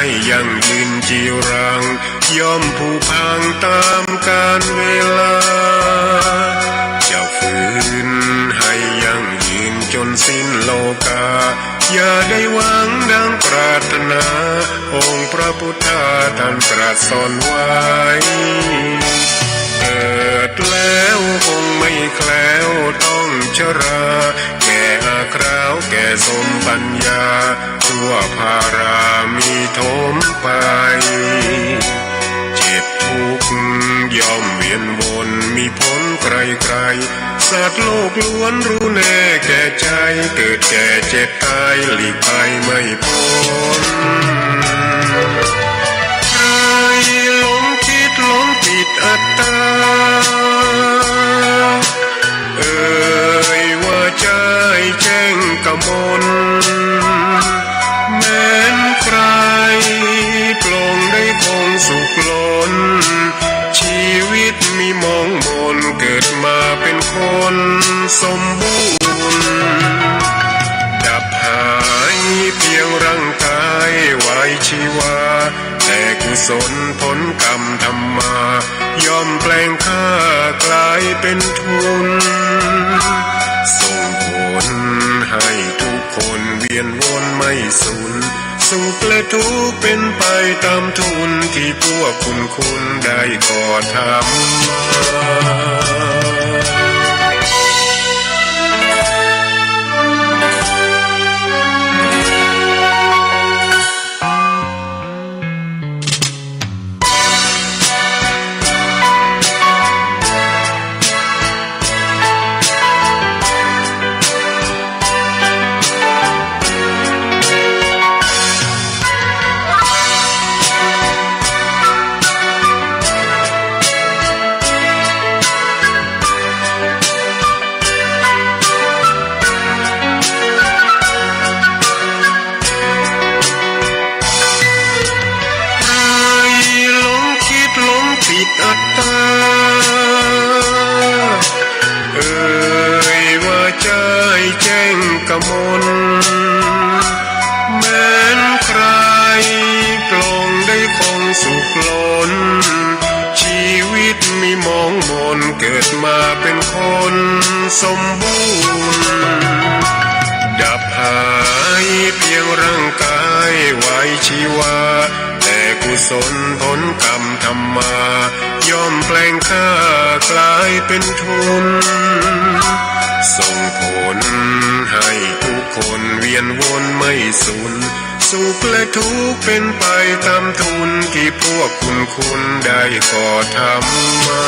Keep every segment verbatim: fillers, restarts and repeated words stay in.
ให้ยั่งยืนจีรัง ย่อมผุพังตามกาลเวลา จะฝืนให้ยั่งยืนจนสิ้นโลกา อย่าได้หวังดังปรารถนา องค์พระพุทธาท่านตรัสสอนไว้ เกิดแล้วคงไม่แคล้วต้องชรา แก่อาคราวแก่สมปัญญา ทั่วพารามีโถมไป เจ็บทุกข์ย่อมเวียนวนมีผลไกลๆ สัตว์โลกล้วนรู้แน่แก่ใจ เกิดแก่เจ็บตายหลีกไปไม่พ้น ใครหลงคิดหลงผิดอัตตา เอ่ยว่าใจ้แจ้งกมล แม้นใครปลงได้คงสุขล้น ชีวิตมีมองมน เกิดมาเป็นคนสมบูรณ์ ดับหายเพียงร่างกายไว้ชีวา แต่กุศลผลกรรมทำมา ย่อมแปลงค่ากลายเป็นทุน ส่งผลให้ทุกคนเวียนวนไม่สูญ สุขและทุกข์เป็นไปตามทุนที่พวกคุณคุณได้ก่อทำมา ใครหลงคิดหลงผิดอัตตา เอ่ยว่าใจ้แจ้งกมล แม้นใครปลงได้คงสุขล้น ชีวิตมีมองมน เกิดมาเป็นคนสมบูรณ์ ดับหายเพียงร่างกายไว้ชีวา แต่กุศลผลกรรมทำมา ย่อมแปลงค่ากลายเป็นทุน ส่งผลให้ทุกคนเวียนวนไม่สูญ สุขและทุกข์เป็นไปตามทุนที่พวกคุณคุณได้ก่อทำมา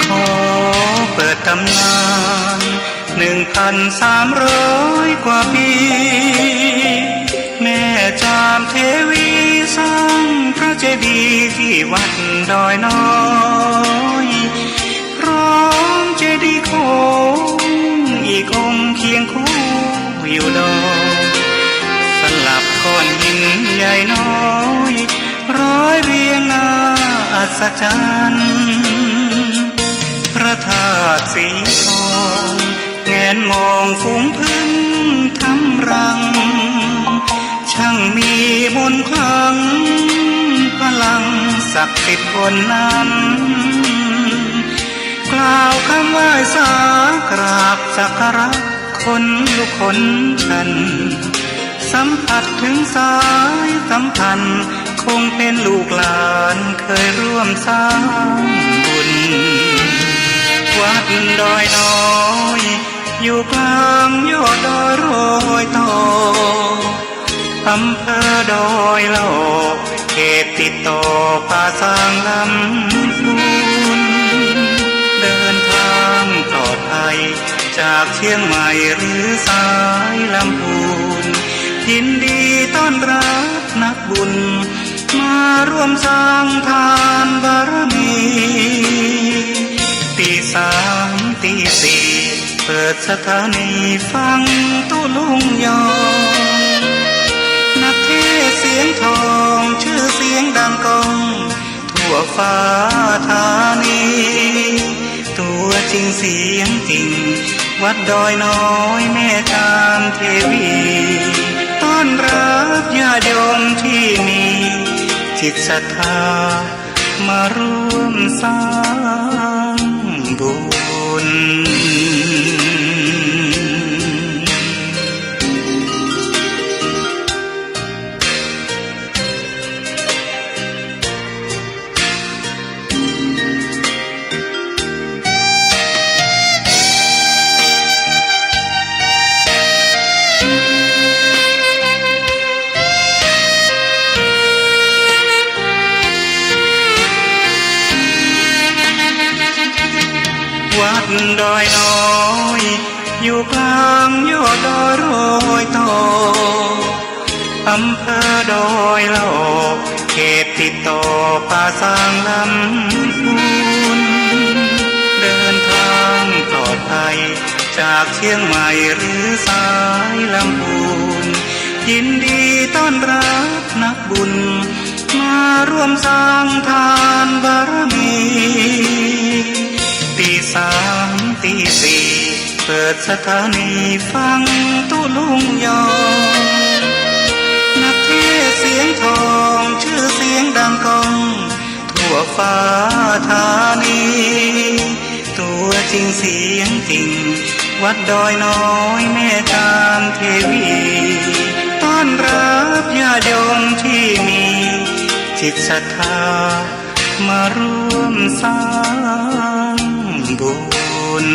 ขอเปิดตำนาน หนึ่งพันสามร้อยกว่าปี แม่จามเทวีสร้างพระเจดีย์ที่วัดดอยน้อย พร้อมเจดีย์โค้งอีกองค์เคียงคู่อยู่ดอย สลับก้อนหินใหญ่น้อย ร้อยเรียงน่าอัศจรรย์ พระธาตุสีทอง แงนมองฝูงผึ้งทำรัง ช่างมีมนต์ขลัง พลังศักดิ์สิทธิ์ล้นนั้น กล่าวคำไหว้สากราบสักการะ ขนลุกขนชัน สัมผัสถึงสายสัมพันธ์ ข คงเป็นลูกหลานเคยร่วมสร้างบุญ วัดดอยน้อย อยู่กลางยอดดอยรอยต่อ อำเภอดอยหล่อ เขตติดต่อป่าซางลำพูน เดินทางปลอดภัย จากเชียงใหม่หรือสายลำพูน ยินดีต้อนรับนักบุญ มาร่วมสร้างทานบารมี ตีสามตีสี่ เปิดสถานีฟังตุ๊ลุงยอง นักเทศน์เสียงทอง ชื่อเสียงดังก้อง ทั่วฟ้าธานี ตัวจริงเสียงจริง วัดดอยน้อยแม่จามเทวี ต้อนรับญาติโยมที่มีจิตศรัทธา มาร่วมสร้างบุญ วัดดอยน้อย อยู่กลางยอดดอยรอยต่อ อำเภอดอยหล่อ เขตติดต่อป่าซางลำพูน เดินทางปลอดภัย จากเชียงใหม่หรือสายลำพูน ยินดีต้อนรับนักบุญ มาร่วมสร้างทานบารมี ตีสามตีสี่ เปิดสถานีฟังตุ๊ลุงยอง นักเทศน์เสียงทอง ชื่อเสียงดังก้อง ทั่วฟ้าธานี ตัวจริงเสียงจริง วัดดอยน้อยแม่จามเทวี ต้อนรับญาติโยมที่มีจิตศรัทธา มาร่วมสร้างบุญ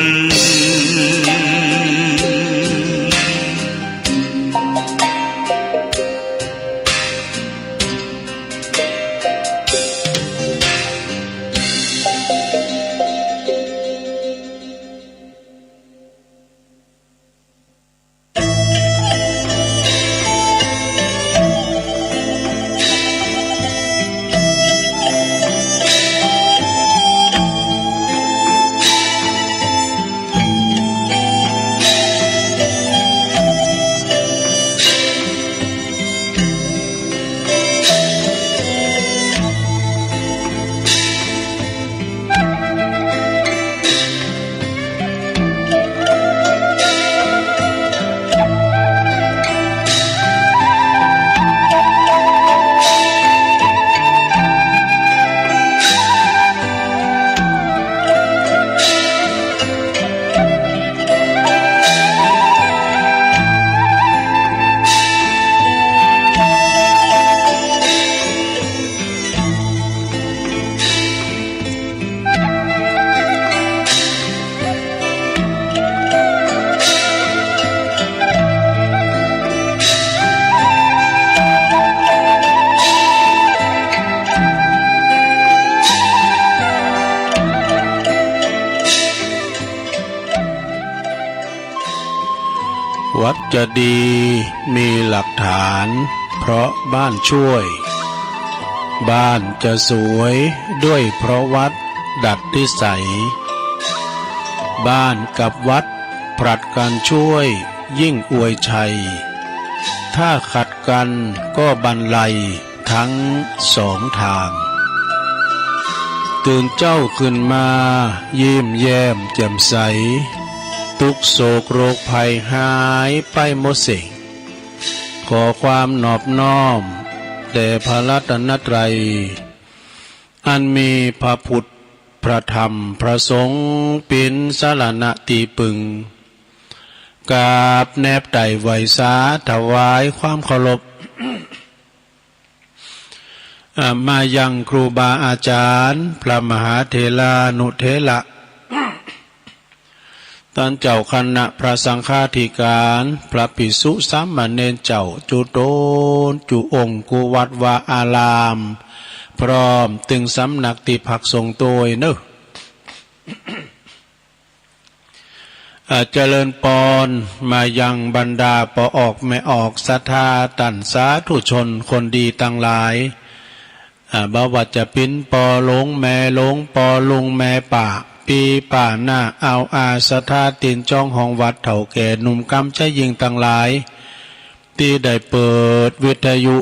วัดจะดีมีหลักฐานเพราะบ้านช่วย บ้านจะสวยด้วยเพราะวัดดัดนิสัย บ้านกับวัดผลัดกันช่วยยิ่งอวยชัย ถ้าขัดกันก็บันไล ทั้งสองทาง ตื่นเจ้าขึ้นมายิ้มแย้มแจ่มใส ทุกข์โศกโรคภัยหายไปหมดสิ้น ขอความนอบน้อมแด่พระรัตนตรัย อันมีพระพุทธ พระธรรม พระสงฆ์ เป็นสรณะที่พึ่ง กราบแนบไต่ไหว้สาถวายความเคารพ มายังครูบาอาจารย์ พระมหาเถรานุเถระ ต้านเจ้าคณะพระสังฆาธิการ พระภิกษุสามเณรเจ้า จุโตนจุองค์ กู้วัดวาอาราม พร้อมตึงสำนักตี้พักสงฆ์โตยเนอะ อ่า เจริญปอน มายังบรรดาป้อออกแม่ออกศรัทธาต้านสาธุชนคนดีตังหลาย อ่า บ่ว่าจะเป๋นป้อหลวงแม่หลวง ป้อลุงแม่ป้า ปี้ป้าน้า อ่าวอาศรัทธาตี๋นจ้องห้องวัด เฒ่าแก่หนุ่มกำชายญิงตังหลาย ตี้ได้เปิดวิทยุ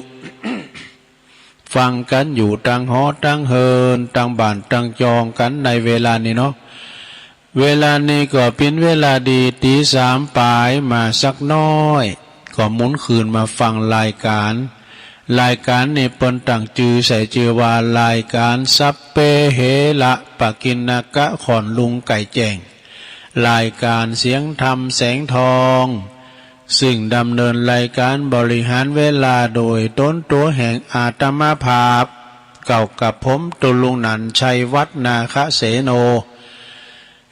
ฟังกั๋นอยู่ตังหอตังเฮือน ตังบ้านตังจองกั๋นในเวลานี้เนาะ เวลานี้ก็เป๋นเวลาดี ตีสามป๋ายมาสักน้อย ก็หมุนคืนมาฟังรายการ รายการนี้เปิ้นตั้งจื้อใส่จื้อว่ารายการสัพเพเหระปกิณณกะ ขอนลุงไก่แจ้ง รายการเสียงธรรมแสงทอง ซึ่งดำเนินรายการบริหารเวลาโดยต๋นตั๋วแห่งอาตมาภาพ เก้ากับผมตุลุงหนันชัย วัดนาคเสโน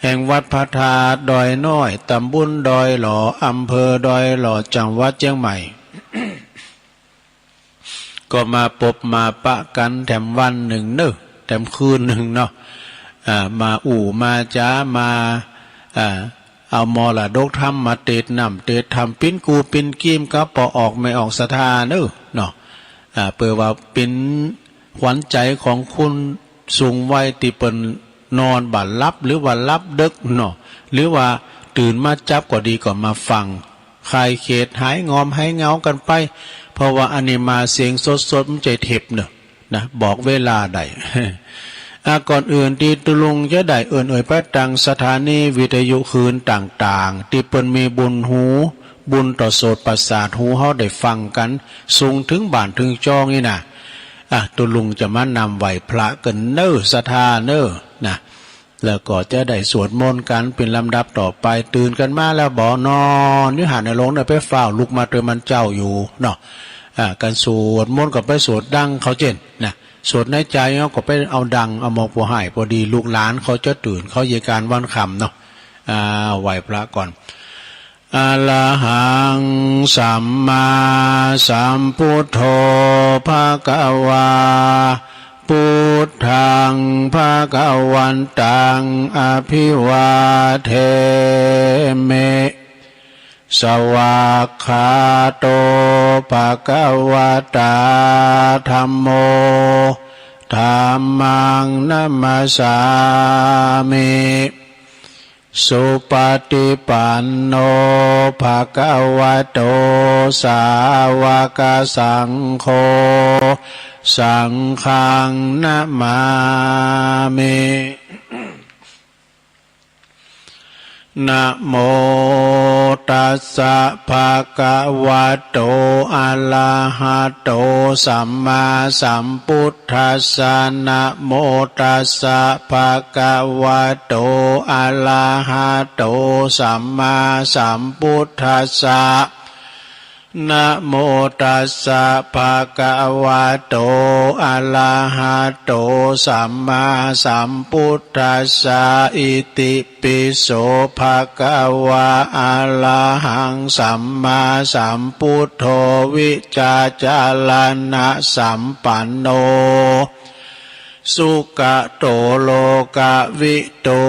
แห่งวัดพระธาตุดอยน้อย ตำบลดอยหล่อ อำเภอดอยหล่อ จังหวัดเจียงใหม่ ก็มาปบมาปะกั๋นแถมวันนึ่งเนอะ แถมคืนนึ่งเนาะ อ่า มาอู้มาจ๋า มา อ่า เอามรดกธรรมมาเตสน์น้ำเตสน์ธรรม เป๋นกู้เป๋นกีมกับป้อออกแม่ออกศรัทธาเนอะ เนาะ อ่า เปื้อว่าเป๋นขวัญใจของคนสูงวัยตี้เปิ้นนอนบ่หลับ หรือว่าหลับดึกเนาะ หรือว่าตื่นมาจั๊บก็ดี ก็มาฟัง คลายเขตหายงอมหายเหงากั๋นไป เพราะว่าอันนี้มาเสียงสดๆ บ่ใจ้เทปเนอะ นะ บอกเวลาได้ อ่ะ ก่อนอื่นตี้ตุลุงจะได้เอิ้นเอ่ยไปตังสถานีวิทยุคืนต่างๆ ตี้เปิ้นมีบุญฮู บุญต่อโสตประสาทฮู เฮาได้ฟังกั๋น ส่งถึงบ้านถึงจองนี่นะ อ่ะ ตุลุงจะมานำไหว้พระกั๋นเนอะ ศรัทธาเนอะ นะ แล้วก็จะได้สวดมนต์กั๋นเป๋นลำดับต่อไป ตื่นกั๋นมาแล้วบ่นอนอยู่หั้น ในโรงเนี่ยไปฟ้าวลุกมาเติมมันเจ้าอยู่เนาะ อ่า กั๋นสวดมนต์ก็ไปสวดดังเขาเจ้นนะ สวดในใจ๋เฮาก็ไปเอาดัง เอาหมอผู้ให้ พอดีลูกหลานเขาจะตื่น เขาเยียะก๋านวันค่ำเนาะ อ่า ไหว้พระก่อน อะระหัง สัมมาสัมพุทโธ ภะคะวา พุทธัง ภะคะวันตัง อะภิวาเทมิ สวากขาโต ภะคะวะตา ธัมโม ธัมมัง นะมัสสามิ สุปะฏิปันโน ภะคะวะโต สาวะกะสังโฆ สังฆัง นะมามิ นะโมตัสสะ ภะคะวะโต อะระหะโต สัมมาสัมพุทธัสสะ นะโมตัสสะ ภะคะวะโต อะระหะโต สัมมาสัมพุทธัสสะ นะโมตัสสะ ภะคะวะโต อะระหะโต สัมมาสัมพุทธัสสะ อิติปิโส ภะคะวะ อะระหัง สัมมาสัมพุทโธ วิชาจารณะสัมปันโน สุขะโต โลกะวิทู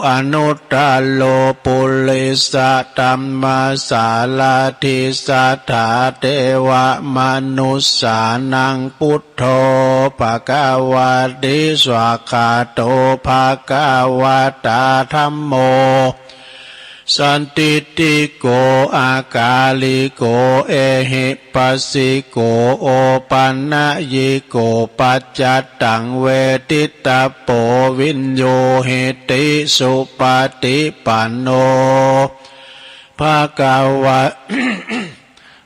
อนุตตะโร ปุริสะธัมมะสารถิ สัทธาเทวะมนุสสานัง พุทโธ ภะคะวะติ สวากขาโต ภะคะวะตา ธัมโม สันทิฏฐิโก อะกาลิโก เอหิปัสสิโก โอปันนยิโก ปัจจัตตัง เวทิตตะโป วิญญูหิติ สุปะฏิปันโน ภะคะวะ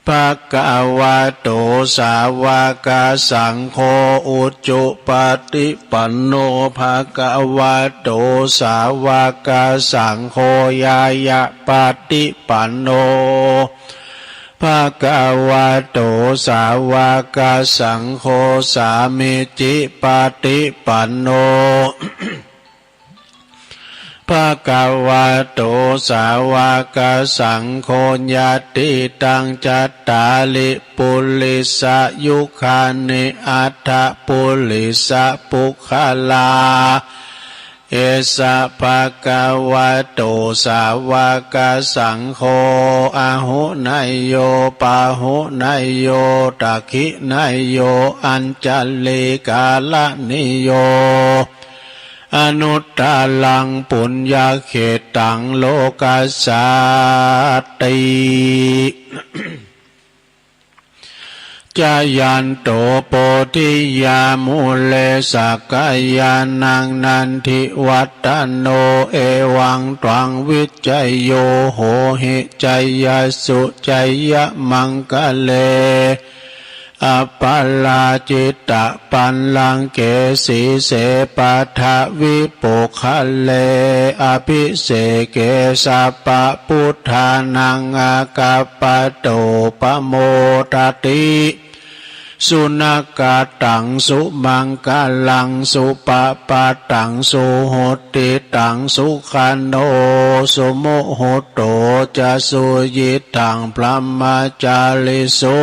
ภะคะวะโต สาวะกะสังโฆ อุจุปะฏิปันโน ภะคะวะโต สาวะกะสังโฆ ญาณะปะฏิปันโน ภะคะวะโต สาวกสังโฆ สามีจิปะติปันโน ภะคะวะโต สาวกสังโฆ ญาติตัง จัตตาริ ปุริสะยุคานิ อัฏฐปุริสะปุคคลา เอสะ ภะคะวะโต สาวกสังโฆ อะหุเนยโย ปะหุเนยโย ตักขิเนยโย อัญชลีกรณีโย อนุตตรัง ปุญญะเขตตัง โลกัสสาติ จายันโต โพธิยามูเล สักกายานัง นันทิวัตตโน เอวังตวัง วิจโย โหหิ จยสสุ จยมังคะเล อัปปะราจิตะปัลลังเก สีเส ปะทะวิปุคคะเล อะภิเสเก สัพพะพุทธานัง อะกัปปะโต ปะโมทะติ สุนะกะตัง สุมังคะลัง สุปะปะตัง สุหุตติตัง สุขันโท สุมุตโต จะ สุยิตถัง พรหมจาริสุ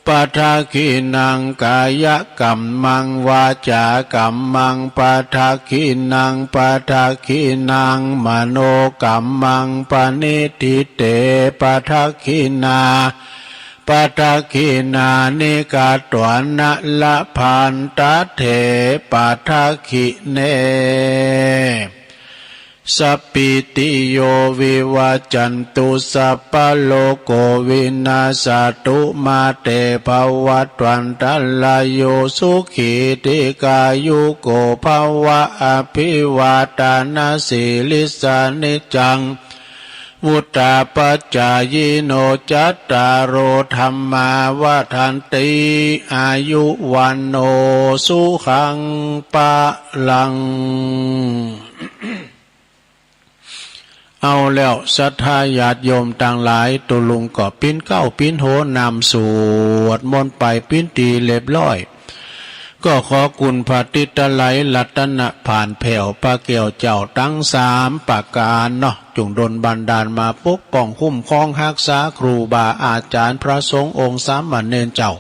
ปะทักขิณัง กายะกัมมัง วาจากัมมัง ปะทักขิณัง ปะทักขิณัง มโนกัมมัง ปะณิฏฐิเต ปะทักขิณา ปะทักขิณานิ กัตวานะ ละพันตะเถ ปะทักขิเณ สัพพีติโย วิวัจจันตุ สัพพะโรโควินาสสะตุ มาเตภวัตวันตะราโย สุขีทีฆายุโกภะวะ อะภิวาทานะสีลิสสะ นิจจัง วุฑฒาปะจายิโน จัตตาโร ธัมมา วัฑฒันติ อายุ วัณโณ สุขัง พะลัง เอาแล้ว ศรัทธาญาติโยมตังหลาย โตลุงก็ปิ้นเก๊าปิ้นโหนำสวดมนต์ไปปิ้นตี้เรียบร้อย ก็ขอคุณพระติตะไลรัตนะผ่านแผ้วพระแก้วเจ้าตังสามประก๋านเนาะ จุ่งดลบันดาลมาปกป้องคุ้มครองฮักษาครูบาอาจ๋ารย์พระสงฆ์องค์สามเณรเจ้า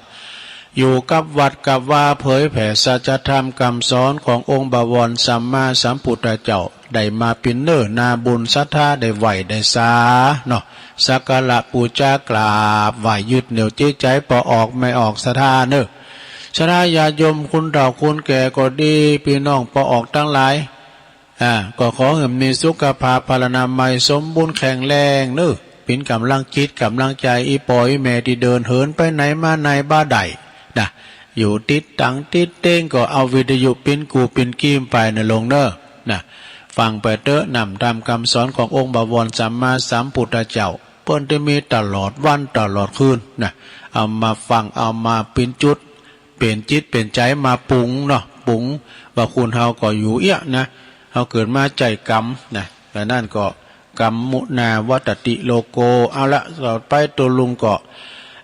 อยู่กับวัดกับวาเผยแผ่สัจธรรมกำสอนขององค์บวรสัมมาสัมพุทธเจ้า ได้มาปิ้นเนื้อนาบุญศรัทธาได้ไหว้ได้สาเนาะ สักการะปู๋จากราบไหว้ยึดเหนี่ยวจิตใจ๋ป้อออกแม่ออกศรัทธาเนาะ ศรัทธาญาติโยมคุณเฒ่าคุณแก่ก็ดี ปี้น้องป้อออกตังหลาย อ่า ก็ขอหื้อมีสุขภาพพลานามัยสมบูรณ์แข็งแรงเนาะ ปิ้นก๋ำลังจิตก๋ำลังใจ๋ อี่ป้ออี่แม่ตี้เดินเหินไปไหนมาไหนบ่ได้นะ อยู่ติดตังติดเต๊งก็เอาวิทยุปิ้นกู้ปิ้นกีมไปเนาะลุงเนาะ นะ ฟังไปเต๊อะ น้ำธรรมกำสอนขององค์บวรสัมมาสัมพุทธเจ้า เปิ้นตี้มีตลอดวันตลอดคืนนะ เอามาฟังเอามาปิ้นจุด เป๋นจิตเป๋นใจ๋มาปรุงเนาะ ปรุงว่าคนเฮาก็อยู่เอี้ยะนะ เฮาเกิดมาใจ๊กรรมนะ ดังนั้นก็ กัมมุนาวัตติโลโก เอาละ ต่อไปโตลุงก็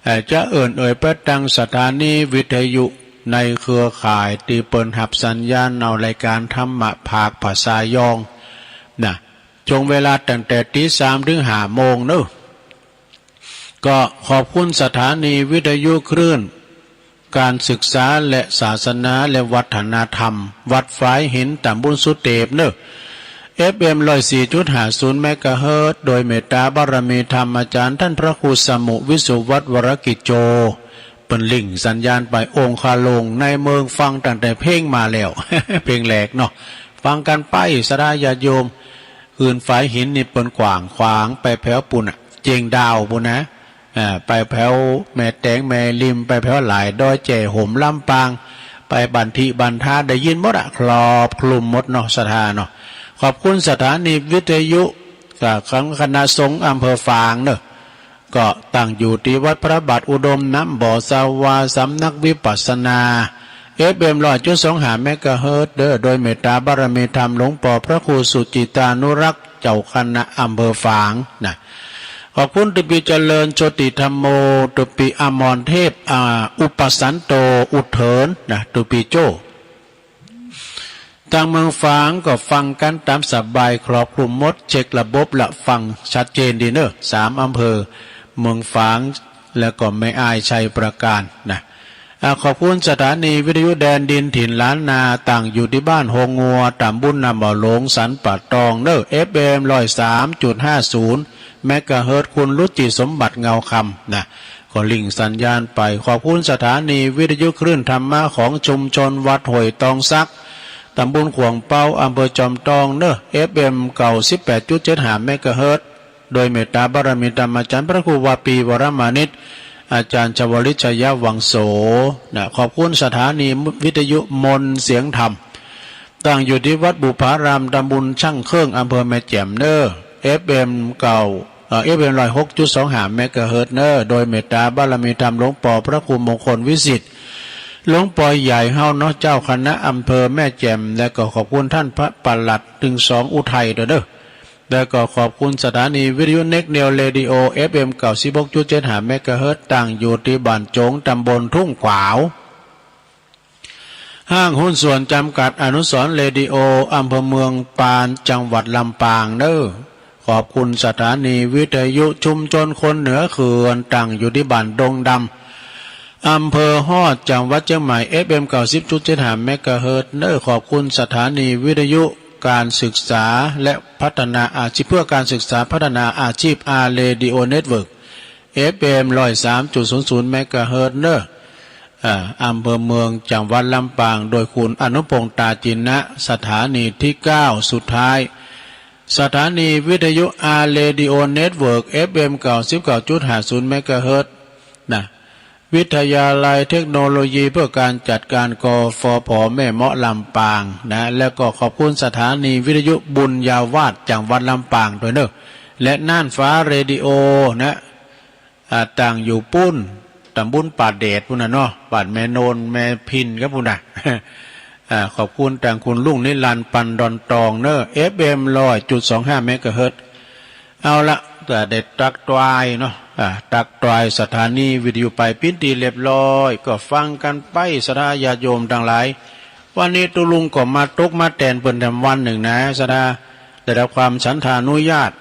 เอ่อ จะเอิ้นเอ่ยไปตังสถานีวิทยุในเครือข่ายตี้เปิ้นฮับสัญญาณเอารายก๋านธรรมะภาคภาษายองนะ ช่วงเวลาตั้งแต่ตีสามถึงห้าโมงเนาะ ก็ขอบคุณสถานีวิทยุคลื่นการศึกษาและศาสนาและวัฒนธรรม วัดฝายหิน ตำบลสุเตพเนาะ เอฟเอ็ม ร้อยสี่จุดห้าศูนย์ เมกะเฮิรตซ์ โดยเมตตาบารมีธรรมอาจ๋ารย์ท่านพระครูสมุห์ วิสุวัฒน์ วรกิจโจ เปิ้นลิงก์สัญญาณไปองคาโลงในเมือง ฟังตั้งแต่เพลงมาแล้ว เพลงแรกเนาะ ฟังกั๋นไปศรัทธาญาติโยม คืนฝายหินนี่เปิ้นกว้างขวางไปแผวปู๋นน่ะ เจียงดาวปู๋นนะ อ่า ไปแผวแม่แตงแม่ริม ไปแผวหลายดอย แจ้ห่ม ลำปาง ไปบันทิบันทา ได้ยินหมดอะ ครอบคลุมหมดเนาะ ศรัทธาเนาะ ขอบคุณสถานีวิทยุ กับคณะสงฆ์อำเภอฝางเนาะ ก็ตั้งอยู่ตี้วัดพระบาทอุดม น้ำบ่อสวา สำนักวิปัสสนา เอฟเอ็ม ร้อยจุดสองห้า เมกะเฮิรตซ์ เด้อ โดยเมตตาบารมีธรรมหลวงป้อพระครูสุจิตานุรักษ์ เจ้าคณะอำเภอฝางนะ ขอบคุณตุปีเจริญโชติธัมโม ตุปีอมรเทพ อ่า อุปสันโต อุเถินนะ ตุปีโจ้ ทางเมืองฝางก็ฟังกันตามสบาย ครอบคลุมหมด เช็คระบบละฟังชัดเจนดีเนอะ สามอำเภอ เมืองฝาง แล้วก็แม่อาย ชัยปราการนะ อ่า ขอบคุณสถานีวิทยุแดนดินถิ่นล้านนา ตั้งอยู่ที่บ้านโฮงงัว ตำบลน้ำบ่อหลง สันป่าตองเนอะ เอฟเอ็ม ร้อยสามจุดห้าศูนย์ เมกะเฮิรตซ์ คุณรุจิสมบัติเงาคำนะ ก็ลิงก์สัญญาณไป ขอบคุณสถานีวิทยุคลื่นธรรมะของชุมชนวัดห้วยตองสัก ตำบลขวางเปา อำเภอจอมทองเนอะ เอฟเอ็ม เก้าสิบแปดจุดเจ็ดห้า เมกะเฮิรตซ์ โดยเมตตาบารมีธรรมอาจารย์พระครูวาปีวรมานิต อาจารย์ชวลิต ชยวังโส นะ ขอบคุณสถานีวิทยุมนต์เสียงธรรม ตั้งอยู่ที่วัดบุพาราม ตำบลช่างเครื่อง อำเภอแม่แจ่มเนอะ เอฟเอ็ม เก้า เอ่อ เอฟเอ็ม ร้อยหกจุดสองห้า เมกะเฮิรตซ์เนอะ โดยเมตตาบารมีธรรมหลวงปอพระครูมงคลวิสิทธิ์ หลวงปอใหญ่เฮาเนาะ เจ้าคณะอำเภอแม่แจ่ม และก็ขอบคุณท่านพระปลัดตึงสองอุทัยด้วยเด้อ แล้วก็ขอบคุณสถานีวิทยุเน็กเนวเรดิโอ เอฟเอ็ม เก้าสิบหกจุดเจ็ดห้า เมกะเฮิรตซ์ ตั้งอยู่ที่บ้านโจง ตำบลทุ่งขวาว ห้างหุ้นส่วนจำกัดอนุสรณ์เรดิโอ อำเภอเมืองปาน จังหวัดลำปางเนอะ ขอบคุณสถานีวิทยุชุมชนคนเหนือเขื่อน ตั้งอยู่ที่บ้านดงดำ อำเภอฮอด จังหวัดเชียงใหม่ เอฟเอ็ม เก้าสิบจุดเจ็ดห้า เมกะเฮิรตซ์เนอะ ขอบคุณสถานีวิทยุการศึกษาและพัฒนาอาชีพ เพื่อการศึกษาพัฒนาอาชีพ อาร์ เรดิโอ เน็ตเวิร์ก เอฟเอ็ม ร้อยสามจุดศูนย์ศูนย์ เมกะเฮิรตซ์เนอะ อ่า อำเภอเมือง จังหวัดลำปาง โดยคุณอนุพงษ์ ตาจินนะ สถานีที่เก้า สุดท้าย สถานีวิทยุ อาร์ เรดิโอ เน็ตเวิร์ก เอฟเอ็ม เก้าสิบเก้าจุดห้าศูนย์ เมกะเฮิรตซ์นะ วิทยาลัยเทคโนโลยีเพื่อการจัดการ กฟผ แม่เมาะ ลำปางนะ แล้วก็ขอบคุณสถานีวิทยุบุญญาวาส จังหวัดลำปางด้วยเนอะ และน่านฟ้าเรดิโอนะ อ่า ตั้งอยู่ปู๊น ตำบลป่าแดดปู๊นน่ะเนาะ บ้านแม่โนน แม่พินครับปู๊นน่ะ อ่า ขอบคุณตางคุณลุงนิรันดร์ ปันดอนตองเนอะ เอฟเอ็ม ร้อยจุดสองห้า เมกะเฮิรตซ์ เอาละ ก็ได้ตักตวายเนาะ อ่า ตักตวายสถานีวิทยุไปเป๋นตี้เรียบร้อย ก็ฟังกันไป ศรัทธาญาติโยมตังหลาย วันนี้ตุ๊ลุงก็มาตกมาแตนเปิ้นแถมวันหนึ่งนะ ศรัทธาได้รับความฉันทานุญาต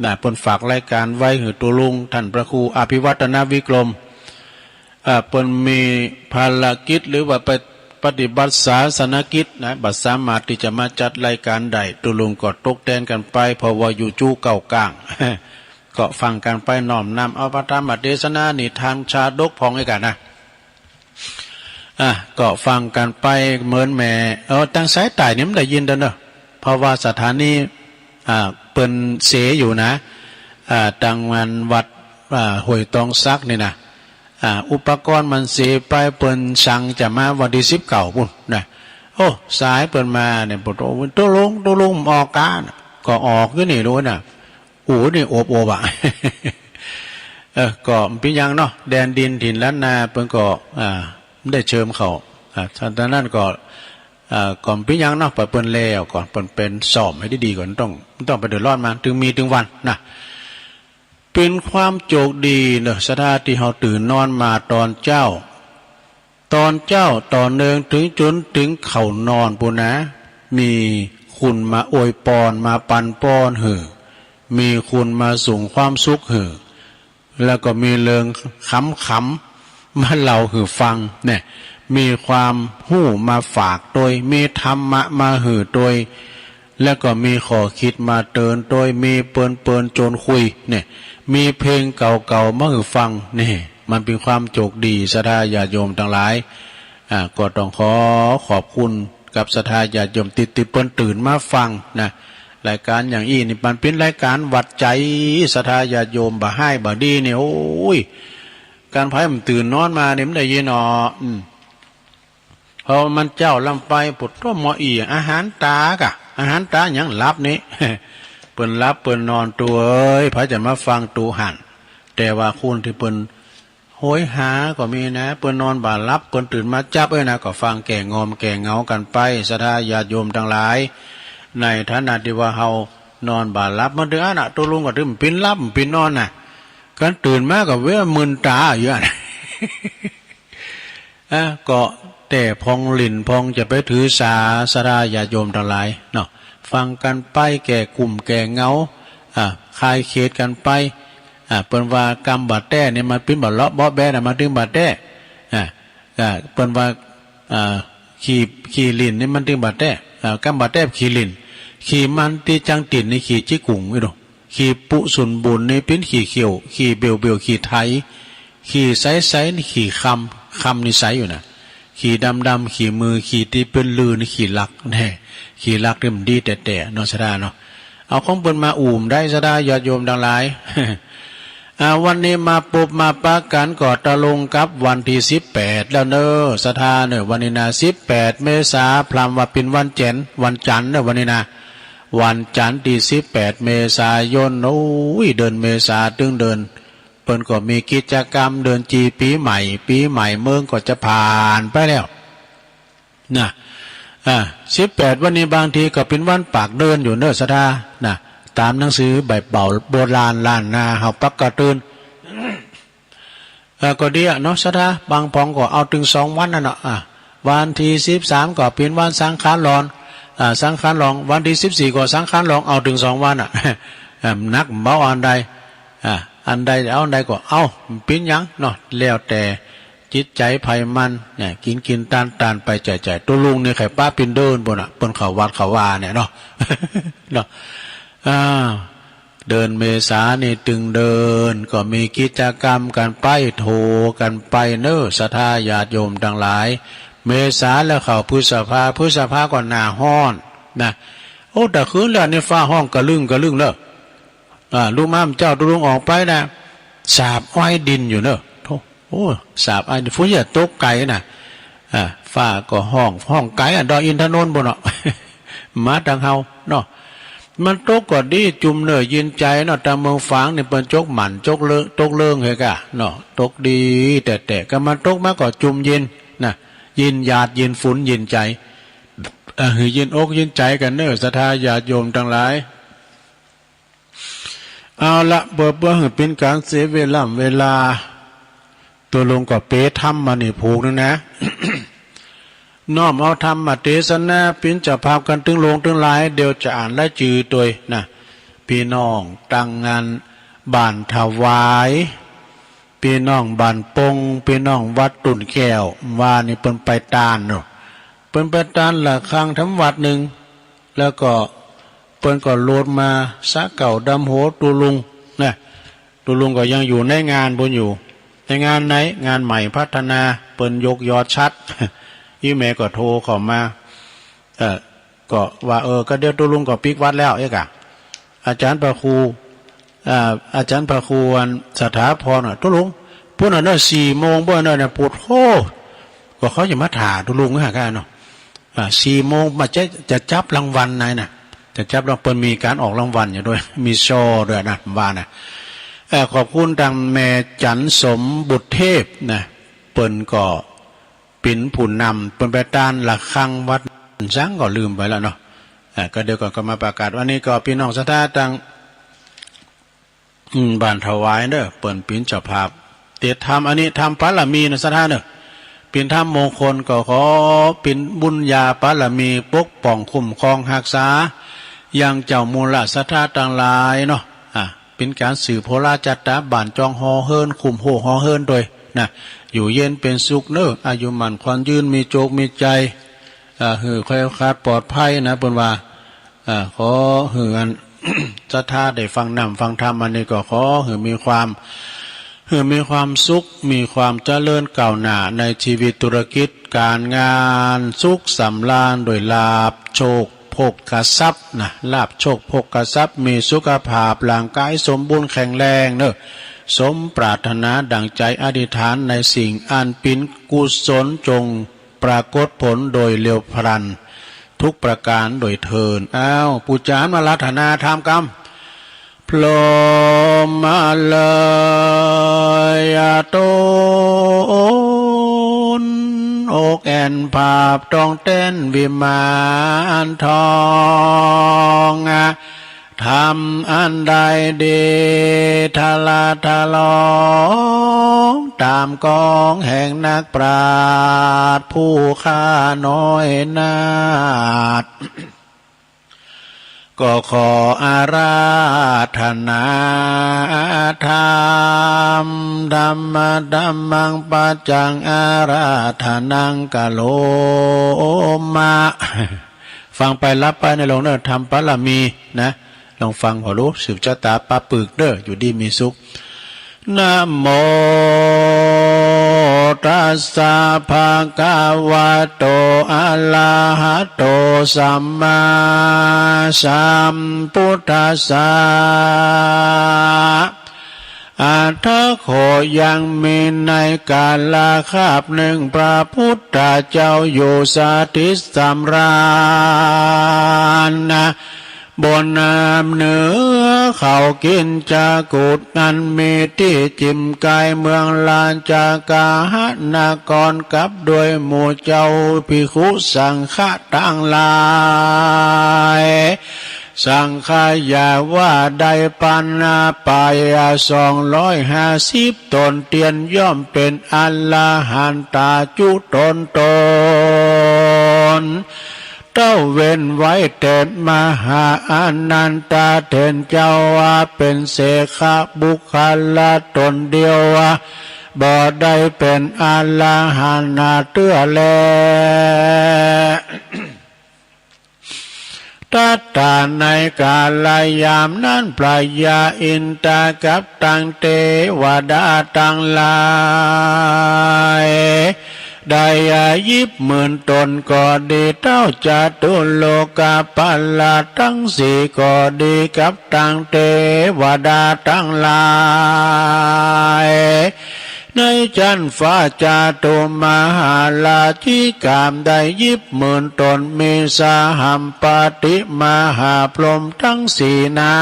นะ เปิ้นฝากรายการไว้หื้อตุ๊ลุง ท่านพระครูอภิวัฒนวิกรม เอ่อ เปิ้นมีภารกิจหรือว่าไปปฏิบัติศาสนกิจนะ บ่สามารถตี้จะมาจัดรายการได้ ตุ๊ลุงก็ตกแตนกันไป เพราะว่าอยู่จุเก้ากลาง ก็ฟังกันไป น้อมนำเอาพระธรรมเทศนา นิทานชาดกพ่องไอ้กันนะ อ่ะ ก็ฟังกันไปเหมือนแหม่ เออ ตังสายใต้นี่มันได้ยินเด้อเนอะ เพราะว่าสถานี อ่า เปิ้นเสอยู่นะ อ่า ตังวันวัด อ่า ห้วยตองสักนี่นะ อ่า อุปกรณ์มันเสไป เปิ้นสั่งจะมาวันตี้สิบเก้าปู๊นนะ โอ้ สายเปิ้นมาเนี่ย ปะโถ ตุ๊ลุง ตุ๊ลุง ออกกานะ ก็ออกอยู่นี่รู้นะ โอ้ นี่โอบโอบอะ เออ ก็บ่เป๋นหยังเนาะ แดนดินถิ่นล้านนา เปิ้นก็ อ่า ได้เชิญเขา อ่า ฉะนั้นก็ อ่า ก็บ่เป๋นหยังเนาะ ปล่อยเปิ้นแล้ว ก็เปิ้นเป๋นซ่อมให้ดีๆ ก่อน ต้อง ต้องไปเดือดร้อนมัน ตึงมีตึงวันนะ เป๋นความโชคดีเนอะ ศรัทธา ตี้เฮาตื่นนอนมาตอนเจ๊า ตอนเจ๊าตอนเนิง ตึงจ๋นตึงเข้านอนปู๊นนะ มีคนมาอวยปอน มาปันปอนหื้อ มีคนมาส่งความสุขหื้อ แล้วก็มีเรื่องขำๆ มาเล่าหื้อฟังเนี่ย มีความฮู้มาฝากตวย มีธรรมะมาหื้อตวย แล้วก็มีข้อคิดมาเตือนตวย มีเปิ้นๆ ชวนคุยเนี่ย มีเพลงเก่าๆ มาหื้อฟังเนี่ย มันเป๋นความโชคดี ศรัทธาญาติโยมตังหลาย อ่า ก็ต้องขอขอบคุณกับศรัทธาญาติโยมตี้ ตี้เปิ้นตื่นมาฟังนะ รายการอย่างอี้นี่มันเป๋นรายการหวัดใจ๋ ศรัทธาญาติโยม บ่ฮ้ายบ่ดีนี่ โอ้ย คันไผมันตื่นนอนมานี่มันได้ยินเนาะ อืม เพราะมันเจ๊าล้ำไป ปะโถ หมออี้ อาหารตากะ อาหารตาหยัง หลับนี่ เปิ้นหลับเปิ้นนอน ตุ๊เอ้ย ไผจะมาฟังตุ๊หั้น แต่ว่าคนตี้เปิ้น โหยหาก็มีนะ เปิ้นนอนบ่หลับ เปิ้นตื่นมาจั๊บเอ้ยนะ ก็ฟังแก้งอมแก้เหงากันไป ศรัทธาญาติโยมตังหลาย ในฐานะตี้ว่าเฮานอนบ่หลับ มันตึงอันน่ะ ตุ๊ลุงก็ตึงบ่เป๋นหลับบ่เป๋นนอนน่ะ กันตื่นมาก็เว้ยมึนตาอยู่อะ อ่ะ ก็แต่พองหลิ้นพองจะไปถือสา ศรัทธาญาติโยมทั้งหลายเนาะ ฟังกันไป แก้กลุ้มแก้เหงา อ่ะ คลายเครียดกันไป อ่ะ เปิ้นว่ากำบ่าแต้นี่มันปิ้นบ่าเลาะเบาะแบะนะ มันตึงบ่าแต้ อ่ะ อ่ะ เปิ้นว่า อ่า ขี้ ขี้หลิ้นนี่มันตึงบ่าแต้ อ่า กำบ่าแต้ขี้หลิ้น ขี้มันตี้จังติ่นนี่ขี้จิกกุ่งอีโด ขี้ปุสุนบุญนี่ปิ้นขี้เขียว ขี้เบียวเบียว ขี้ไถ ขี้ใสใสนี่ขี้คำ คำนี่ใสอยู่นะ ขี้ดำดำ ขี้มือ ขี้ตี้เปิ้นลือนี่ขี้ลักแน่ ขี้ลักนี่มันดีแต๊ๆ เนาะ ศรัทธาเนาะ เอาของเปิ้นมาอุ้มได้ ศรัทธาญาติโยมทั้งหลาย อ่า วันนี้มาปบมาปะกันก็ตรงกับวันที่สิบแปดแล้วเนอะ ศรัทธาเนอะ วันนี้นะ สิบแปดเมษา พร่ำว่าปิ้นวันจันทร์ วันจันทร์เนอะ วันนี้นะ วันจันทร์ตี้สิบแปดเมษายน โอ้ย เดือนเมษาตึงเดือน เปิ้นก็มีกิจกรรมเดือนจีปีใหม่ ปีใหม่เมืองก็จะผ่านไปแล้ว นะ อ่า สิบแปดวันนี้บางทีก็ปิ้นวันปากเดือนอยู่เนอะ ศรัทธา นะ ตามหนังสือใบเป่าโบราณล้านนาเฮาปักกะตื่น เออ ก็ดีอะเนาะ ศรัทธา บางผองก็เอาตึงสองวันนั่นเนาะ อ่า วันที่สิบสามก็ปิ้นวันสังขารหลอน อ่า สังขารหลอง วันที่สิบสี่ก็สังขารหลอง เอาตึงสองวันอะ อ่า หนักเบาอันใด อ่า อันใดเอาอันใดก็เอา ปิ้นหยังเนาะ แล้วแต่ จิตใจ๋ไผมันเนี่ย กิ๋นกิ๋นตานตานไป ใจ๋ใจ๋ ตุ๊ลุงนี่ใค่ปะปิ้นเดินปู้นน่ะ เปิ้นเข้าวัดเข้าวาเนี่ยเนาะ เนาะ อ่า เดือนเมษานี่ตึงเดือน ก็มีกิจกรรมกั๋นไป โทกั๋นไปเนอะ ศรัทธาญาติโยมตังหลาย เมษาแล้วเข้าพฤษภา พฤษภาก็หน้าฮ้อนนะ โอ้ แต่คืนแล้วนี่ฟ้าฮ้องกะลึ่งกะลึ่งเนอะ อ่า ลูกม้ามเจ้าตุ๊ลุงออกไปนะ สาบอ้อยดินอยู่เนอะ โธ่ โอ้ สาบอ้อยดิน ฝนอย่าตกไกลนะ อ่า ฟ้าก็ฮ้อง ฮ้องไกลอะ ดอยอินทนนท์ปู้นเนาะ มาตังเฮาเนาะ มันตกก็ดีจุ่มเนอะ เย็นใจ๋เนาะ ตางเมืองฝางนี่เปิ้นจกหมั่น จกเลิง ตกเลิงเฮกะเนาะ ตกดีแต๊ๆ ก็มันตกมาก็จุ่มเย็นนะ เย็นหยาด เย็นฝน เย็นใจ๋ อ่า หื้อเย็นอกเย็นใจ๋กั๋นเนอะ ศรัทธาญาติโยมตังหลาย เอาละ เปื้อ เปื้อหื้อเป๋นก๋านเสียเวล่ำเวลา ตุ๊ลุงก็เป๋ธรรมมานี่ผูกหนึ่งนะ น้อมเอาธรรมเตสนาเป๋นเจ้าภาพกั๋นตึงหลวงตึงหลาย เดี๋ยวจะอ่านรายจื้อตวยนะ ปี้น้องตังงานบ้านถวาย ปี้น้องบ้านปง ปี้น้องวัดตุ่นแก้ว ว่านี่เปิ้นไปตานเนาะ เปิ้นไปตานละครั้งทำวัดหนึ่ง แล้วก็เปิ้นก็โลดมาสะเก่าดำหัวตุ๊ลุงนะ ตุ๊ลุงก็ยังอยู่ในงานปู้นอยู่ ในงานไหน งานใหม่พัฒนา เปิ้นยกยอชัด อีแม่ก็โทรเข้ามา เอ่อ ก็ว่า เออ ก็เดี๋ยวตุ๊ลุงก็ปิ๊กวัดแล้ว เอ๊ะกะ อาจ๋ารย์พระครู อ่า อาจ๋ารย์พระครูอันสถาพรน่ะ ตุ๊ลุง ปู้นน่ะเนอะ สี่โมงปู้นน่ะเนอะ ปู๊ดโธ่ ก็เขาจะมาถ่าตุ๊ลุงหากันเนาะ อ่า สี่โมงมาจะ จะจับรางวัลไหนน่ะ จะจับราง เปิ้นมีก๋านออกรางวัลอยู่ตวย มีซอตวยนะ ว่านะ เอ่อ ขอบคุณตางแม่จันทร์สมบุตรเทพนะ เปิ้นก็เป๋นผู้นำ เปิ้นไปตานละครั้งวัดสังก็ลืมไปแล้วเนาะ อ่า ก็เดี๋ยวก่อนก็มาประกาศ วันนี้ก็ปี้น้องศรัทธาตัง อืม บ้านถวายเนอะ เปิ้นเป๋นเจ้าภาพ เตรียมธรรม อันนี้ธรรมบารมีนะศรัทธาเนอะ เป๋นธรรมมงคล ก็ขอเป๋นบุญญาบารมี ปกป้องคุ้มครองฮักษา ยังเจ้ามูลศรัทธาตังหลายเนาะ อ่า เป๋นก๋านสืบโหราจัตตา บ้านจองหอเฮือน คุ้มโฮหอเฮือนตวยนะ อยู่เย็นเป๋นสุขเนอะ อายุหมั้นขวัญยืน มีโจคมีชัย อ่า หื้อแคล้วคลาดปลอดภัยนะ เปิ้นว่า อ่า ขอหื้ออัน ศรัทธาได้ฟังน้ำฟังธรรมอันนี้ก็ขอหื้อมีความ หื้อมีความสุข มีความเจริญก้าวหน้าในชีวิตธุรกิจก๋านงาน สุขสำราญด้วยลาภโชคโภคทรัพย์นะ ลาภโชคโภคทรัพย์ มีสุขภาพร่างกายสมบูรณ์แข็งแรงเนอะ สมปรารถนาดั่งใจอธิษฐานในสิ่งอันเป๋นกุศลจง ปรากฏผลโดยเร็วพลัน ทุกประการโดยเทอญ อ้าว ปู่จ๋ารย์มาอาราธนาธรรมกำ พรหมเลยอตุน อกแอ่นภาพต้องแต้นวิมานทอง ธรรมอันใดดีทะลาทะลอง ตามกองแห่งนักปราชญ์ผู้ข้าน้อยนาถ ก็ขออาราธนาธรรม ธัมมะ ธัมมัง ปัจจัง อาราธนัง กะโรมะ ฟังไปรับไปนะโยมเนอะ ทำบารมีนะ ลองฟังผ่อลู สืบชะตาปาปึกเด้อ อยู่ดีมีสุข นะโมตัสสะ ภะคะวะโต อะระหะโต สัมมาสัมพุทธัสสะ อัตถะ ขอยังมีในกาลคาบหนึ่ง พระพุทธเจ้าอยู่สถิตสำราญณ บนเหนือเขาคิชกูฏ อันมีตี้จิ่มไกลเมืองราชคฤหนคร กับด้วยหมู่เจ้าภิกขุสังฆะตังหลาย สังขยาว่าได้ปันนาไปสองร้อยห้าสิบตน เตียนย่อมเป๋นอรหันตาจุตนตน เต้าเว้นไว้แต่มหาอานันทะเถรเจ้าว่าเป๋นเสขบุคคละตนเดียว บ่ได้เป๋นอรหันต์เตื้อแล ตัตถะ ในกาลยามนั้น พระยาอินทร์กับตังเตวดาตังหลาย ได้หยิบหมื่นตนก็ดี เต้าจตุโลกปัลละตังสี่ก็ดี กับตังเตวดาตังหลาย ในจั๊นฟ้าจตุมหาราชิกา ได้หยิบหมื่นตน มีสหัมปติมหาพรหมตังสี่นา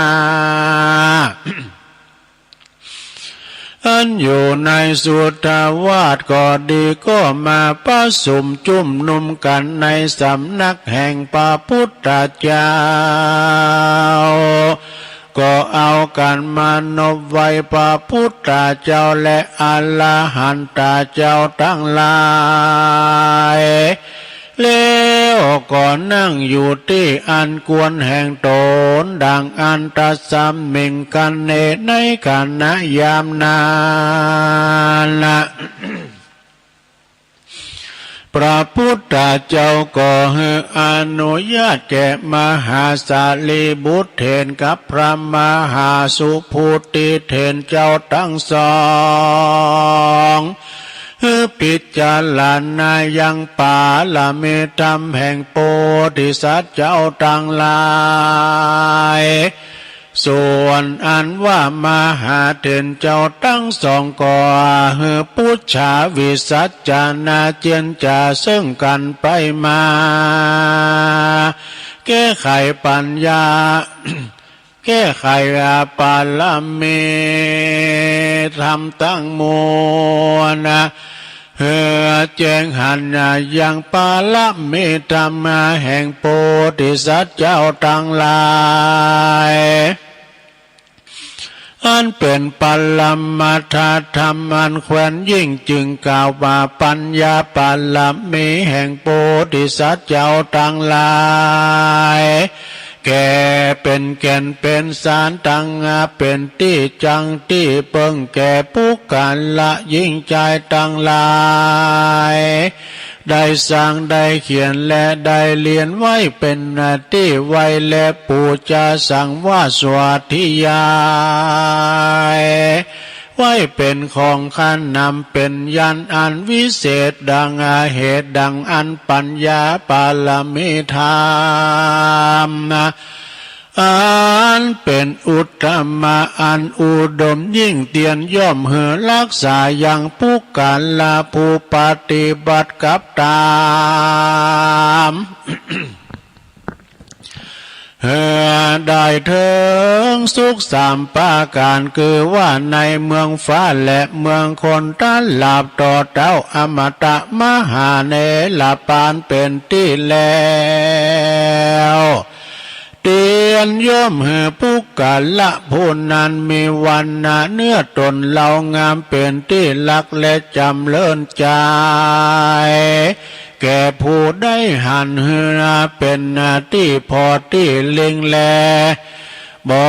อันอยู่ในสุทธาวาสก็ดี ก็มาประชุมจุมนุมกั๋นในสำนักแห่งพระพุทธเจ้า ก็เอากั๋นมานบไหว้พระพุทธเจ้าและอรหันตเจ้าตังหลาย แล้วก็นั่งอยู่ตี้อันควรแห่งตน ดังอั้น ตัสสมิง คเณ ในขณะยามนั้น พระพุทธเจ้าก็หื้ออนุญาตแก่มหาสารีบุตรเถรกับพระมหาสุภูติเถรเจ้าตังสอง หื้อพิจารณายังปารมีธรรมแห่งโพธิสัตว์เจ้าตังหลาย ส่วนอันว่ามหาเถรเจ้าตังสองก็หื้อปุจฉาวิสัชนาเจียรจาเซิ่งกั๋นไปมา แก้ไขปัญญา แก้ไขปารมีธรรมตังมวล หื้อแจ้งหันยังปารมีธรรมแห่งโพธิสัตว์เจ้าตังหลาย อันเป๋นปรมัตถธรรมอันแควนยิ่ง จึงกล่าวว่าปัญญาปารมีแห่งโพธิสัตว์เจ้าตังหลาย แก่เป๋นแก่นเป๋นสารตัง เป๋นตี้จั้งตี้เปิ้งแก่ปุคคละหญิงจายตังหลาย ได้สร้างได้เขียนและได้เรียนไว้เป๋นตี้ไว้ และปู๋จาสังวาสวัตถิยาย ไว้เป๋นของคะนำ เป๋นญาณอันวิเศษ ดังเหตุดังอั้น ปัญญาปารมีธรรม อันเป๋นอุตตมะอันอุดมยิ่ง เตียนย่อมหื้อฮักษายังปุคคละผู้ปฏิบัติกับต๋าม หื้อได้เถิงสุขสามประก๋าน คือว่าในเมืองฟ้าและเมืองคน ตราบต่อเต้าอมตะมหาเนรปานเป๋นตี้แล้ว ตี้ เตียนย่อมหื้อปุคคละผู้นั้นมีวรรณะเนื้อตนเหล่างามเป็นตี้ฮักและจ๋ำเริญใจ๋ แก่ผู้ได้หันหื้อเป็นตี้ผ่อตี้เล็งแล บ่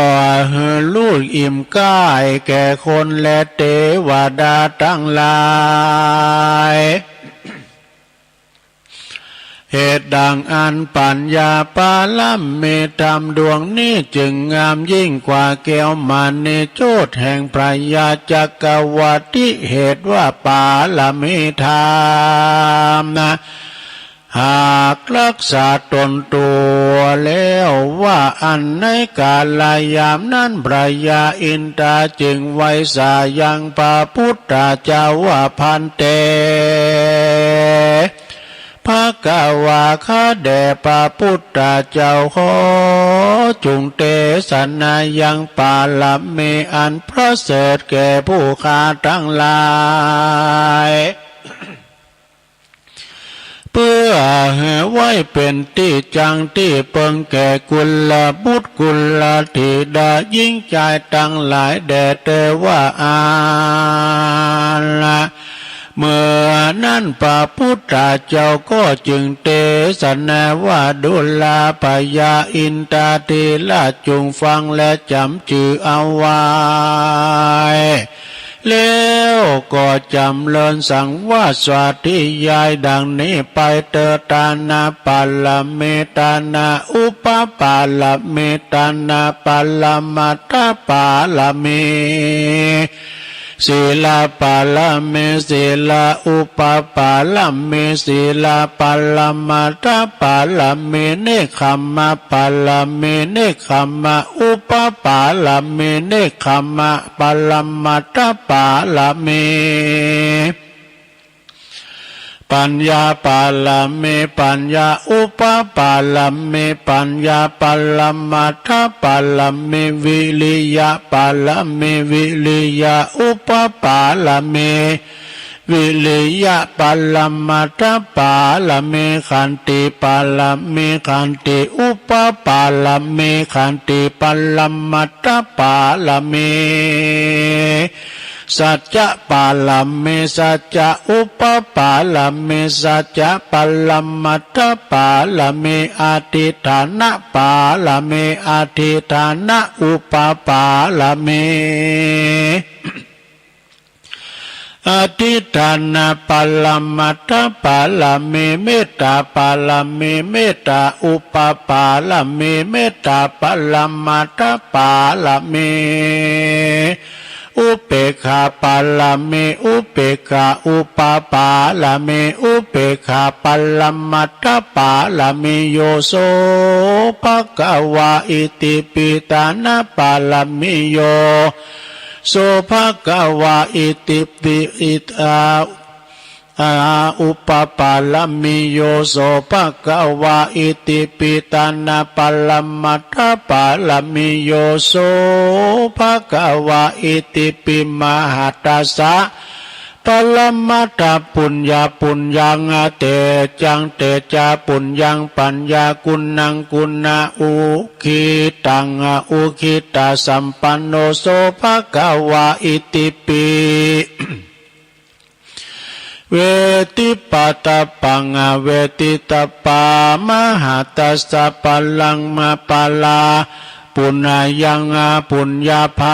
หื้อลูกอิ่มใก้แก่คนและเตวดาตังหลาย เหตุดังอั้นปัญญาปารมีธรรมดวงนี้จึงงามยิ่งกว่าแก้วมณีโชติแห่งพญาจักรวรรดิ เหตุว่าปารมีธรรมนะ หากรักษาตนตัวแล้วว่าอั้น ในกาลยามนั้นพญาอินทราจึงไหว้สายังพระพุทธเจ้าว่า ภันเต ภควา ข้าแด่พระพุทธเจ้า ขอจุ่งเตสนายังปารมีอันประเสริฐแก่ผู้ข้าตังหลาย เปื้อหื้อไว้เป๋นตี้จั้งตี้เปิงแก่กุลบุตรกุลธิดาญิงจายตังหลายแด่เตวะอาละ เมื่อนั้นพระพุทธเจ้าก็จึงเตสนาว่า ดูราพญาอินทราธิราชจุ่งฟังและจ๋ำจื้อเอาไว้ แล้วก็จ๋ำเริญสังวาสสาธยายดังนี้ไปเถิด ทานปารมี ทานอุปปารมี ทานปรมัตถปารมี ศีลปารมี ศีลอุปปารมี ศีลปรมัตถปารมี เนกขัมมปารมี เนกขัมมอุปปารมี เนกขัมมปรมัตถปารมี ปัญญาปารมี ปัญญาอุปปารมี ปัญญาปรมัตถปารมี วิริยะปารมี วิริยะอุปปารมี วิริยะปรมัตถปารมี ขันติปารมี ขันติอุปปารมี ขันติปรมัตถปารมี สัจจะปารมี สัจจะอุปปารมี สัจจะปรมัตถปารมี อธิฐานะปารมี อธิฐานะอุปปารมี อธิฐานะปรมัตถปารมี เมตตาปารมี เมตตาอุปปารมี เมตตาปรมัตถปารมี อุเปกขาปารมี อุเปกขาอุปปารมี อุเปกขาปรมัตถปารมี โย โส ภควา อิติปิ ทานปารมี โย โส ภควา อิติปิ อิตา อา อุปปารมี โย โส ภควา อิติปิ ทานปรมัตถปารมี โย โส ภควา อิติปิ มหัตถัสสะ ปรมัตถปุญญา ปุญญัง เตจัง เตจาปุญญัง ปัญญากุณัง กุณาอุคขิตัง อุคขิตาสัมปันโน โส ภควา อิติปิ เวทิตาปัง เวทิตาปามหัตถัสสะ ปรังมะปะลา ปุญญัง ปุญญาภา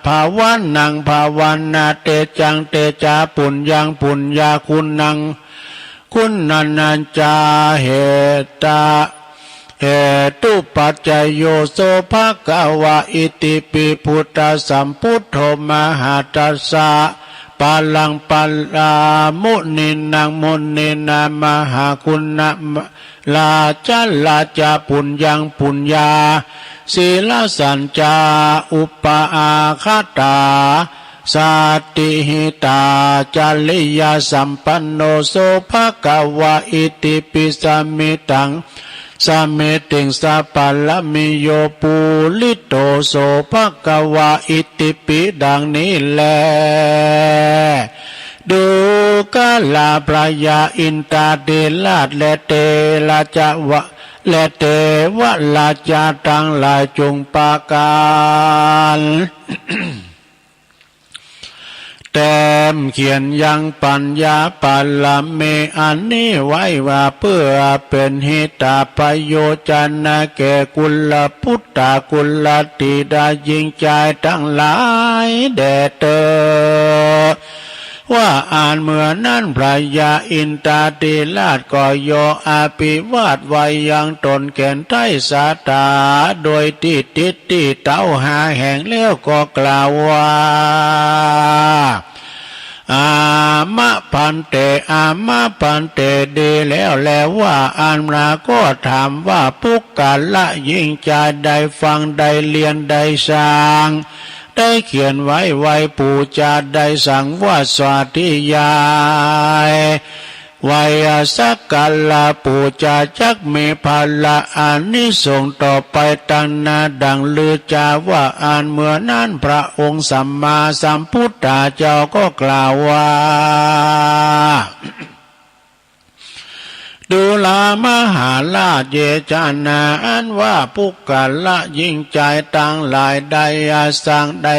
ภาวนัง ภาวนา เตจัง เตจาปุญญัง ปุญญากุณัง กุณานัญจา เหตา เหตุปัจจโย โส ภควา อิติปิ พุทธสัมพุทโธ มหัตถัสสะ ปรังปะลา มุนีนัง มุนีนา มหากุณา ราชา ราชาปุญญัง ปุญญา ศีลสัญจา อุปาคาตา สัตถิหิตา จริยาสัมปันโน โส ภควา อิติปิ สมิตัง สมิติง สะปารมีโย ปุริโต โส ภควา อิติปิ ดังนี้แล ดูราพญาอินทราธิราชและเตระจาวะ และเทวราชาตังหลายจุ่งประการ แต้มเขียนยังปัญญาปารมีอันนี้ไว้ว่า เพื่อเป็นหิตาประโยชน์นะแก่กุลปุตตากุลธิดาหญิงชายทั้งหลายแด่เธอ ว่าอันเมื่อนั้นพระยาอินทาธิราชก็ย่ออภิวาทไว้ยังตนแก่นไท้สาตา โดยที่ติดที่เท้าห้าแห่งแล้วก็กล่าวว่า อามะภันเต อามะภันเต ดีแล้วแลว่าอัน พระก็ถามว่า ปุคคละหญิงชายได้ฟังได้เรียนได้สร้าง ได้เขียนไว้ไหว้บูชาได้สังวาสสาธยาย ไหว้สักการะบูชาจักมีผละอานิสงส์ต่อไปตั้งหน้าดังฤๅจาว่าอัน เมื่อนั้นพระองค์สัมมาสัมพุทธเจ้าก็กล่าวว่า ดูรามาหาราช เยชะนาอันว่าปุคคละหญิงชายตังหลายได้สร้างได้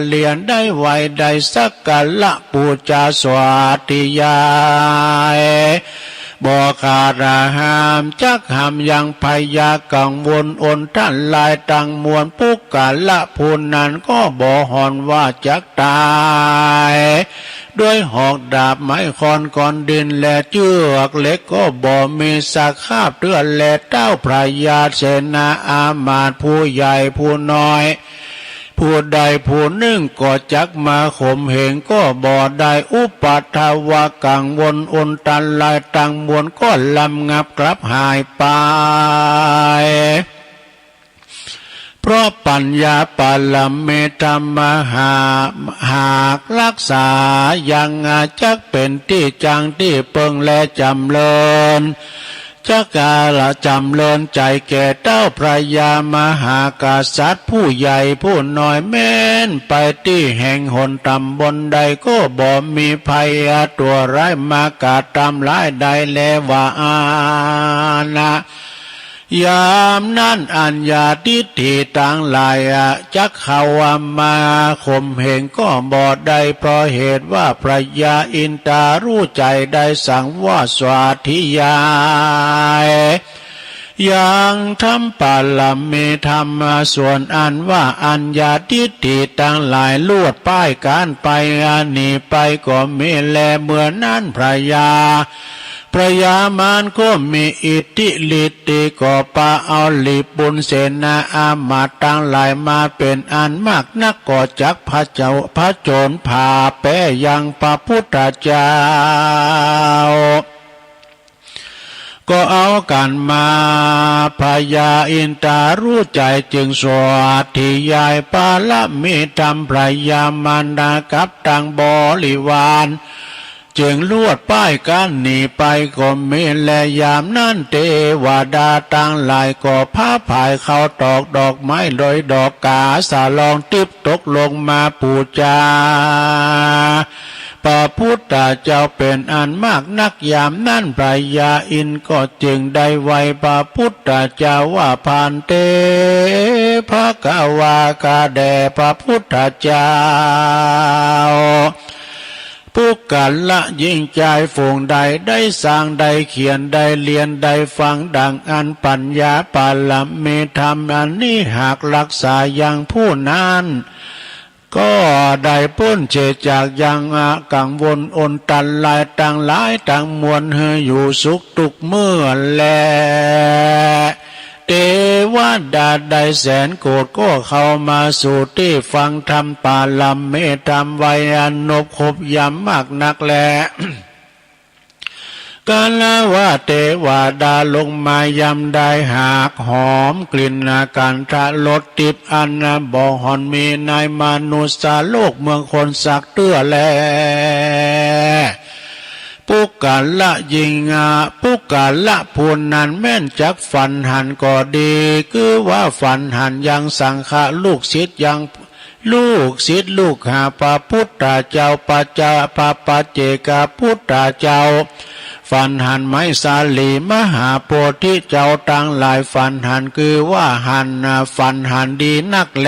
เรียนได้ไหว้ได้สักการะบูชาสาธยาย บ่ขาดห้ามจักห้ามยังพยากังวลอนทั้งหลายตังมวล ปุคคละผู้นั้นก็บ่ฮ้อนว่าจักตาย ด้วยหอกดาบไม้ค้อนก้อนดินและเจื้อกเหล็กก็บ่มีสภาพเตื้อ และเท้าพระยาเสนาอามาตย์ผู้ใหญ่ผู้น้อย ผู้ใดผู้หนึ่งก็จักมาข่มเหงก็บ่ได้ อุปัทวะกังวลอนตรายตังมวลก็ระงับกลับหายไป เพราะปัญญาปารมีธรรมหา หากรักษายังจักเป็นตี้จั่งตี้เปิงและจ๋ำเริญ จักกาละจ๋ำเริญใจ๋แก่เท้าพระยามหากษัตริย์ผู้ใหญ่ผู้น้อย แม้นไปตี้แห่งหนตำบลใดก็บ่มีภัยอันตัวยร้ายมากระทำร้ายได้แลว่าอันนะ ยามนั้นอัญญาทิฏฐิตังหลายจักเข้ามาข่มเหงก็บ่ได้ เพราะเหตุว่าพระยาอินทารู้ใจ๋ได้สังวาสสาธยาย ยังธรรมปารมีธรรมส่วนอันว่าอัญญาทิฏฐิตังหลายลวดป้ายกั้นไปหนีไปก็มีแล เมื่อนั้นพระยา พระยามารก็มีอิทธิฤทธิ์ก็ปาเอาหลีบุญเสนาอามาตย์ตังหลายมาเป็นอันมากนัก ก็จักผะเจ้า ผจญผ่าแปยังพระพุทธเจ้า ก็เอากั๋นมา พระยาอินทารู้ใจ๋จึงสาธยายปารมีธรรมพระยามารกับตังบริวาร จึงลวดป้ายกั้นหนีไปก็มีแล ยามนั้นเทวดาตังหลายก็พาผายเข้าตอกดอกไม้โดยดอกกาสะลองทิพย์ตกลงมาบูชา พระพุทธเจ้าเป็นอันมากนัก ยามนั้นพระยาอินทร์ก็จึงได้ไหว้พระพุทธเจ้าว่า ภันเต ภะคะวา ข้าแด่พระพุทธเจ้า ปุคคละหญิงชายผู้ใดได้สร้างได้เขียนได้เรียนได้ฟังดังอันปัญญาปารมีธรรมอันนี้หากรักษายังผู้นั้น ก็ได้ป๊นเสียจากยังกังวลอันตรายตังหลายตังมวล หื้ออยู่สุขทุกเมื่อแล เทวดาได้แสนโกดก็เข้ามาสู่ตี้ฟังธรรมปารมีธรรมไว้อันนบครบยำมากนักแล กาละวะเทวดาลงมายำได้หากหอมกลิ่นคันธรสทิพย์อันบ่ห่อนมีในมนุสสโลกเมืองคนสัตว์เตื้อแล ปุคคละหญิง ปุคคละผู้นั้นแม้นจักฝันหันก็ดี คือว่าฝันหันยังสังฆะลูกศิษย์ยัง ลูกศิษย์ลูกหาพระพุทธเจ้า ปัจจ พระปัจเจกพุทธเจ้า ฝันหันไมสาลีมหาโพธิเจ้าตังหลาย ฝันหันคือว่าหัน ฝันหันดีนักแล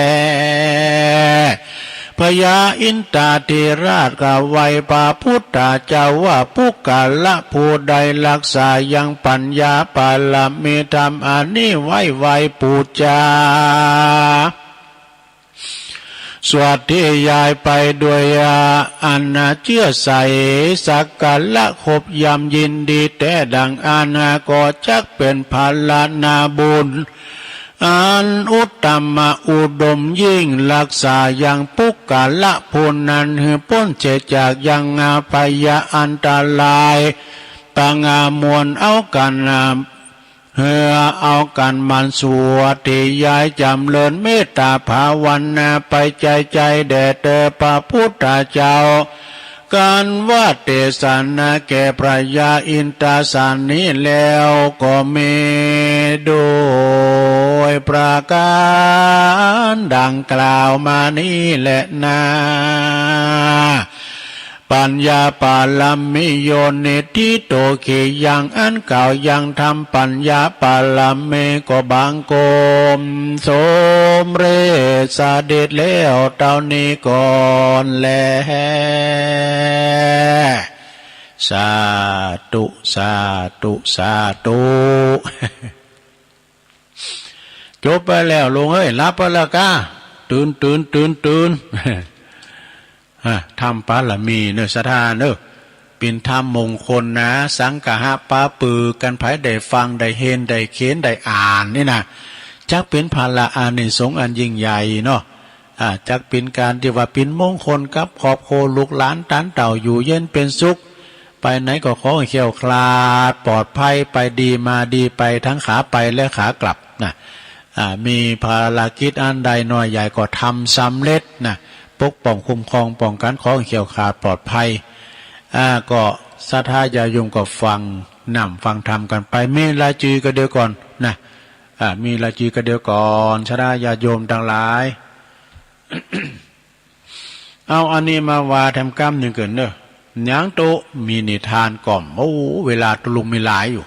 พญาอินทาธิราชกล่าวไหว้พระพุทธเจ้าว่า ปุคคละผู้ใดรักษายังปัญญาปารมีธรรมอันนี้ไว้ ไหว้บูชา สวัสดียายไปด้วยอันเชื่อใส สักการะครบยำยินดีแต่ดังอัน ก็จักเป็นพลานาบุญ อันอุตตมะอุดมยิ่ง รักษายังปุคคละผู้นั้นหื้อป๊นเสียจากยังพยาอันตราย ปังมวลเอากัน เฮือเอากันหมั่นสวดที่ยายจำเริญเมตตาภาวนาไปใจใจแด่เธอพระพุทธเจ้า กันว่าเตสนาแก่พระยาอินทาสานี้แล้วก็มีโดยประการดังกล่าวมานี้แหละนา ปัญญาปารมีโยนิธิโตขียัง อันกล่าวยังธรรมปัญญาปารมีก็บังคมสมเร็จเสด็จแล้วเต้านี้ก่อนแล สาธุ สาธุ สาธุ จบไปแล้วลุงเอ้ย หลับไปแล้วกา ตื่น ตื่น ตื่น ตื่น อ่ะ ธรรมปารมีเนอะ ศรัทธาเนอะ เป็นธรรมมงคลนะ สังคหะปะปือกัน ไผได้ฟัง ได้เห็น ได้เขียน ได้อ่านนี่นะ จักเป็นผลาอานิสงส์อันยิ่งใหญ่เนาะ อ่า จักเป็นการที่ว่าเป็นมงคลกับครอบครัวลูกหลานต้านเต้าอยู่เย็นเป็นสุข ไปไหนก็ขอให้แคล้วคลาดปลอดภัย ไปดีมาดี ไปทั้งขาไปและขากลับนะ อ่า มีภารกิจอันใดน้อยใหญ่ก็ทำสำเร็จนะ ปกป้องคุ้มครองป้องกัน ขอให้แคล้วคลาดปลอดภัย อ่า ก็ศรัทธาญาติโยมก็ฟังน้ำฟังธรรมกันไป มีรายจื่อก็เดียวก่อนนะ อ่า มีรายจื่อก็เดียวก่อน ศรัทธาญาติโยมทั้งหลาย เอาอันนี้มาว่าแถมกำหนึ่งเกินเนอะ ยังโตมีนิทานก่อม โอ้ เวลาตุลุงมีหลายอยู่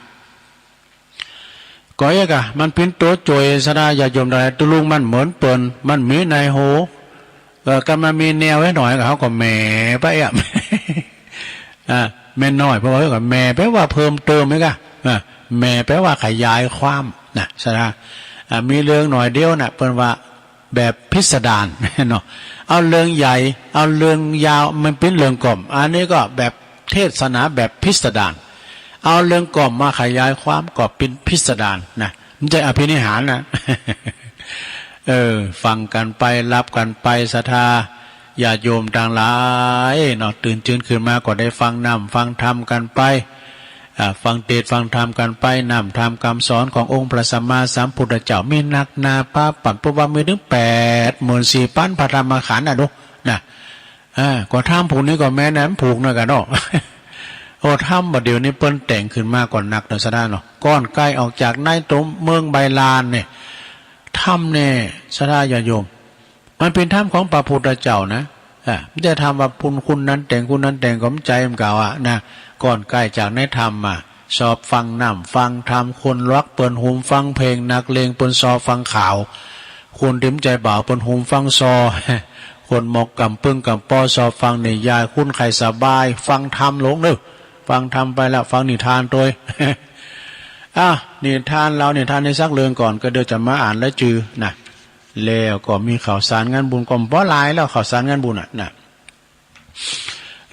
ก็เอ๊ะกะ มันเป็นตัวโจยศรัทธาญาติโยมทั้งหลาย ตุลุงมันเหมือนเปิ้น มันมีในหู เออ ก็มันมีแนวไว้หน่อยก็เขาก็แหมไปอ่ะ อ่า แหมหน่อย เพราะว่าก็แหมแปลว่าเพิ่มเติมไหมกะ อ่า แหมแปลว่าขยายความนะ ศรัทธา อ่า มีเรื่องหน่อยเดียวนะ เปิ้นว่า แบบพิสดารเนาะ เอาเรื่องใหญ่ เอาเรื่องยาว มันเป็นเรื่องก่อม อันนี้ก็แบบเทศนาแบบพิสดาร เอาเรื่องก่อมมาขยายความก็เป็นพิสดารนะ มันจะอภินิหารนะ เออ ฟังกันไป รับกันไป ศรัทธาญาติโยมทั้งหลายเนาะ ตื่นจื้นขึ้นมาก็ได้ฟังน้ำฟังธรรมกันไป อ่า ฟังเทศน์ฟังธรรมกันไป น้ำธรรมคำสอนขององค์พระสัมมาสัมพุทธเจ้า มีนักหนาปาปัน เพราะว่ามีถึงแปดหมื่นสี่พันพระธรรมขันธ์นะดูนะ อ่า ก็ธรรมผูกนี้ก็แม่นนะ มันผูกเนาะกะเนาะ โอ้ ธรรมบ่าเดี๋ยวนี้เปิ้นแต่งขึ้นมาก่อนนักเนาะ ศรัทธาเนาะ ก่อนใกล้ออกจากในตัวเมืองใบลานเนี่ย ธรรมเนี่ย ศรัทธาญาติโยม มันเป็นธรรมของพระพุทธเจ้านะ อ่ะ ไม่ใช่ธรรมว่าคุณ คุณนั้นแต่ง คุณนั้นแต่ง ก็มันใจมันเก่าอะนะ ก่อนใกล้จากในธรรมมา ชอบฟังน้ำฟังธรรม คนรักเปิ้นหุมฟังเพลง นักเลงเปิ้นชอบฟังข่าว คนที่มันใจบ่าวเปิ้นหุมฟังซอ คนหมกกำปึ้งกำปอชอบฟังนิยาย คุณใครสบาย ฟังธรรมลงเด้อ ฟังธรรมไปแล้ว ฟังนิทานโตย อ่ะ นิทานเรา นิทานในสักเรื่องก่อน ก็เดี๋ยวจะมาอ่านรายจื่อนะ แล้วก็มีข่าวสารงานบุญก็บ่หลายแล้ว ข่าวสารงานบุญน่ะนะ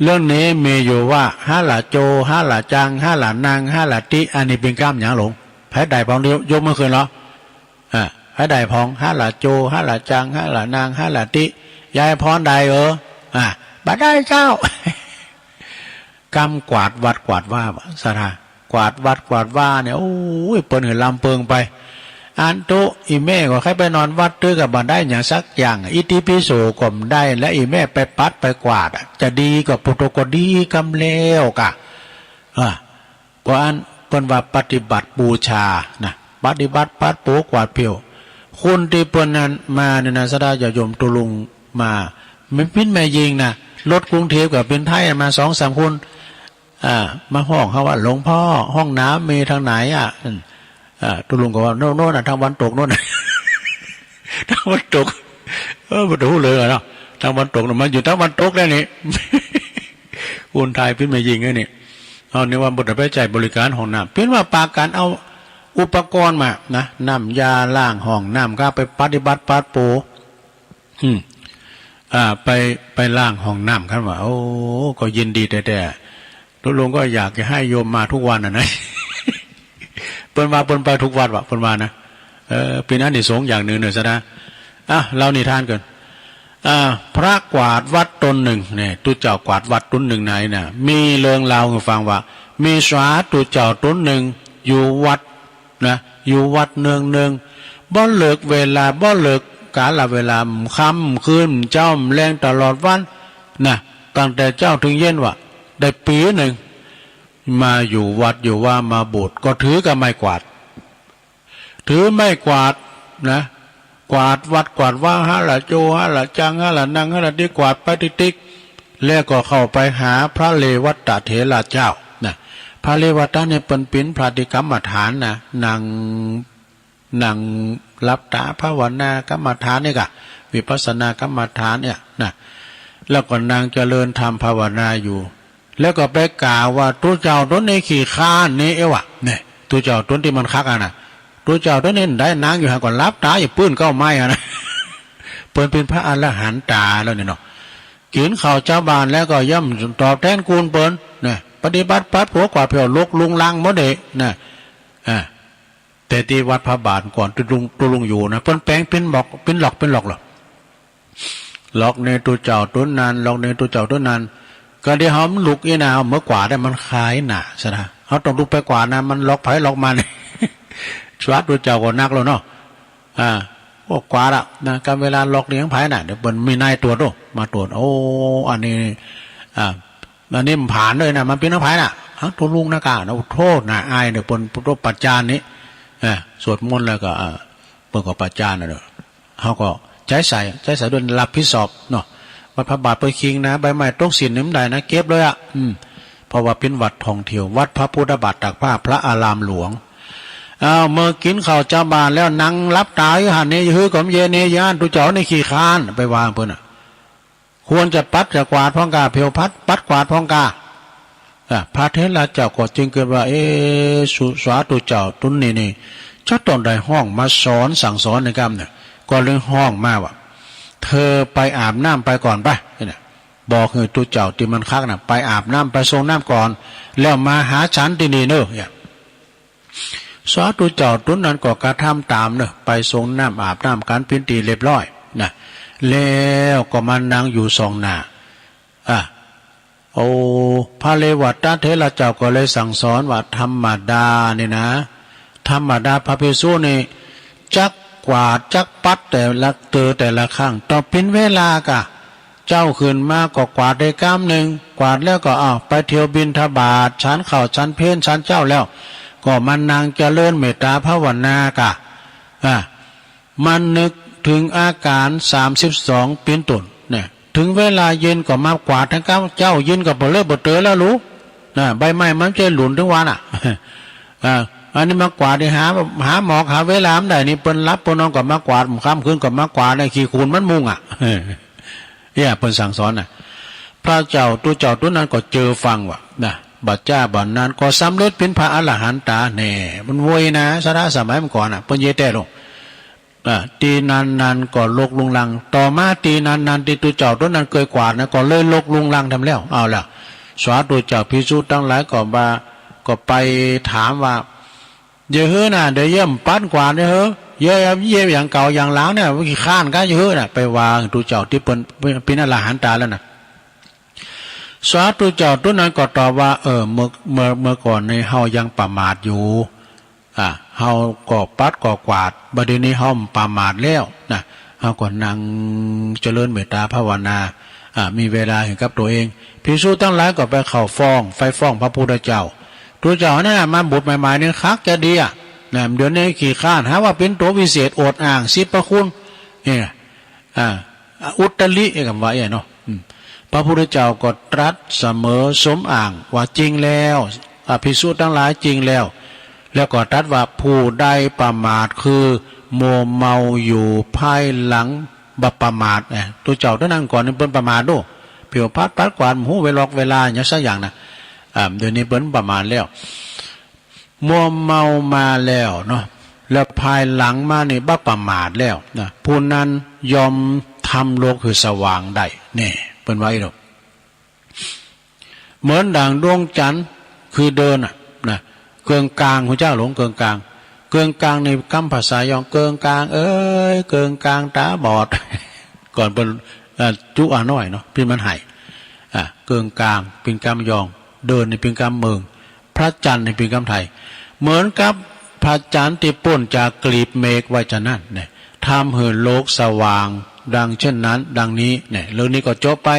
เรื่องนี้มีอยู่ว่า หะละโจ หะละจัง หะละนัง หะละติ อันนี้เป็นกำหยังหลง ไผได้พองยก ยกมือขึ้นเหรอ อ่า ไผได้พอง หะละโจ หะละจัง หะละนัง หะละติ ยายพรได้เออ อ่า บ่ได้เจ้า กำกวาดวัดกวาดว่า ศรัทธา กวาดวัดกวาดว่าเนี่ย โอ้ย เปิ้นหือลำเปิงไป อันตุ อีแม่ก็ใครไปนอนวัดตื้อกับบ่ได้หยังสักอย่าง อิติปิโสก็บ่ได้ และอีแม่ไปปัดไปกวาดอะ จะดีก็ปุโตก็ดีกำแล้วกะ อ่ะ เพราะอันเปิ้นว่าปฏิบัติบูชานะ ปฏิบัติปัดปูกวาดเผียว คนที่เปิ้นนั้นมาเนี่ยนะ ศรัทธาญาติโยม ตุลุงมา แม่ปิ้นแม่ยิงนะ รถกรุงเทพฯกับปิ้นไทยมาสองสามคน อ่า มาฮ้องเฮาว่า "หลวงพ่อ ห้องน้ำมีทางไหนอะ?" อืม อ่า ตุ๊ลุงก็ว่า "โน่น โน่นน่ะ ทางวันตกโน่นน่ะ" ทางวันตก เออ บ่ฮู้เลยอะเนาะ ทางวันตกน่ะ มันอยู่ทางวันตกแล้วนี่ คนไทยเป็นแม่ญิงไอ้นี่ เอานี่ว่าบ่ได้ไปใช้บริการห้องน้ำ เป็นว่าปากันเอาอุปกรณ์มานะ น้ำยาล้างห้องน้ำ ก็ไปปฏิบัติปาดโป อืม อ่า ไป ไปล้างห้องน้ำกันว่า โอ้ ก็ยินดีแท้ๆ ตุ๊ลุงก็อยากจะให้โยมมาทุกวันน่ะนะ เปิ้นว่าเปิ้นไปทุกวัดว่ะ เปิ้นว่านะ เออ เป็นอานิสงส์อย่างหนึ่งเนอะซะนะ อ่ะ เล่านิทานกัน อ่า พระกวาดวัดตนหนึ่งเนี่ย ตุ๊เจ้ากวาดวัดตนหนึ่งไหนน่ะ มีเรื่องราวให้ฟังว่า มีสาธุเจ้าตนหนึ่งอยู่วัด นะ อยู่วัดเนืองๆ บ่เลิกเวลา บ่เลิกกาลเวลา ค่ำคืน เจ๊าแลงตลอดวัน นะ ตั้งแต่เจ๊าถึงเย็นว่ะ ได้ปีหนึ่ง มาอยู่วัดอยู่ว่ามาโบสถ์ ก็ถือกับไม้กวาด ถือไม้กวาด นะ กวาดวัดกวาดวา หาละโจ หาละจัง หาละนัง หาละติ๊ก กวาดไปติ๊กๆ แล้วก็เข้าไปหาพระเรวัตเถระเจ้า นะ พระเรวัตเนี่ยเปิ้นเป๋นพระที่กรรมฐานนะ นั่ง นั่งหลับตาภาวนากรรมฐานนี่กะ วิปัสสนากรรมฐานเนี่ยนะ แล้วก็นั่งเจริญธรรมภาวนาอยู่ แล้วก็ไปกล่าวว่า ตุ๊เจ้าตนนี้ขี้คร้านนี่เอวะ เนี่ย ตุ๊เจ้าตนที่มันคักอะนะ ตุ๊เจ้าตนนี้ได้นั่งอยู่หั่นก็หลับตาอยู่ปื้นเก๊าไม้อะนะ เปิ้นเป๋นพระอรหันตาแล้วเนี่ยเนาะ กิ๋นข้าวเจ๊าบ้านแล้วก็ย่อมตอบแทนคุณเปิ้น เนี่ย ปฏิบัติปัดผัวกวาดเผียวลกลุงลังหมดเลย เนี่ย อ่า แต่ตี้วัดพระบาทก่อนตุ๊ลุง ตุ๊ลุงอยู่นะ เปิ้นแป๋งเป๋นหมอก เป๋นหลอก เป๋นหลอกเหรอ หลอกในตุ๊เจ้าตุ๊นั้น หลอกในตุ๊เจ้าตุ๊นั้น ก็เดี๋ยวเฮามันลุกอี้นะ เฮาเมื่อกวาดได้มันคายหนาซะนะ เฮาต้องลุกไปกวาดนะ มันหลอกไผหลอกมัน สาธุเจ้าก็นักแล้วเนาะ อ่า พวกกวาดอะนะ กำเวลาหลอกเลี้ยงไผน่ะ เดี๋ยวเปิ้นมีนายตรวจดู มาตรวจ โอ้ อันนี้ อ่า อันนี้มันผ่านเลยนะ มันเป๋นของไผน่ะ เอ้า ตุ๊ลุงนะกะนะ โอ้ โทษนะ อายเนี่ย เปิ้น เปิ้นประจานนี่ เออ สวดมนต์แล้วก็ เออ เปิ้นก็ประจานน่ะเนาะ เฮาก็ใจ๊ใส่ ใจ๊ใส่ด้วยรับผิดชอบเนาะ วัดพระบาทเปิ้นคิงนะ ใบไม้ตกสีนนี่มันได้นะ เก็บเลยอะ อืม เพราะว่าเป๋นวัดท่องเที่ยว วัดพระพุทธบาทตากผ้า พระอารามหลวง อ้าว เมื่อกิ๋นข้าวเจ๊าบ้านแล้ว นั่งหลับตาอยู่หั่นนี่ อยู่หื้อก็บ่เย็นนี่ ย่านตุ๊เจ้านี่ขี้คร้าน ไปว่าเปิ้นน่ะ ควรจะปัดจะกวาดพ่องกา เผียวพัด ปัดกวาดพ่องกา อ่ะ พระเถระเจ้าก็จึงกึ๊ดว่า เอ๊ะ สุ สาธุเจ้าตุ๊นนี้นี่ จะต้องได้ฮ้องมาสอนสั่งสอนในกำเนี่ย ก็เลยฮ้องมาว่า เธอไปอาบน้ำไปก่อนไป เนี่ย บอกหื้อตุ๊เจ้าตี้มันคักน่ะ ไปอาบน้ำ ไปสรงน้ำก่อน แล้วมาหาฉันตี้นี่เนอะ เนี่ย สาธุเจ้าตุ๊นนั้นก็กระทำตามเนอะ ไปสรงน้ำอาบน้ำกั๋นเป๋นตี้เรียบร้อยนะ แล้วก็มานั่งอยู่ส่องหน้า อ่ะ โอ้ พระเรวัตเถระเจ้าก็เลยสั่งสอนว่า ธรรมดานี่นะ ธรรมดาพระภิกษุนี่ จักกวาดจักปัดแต่ละเตอแต่ละครั้ง ต้องเป๋นเวลากะ เจ๊าขึ้นมาก็กวาดได้กำนึ่ง กวาดแล้วก็ อ้าว ไปเที่ยวบิณฑบาต ฉันข้าวฉันเพลฉันเจ๊าแล้ว ก็มานั่งเจริญเมตตาภาวนากะ อ่ะ มานึกถึงอาการสามสิบสองเป๋นต้นเนี่ย ถึงเวลาเย็นก็มากวาดทั้งกำ เจ๊าเย็นก็บ่เลอะบ่เตอะแล้วลูก นะ ใบไม้มันจะหล่นถึงวันน่ะ อ่า อันนี้มากวาดนี่หา หาหมอกหาเวลาบ่ได้นี่ เปิ้นหลับเปิ้นนอนก็มากวาด ค่ำคืนก็มากวาด ขี้ฝุ่นมันมุงอ่ะ เนี่ย เปิ้นสั่งสอนน่ะ พระเจ้าตุ๊เจ้าตุ๊นั้นก็เจอฟังว่า นะ บัดจ้าบัดนั้นก็สำเร็จเป๋นพระอรหันตาแน่ มันโวยนะ สาระสมัยเมื่อก่อนน่ะ เปิ้นเยแต้ลง อ่า ตี้นั้นๆ ก็ลกลุงลัง ต่อมาตี้นั้นๆ ตี้ตุ๊เจ้าตุ๊นั้นเกยกวาดนะ ก็เลยลกลุงลังแถมแล้ว เอาล่ะ สาธุเจ้าภิกษุตังหลายก็ว่า ก็ไปถามว่า เยอะเฮ้อน่ะ เดี๋ยวเยี่ยมปัดกวาดเนี่ยเฮ้อ เยี่ยม เยี่ยมอย่างเก่าอย่างหลังเนี่ย ขี้คร้านกะเยอะเฮ้อน่ะ ไปว่าตุ๊เจ้าตี้เปิ้น เป๋นอรหันตาแล้วน่ะ สาธุเจ้าตุ๊นั้นก็ตอบว่า เออ เมื่อ เมื่อ เมื่อก่อนนี่เฮายังประมาทอยู่ อ่ะ เฮาก็ปัดก็กวาด บัดเดี๋ยวนี้เฮาบ่ประมาทแล้วนะ เฮาก็นั่งเจริญเมตตาภาวนา อ่ะ มีเวลาให้กับตัวเอง ภิกษุตังหลายก็ไปเข้าฟ้อง ไปฟ้องพระพุทธเจ้า ตุ๊เจ้าน่ะ มาบวชใหม่ๆ นี่คักจะดีอ่ะ นะ เดี๋ยวนี้ขี้คร้าน หาว่าเป๋นตัววิเศษ อวดอ้างสิบพระคุณ เนี่ย อ่า อุตริ เอ้ย กำว่าเอ้ยเนาะ อืม พระพุทธเจ้าก็ตรัสเสมอสมอ้างว่าจริงแล้ว อภิสุทั้งหลายจริงแล้ว แล้วก็ตรัสว่าผู้ใดประมาทคือมัวเมาอยู่ภายหลังบ่ประมาท เอ้ย ตัวเจ้าเท่านั้นก่อนนี่เปิ้นประมาทโด เปียวพัดปัดกวาด บ่ฮู้เวลอกเวลาหยังสักอย่างนะ อ่า เดี๋ยวนี้เปิ้นประมาทแล้ว มัวเมามาแล้วเนาะ แล้วภายหลังมานี่บ่ประมาทแล้วนะ ผู้นั้นย่อมทำโลกหื้อสว่างได้ นี่ เปิ้นว่าอี้ดอก เหมือนดั่งดวงจันทร์คือเดินน่ะนะ เกิงกลาง ฮู้จักหลงเกิงกลาง เกิงกลางในกำภาษายอง เกิงกลาง เอ้ย เกิงกลางตาบอด ก่อนเปิ้น เอ่อ จุอาน้อยเนาะ เปิ้นมันไห้ อ่ะ เกิงกลาง เปิ้นกำยอง เดินนี่เปิ้นกำเมือง พระจันทร์นี่เปิ้นกำไทย เหมือนกับพระจันทร์ที่พ้นจากกลีบเมฆไว้ฉะนั้นเนี่ย ทำให้โลกสว่างดังเช่นนั้น ดังนี้เนี่ย เรื่องนี้ก็จบไป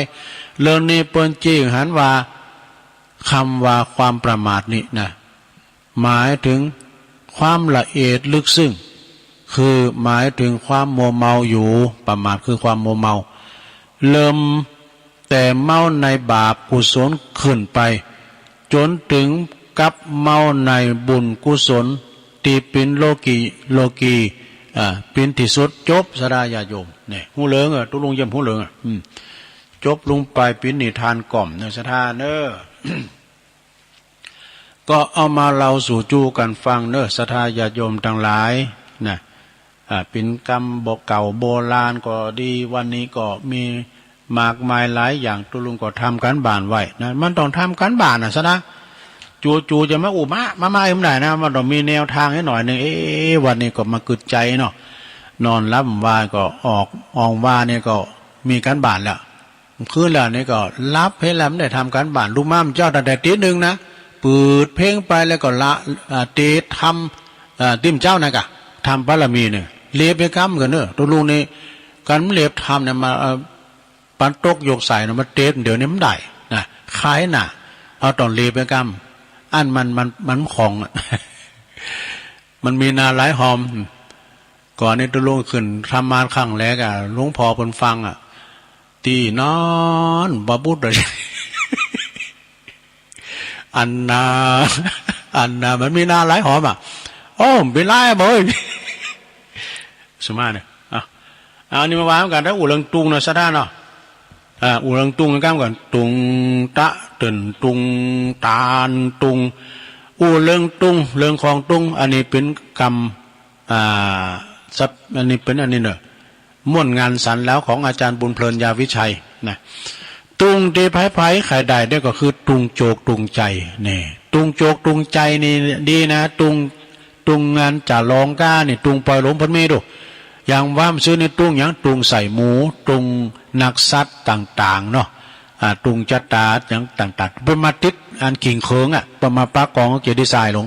เรื่องนี้เปิ้นจึงหันว่า คำว่าความประมาทนี่นะ หมายถึงความละเอียดลึกซึ้ง คือหมายถึงความมัวเมาอยู่ ประมาทคือความมัวเมา เริ่มแต่เมาในบาปกุศลขึ้นไป จนถึงกับเมาในบุญกุศลที่เป็นโลกี โลกี อ่า เป็นที่สุด จบ ศรัทธาญาติโยม เนี่ย ฮู้เรื่องอ่ะ ตุ๊ลุงเยี่ยมฮู้เรื่องอ่ะ อืม จบลงไปเป็นนิทานก่อมเนอะ ศรัทธาเนอะ ก็เอามาเล่าสู่จู้กันฟังเนอะ ศรัทธาญาติโยมทั้งหลายนะ อ่า เป็นกำบอกเก่าโบราณก็ดี วันนี้ก็มีมากมายหลายอย่าง ตุ๊ลุงก็ทำการบ้านไว้นะ มันต้องทำการบ้านนะ ศรัทธา จู๋ๆ จะมาอู้มะ มา มาเอ็มได้นะ มันต้องมีแนวทางให้หน่อยหนึ่ง เอ๊ะ วันนี้ก็มาคึดใจ๋เนาะ นอนหลับว่าก็ออก ออกว่านี่ก็มีการบ้านแล้ว คืนแล้วนี่ก็หลับ เห็นแล้วบ่ได้ทำการบ้าน ลุกมาเมื่อเจ๊าตั้งแต่ตีหนึ่งนะ เปิดเพลงไปแล้วก็ละ อ่า เตรียมทำ อ่า เตรียมเจ๊านั่นกะ ทำบารมีเนี่ย เหลียบไปกำกั๋นเนอะ ตุ๊ลุงนี่ การเหลียบทำเนี่ยมา เอ่อ ปันตกยกใส่เนาะ มาเตรียมเดี๋ยวนี้บ่ได้นะ คายหน้า เฮาต้องเหลียบไปกำ อันมัน มัน มันของอะ มันมีหน้าหลายหอม ก่อนนี้ตุ๊ลุงขึ้นธรรมาสน์ครั้งแรกอะ หลวงพ่อเปิ้นฟังอะ ตี้นอนบ่บุดเลย อันนา อันนา มันมีหน้าหลายหอมอะ โอ้ บ่เป็นไรบ่เอ้ย สมมาเนี่ย อ่ะ อันนี้มาว่ากันนะ อู้เรื่องตุงเนาะ ศรัทธาเนาะ อ่า อู้เรื่องตุงกันก่อน ตุงตะเติ่นตุง ตานตุง อู้เรื่องตุง เรื่องของตุง อันนี้เป็นกำ อ่า สับ อันนี้เป็นอันนี้เนอะ ม่วนงานสรรแล้วของอาจารย์บุญเพลิน ยาวิชัย นะ ตุงตี้ไผๆ ใค่ได้เนี่ยก็คือตุงโจกตุงใจ๋ นี่ ตุงโจกตุงใจ๋นี่ดีนะ ตุง ตุงงานจ๋ารองก้านี่ ตุงปอยหลวงเปิ้นมีดู อย่างว่ามันซื่อนี่ตุงหยัง ตุงใส่หมู ตุงนักสัตว์ต่างๆ เนาะ อ่า ตุงชะตาหยังต่างๆ เปิ้นมาติดอันกิ่งเขิงอะ เปิ้นมาปะกองเกียรติทรายหลวง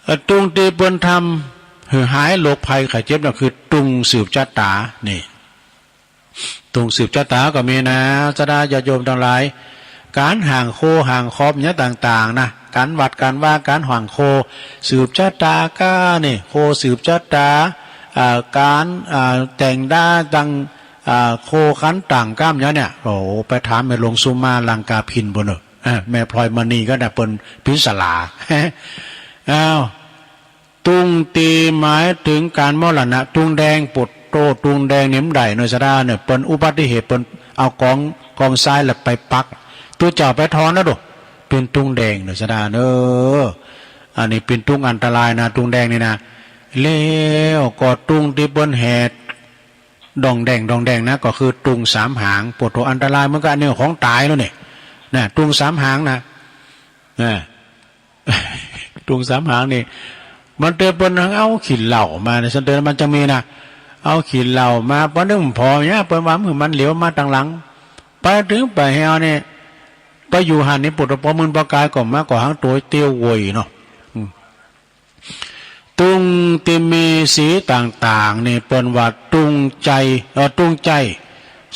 เอ่อ ตุงตี้เปิ้นทำหื้อหายโรคภัยไข้เจ็บนั่นคือตุงสืบชะตา นี่ ตุงสืบชะตาก็มีนะ ศรัทธาญาติโยมทั้งหลาย การหางโคหางคอบหยังต่างๆ นะ การวัดการว่า การหางโคสืบชะตาก้านี่ โคสืบชะตา อ่า การ อ่า แต่งด้าตั้ง อ่า โคขันต่างก้ามหยังเนี่ย โอ้ ไปถามแม่หลวงสุมาลังกาภินปุ้นเนอะ อ่า แม่พลอยมณีก็นะ เปิ้นพิศลา อ้าว ตุงตี้หมายถึงการมรณะ ตุงแดง โผดโธ่ ตุงแดงนี่บ่ได้เนอะ ศรัทธาเนอะ เปิ้นอุบัติเหตุ เปิ้นเอากอง กองทรายแล้วไปปัก ตุ๊เจ้าไปถอนนะดู เป็นตุงแดงเนอะ ศรัทธาเนอะ อันนี้เป็นตุงอันตรายนะ ตุงแดงนี่นะ แล้วก็ตุงตี้เปิ้นแห่ดองแดง ดองแดงนะ ก็คือตุงสามหาง โผดโธ่ อันตรายเหมือนกัน อันนี้ของต๋ายแล้วนี่ นะ ตุงสามหางนะ นะ ตุงสามหางนี่ มันเตอเปิ้นเอาขี้เหล้ามาเนี่ย สันเตอมันจังมีนะ เอาขี้เหล้ามา ปอนึ่งพอเนี่ย เปิ้นว่ามัน มันเหลียวมาตังหลัง ไปถึงไปแฮวเนี่ย ไปอยู่หั้นนี่ โผดโธ่ ปอมื่นปอกายก็มา ก็หางโตเตียวโวยเนาะ อืม ตุงตี้มีสีต่างๆ นี่เปิ้นว่าตุงใจ๋ เอ่อ ตุงใจ๋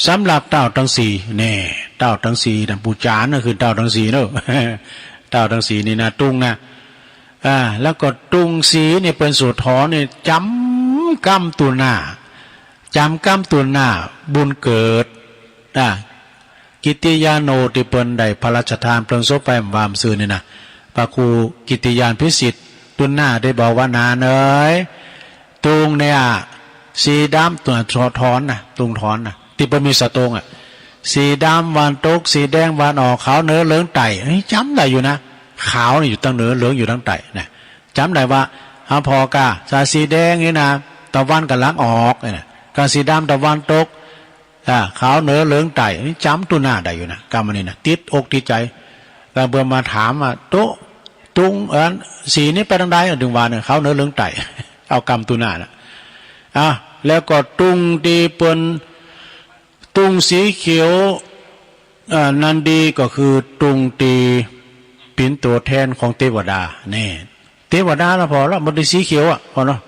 สำหรับเต้าตังสี่ แน่ เต้าตังสี่นะ ปู่จ๋ารย์นะ คือเต้าตังสี่เนอะ เต้าตังสี่นี่นะ ตุงนะ อ่า แล้วก็ตุงสีนี่เปิ้นสูตรถอนนี่ จ๋ำกำตั๋วหน้า จ๋ำกำตั๋วหน้า บุญเกิด อ่า กิตติยาโน ตี้เปิ้นได้พระราชทานเพลิงศพไปวามซืนนี่นะ พระครูกิตติยานพิสิทธิ์ ตุนหน้าได้บอกว่า หนานเอ๋ย ตุงเนี่ย สีดำ ตุงถอนนะ ตุงถอนนะ ตี้เปิ้นมีสตงค์อะ สีดำวันตก สีแดงวันออก ขาวเหนือเหลืองใต้ เฮ้ย จำได้อยู่นะ ขาวนี่อยู่ตางเหนือ เหลืองอยู่ตางใต้นะ จำได้ว่า เอาผ่อกา ถ้าสีแดงนี่นะ ตะวันกำลังออกนี่นะ กาสีดำตะวันตก อ่า ขาวเหนือเหลืองใต้ นี่จำตุหน้าได้อยู่นะ กำอันนี้นะ ติดอกติดใจ แล้วเปิ้นมาถามว่า โต๊ะ ตุง อัน สีนี้ไปทางใด ถึงว่าเนี่ย ขาวเหนือเหลืองใต้ เอากำตุหน้านะ อ่ะ แล้วก็ตุงตี้เปิ้น ตุงสีเขียว อ่า นั้นดีก็คือตุงตี้เป๋นตัวแทนของเตวดา นี่ เตวดาละผ่อละ มันเป็นสีเขียวอ่ะ ผ่อเนาะ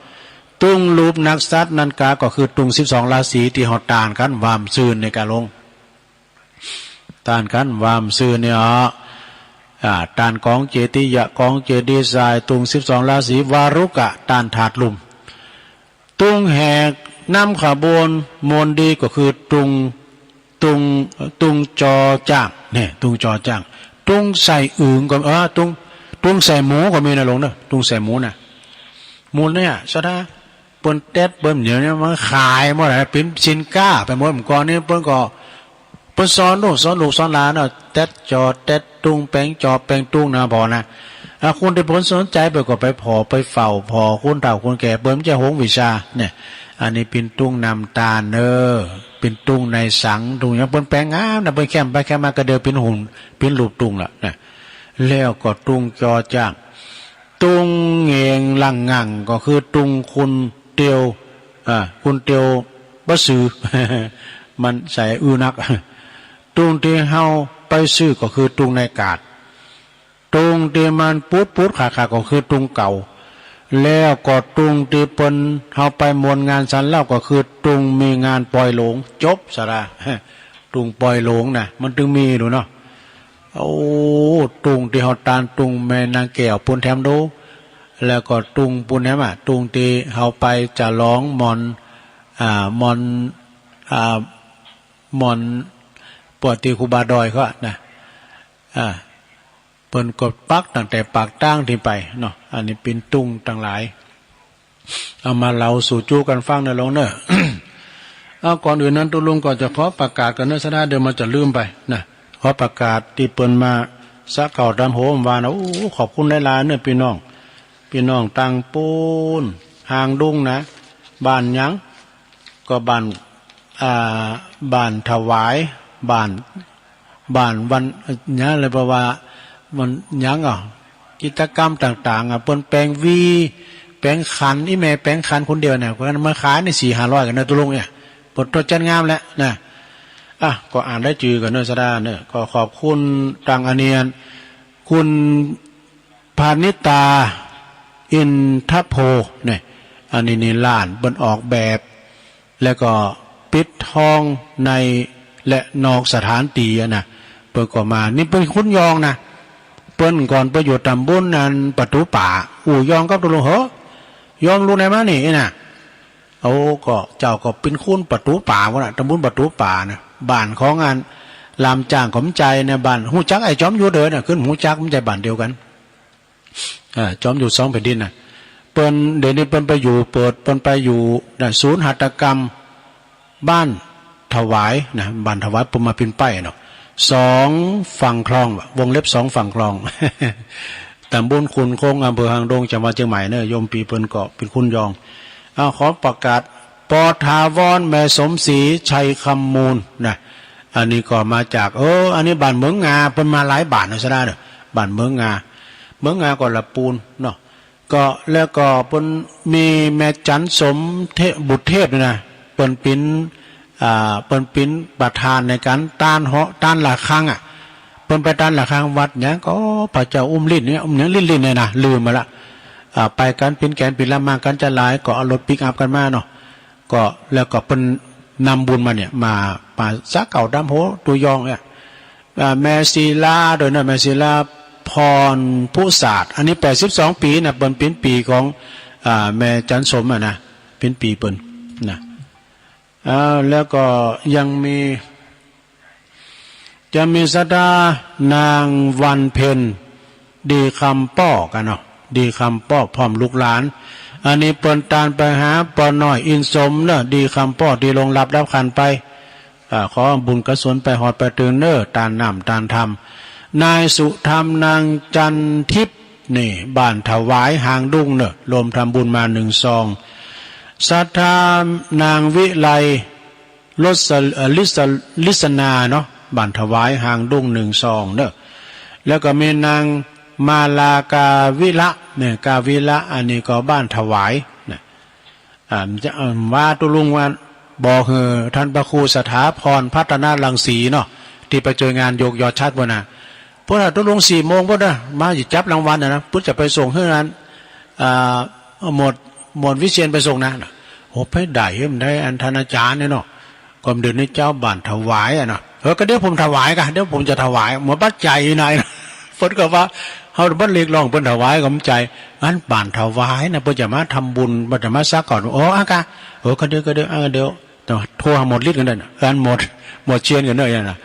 ตุงรูปนักษัตริย์นั้นกา ก็คือตุงสิบสองราศีตี้เฮาต้านกั๋นวามซืนในกาลง ต้านกั๋นวามซืนเนี่ย อ่า ต้านก๋องเจติยะ ก๋องเจดีย์ทราย ตุงสิบสองราศี วารุกะ ต้านธาตุลุ่ม ตุงแหกนำขบวนมวลดีก็คือตุง ตุง ตุงจอจ้าง เนี่ย ตุงจอจ้าง ตุงใส่อึ่งก็ เออ ตุง ตุงใส่หมูก็มีนะหลวงเนอะ ตุงใส่หมูน่ะ หมูเนี่ย สะดา เปิ้นเต็ดเปิ้นเหนียวเนี่ย มันขายหมดแล้ว เป๋นสินค้าไปหมด เมื่อก่อนนี้เปิ้นก็ เปิ้นสอนลูก สอนลูกสอนหลานเนาะ เต็ดจอเต็ดตุง แป๋งจอแป๋งตุงนะ ผ่อนะ อ่ะ คนตี้เปิ้นสนใจ๋เปิ้นก็ไปผ่อ ไปเฝ้าผ่อ คนเฒ่าคนแก่ เปิ้นจะหวงวิชา เนี่ย อันนี้เป๋นตุงนำต้านเนอะ เป๋นตุงในสัง ตุงหยัง เปิ้นแป๋งงามนะ เปิ้นแคมไปแคมมาก็เดียวเป๋นหุ่น เป๋นรูปตุงละนะ แล้วก็ตุงจอจ้าง ตุงเหงงลังงัง ก็คือตุงคุณเตียว อ่า คุณเตียวบ่ซื่อ มันใส่อื้อนัก ตุงตี้เฮาไปซื้อก็คือตุงในกาด ตุงตี้มันปูดปูดขาดขาดก็คือตุงเก่า แล้วก็ตุงตี้เปิ้นเฮาไปมวลงานสันเหล้าก็คือตุงมีงานปอยหลง จบสาระ ตุงปอยหลงนะ มันตึงมีดูเนาะ โอ้ ตุงตี้เฮาต้าน ตุงแม่นางแก้วปูนแถมดู แล้วก็ตุงปูนแถมอ่ะ ตุงตี้เฮาไปจะร้องมอน อ่า มอน อ่า มอน ปอดตี้ครูบาดอยเขาอะนะ อ่า เปิ้นก็ปักตั้งแต่ปากตางตี้ไปเนาะ อันนี้เป๋นตุงตังหลาย เอามาเล่าสู่จู้กั๋นฟังเนอะหลวงเนอะ เอา ก่อนอื่นนั้นตุ๊ลุงก็จะขอประกาศก่อนเนอะ สะดา เดี๋ยวมันจะลืมไปนะ ขอประกาศตี้เปิ้นมาสะเก่าต๋ามโหมว่านะ โอ้ ขอบคุณหลายๆ เนอะพี่น้อง พี่น้องตังปูน หางดุงนะ บ้านหยัง ก็บ้าน อ่า บ้านถวาย บ้าน บ้านวัน หยังเลย เพราะว่ามันหยังอ่ะ กิจกรรมต่างๆ อ่ะ เปิ้นแป๋งหวี แป๋งขัน อีแม่แป๋งขันคนเดียวเนี่ย เปิ้นมาขายนี่สี่ห้าร้อยกั๋นนะตุ๊ลุงเนี่ย เปิ้นตรวจจัดงามแล้วนะ อ่ะ ก็อ่านรายจื่อก่อนเนอะ สะดาเนอะ ก็ขอบคุณตังอาเนียน คุณ พานิตา อินทโพ เนี่ย อันนี้นี่ร้านเปิ้นออกแบบ แล้วก็ปิดทองในและนอกสถานตี้อะนะ เปิ้นก็มา นี่เปิ้นคนยองนะ เปิ้นก่อนเปิ้นอยู่ตำบลนั้นประตู๋ป่า อู้ยองกับตุ๊ลุงเหอะ ยองลูกไหนมานี่นะ โอ้ ก็เจ้าก็เป๋นคนประตู๋ป่าพุ้นน่ะ ตำบลประตู๋ป่านะ บ้านของอันลามจ้างของมันใจ๋นะ บ้านฮู้จักไอ้จอมยุทธเด้อนะ ขึ้นฮู้จักมันใจ๋บ้านเดียวกั๋น อ่า จอมยุทธสองแผ่นดินน่ะ เปิ้น เดี๋ยวนี้เปิ้นไปอยู่ เปิด เปิ้นไปอยู่น่ะ ศูนย์หัตถกรรมบ้านถวายนะ บ้านถวาย เปิ้นมาเป๋นป้ายเนาะ สองฝั่งคลอง วงเล็บสองฝั่งคลอง ตำบลขุนคง อำเภอหางดง จังหวัดเชียงใหม่เนอะ โยมปีเปิ้นก็เป๋นคนยอง เอา ขอประกาศ ปอถาวร แม่สมศรี ชัยคำมูลนะ อันนี้ก็มาจาก เออ อันนี้บ้านเหมืองงา เปิ้นมาหลายบ้านนะ สะดาเนอะ บ้านเหมืองงา เหมืองงาก็ละปูนเนาะ ก็ แล้วก็เปิ้นมีแม่จันสมเทพ บุตรเทพนี่นะ เปิ้นเป๋น อ่า เปิ้นเป๋นประธานในก๋านต้านเหาะ ต้านระฆังอะ เปิ้นไปต้านระฆังวัดหยังก็ พระเจ้าอุ้มลิ้นเนี่ย อุ้มหยังลิ้นๆ เนี่ยนะ ลืมไปละ อ่า ไปกั๋นเป๋นแก๋นเป๋นลำมากั๋นจะหลาย ก็เอารถปิกอัพกั๋นมาเนาะ ก็ แล้วก็เปิ้นนำบุญมาเนี่ย มา มาสะเก่าต๋ามโห ตัวยองเนี่ย อ่า แม่ศิลาด้วยเนาะ แม่ศิลาพรผู้ศาสตร์ อันนี้แปดสิบสองปี๋นะ เปิ้นเป๋นปี๋ของ อ่า แม่จันสมอะนะ เป๋นปี๋เปิ้นนะ อ่า แล้วก็ยังมี จะมีศรัทธานางวันเพ็ญ ดีคำป้อกันเนาะ ดีคำป้อพร้อมลูกหลาน อันนี้เปิ้นตานไปหาป้อน้อยอินสมเนอะ ดีคำป้อที่ล่วงลับดับขันไป อ่า ขอบุญกุศลไปฮอดไปเถิงเนอะ ตานน้ำตานธรรม นายสุธรรม นางจันทิพย์ นี่ บ้านถวายหางดุงเนอะ รวมทำบุญมาหนึ่งซอง ศรัทธานางวิไล ลส- เอ่อ ลิส- ลิสนาเนาะ บ้านถวายหางดุงหนึ่งซองเนอะ แล้วก็มีนางมาลากาวิละเนี่ย กาวิละ อันนี้ก็บ้านถวายนะ อ่า จะ เอิ่ม ว่าตุ๊ลุงว่าบอกหื้อท่านพระครูสถาพรพัฒนรังสีเนาะ ที่ไปช่วยงานยกยอดชัดบ่นะ เปิ้นว่าตุ๊ลุงสี่โมงเปิ้นนะ มาสิจับรางวัลนะนะ เปิ้นจะไปส่งหื้อนั้น อ่า หมวด หมวดวิเชียรไปส่งนะ โอ้ ไปได้ มันได้อันท่านอาจารย์เนี่ยเนาะ ก็เดินในเจ้าบ้านถวายอะเนาะ เออ ก็เดี๋ยวผมถวายกะ เดี๋ยวผมจะถวาย หมดปัจจัยอยู่ไหนนะ เปิ้นก็ว่า เฮาบ่เรียกร้องเปิ้นถวายก็บ่ใจ้ อันบ้านถวายนะ เปิ้นจะมาทำบุญ เปิ้นจะมาสักก่อน โอ้ อากะ เออ ก็เดี๋ยว ก็เดี๋ยว เออ เดี๋ยว โทรหาหมวดฤทธิ์กันเด้อนะ อันหมวด หมวดเชียรกันเด้ออย่างนั้นนะ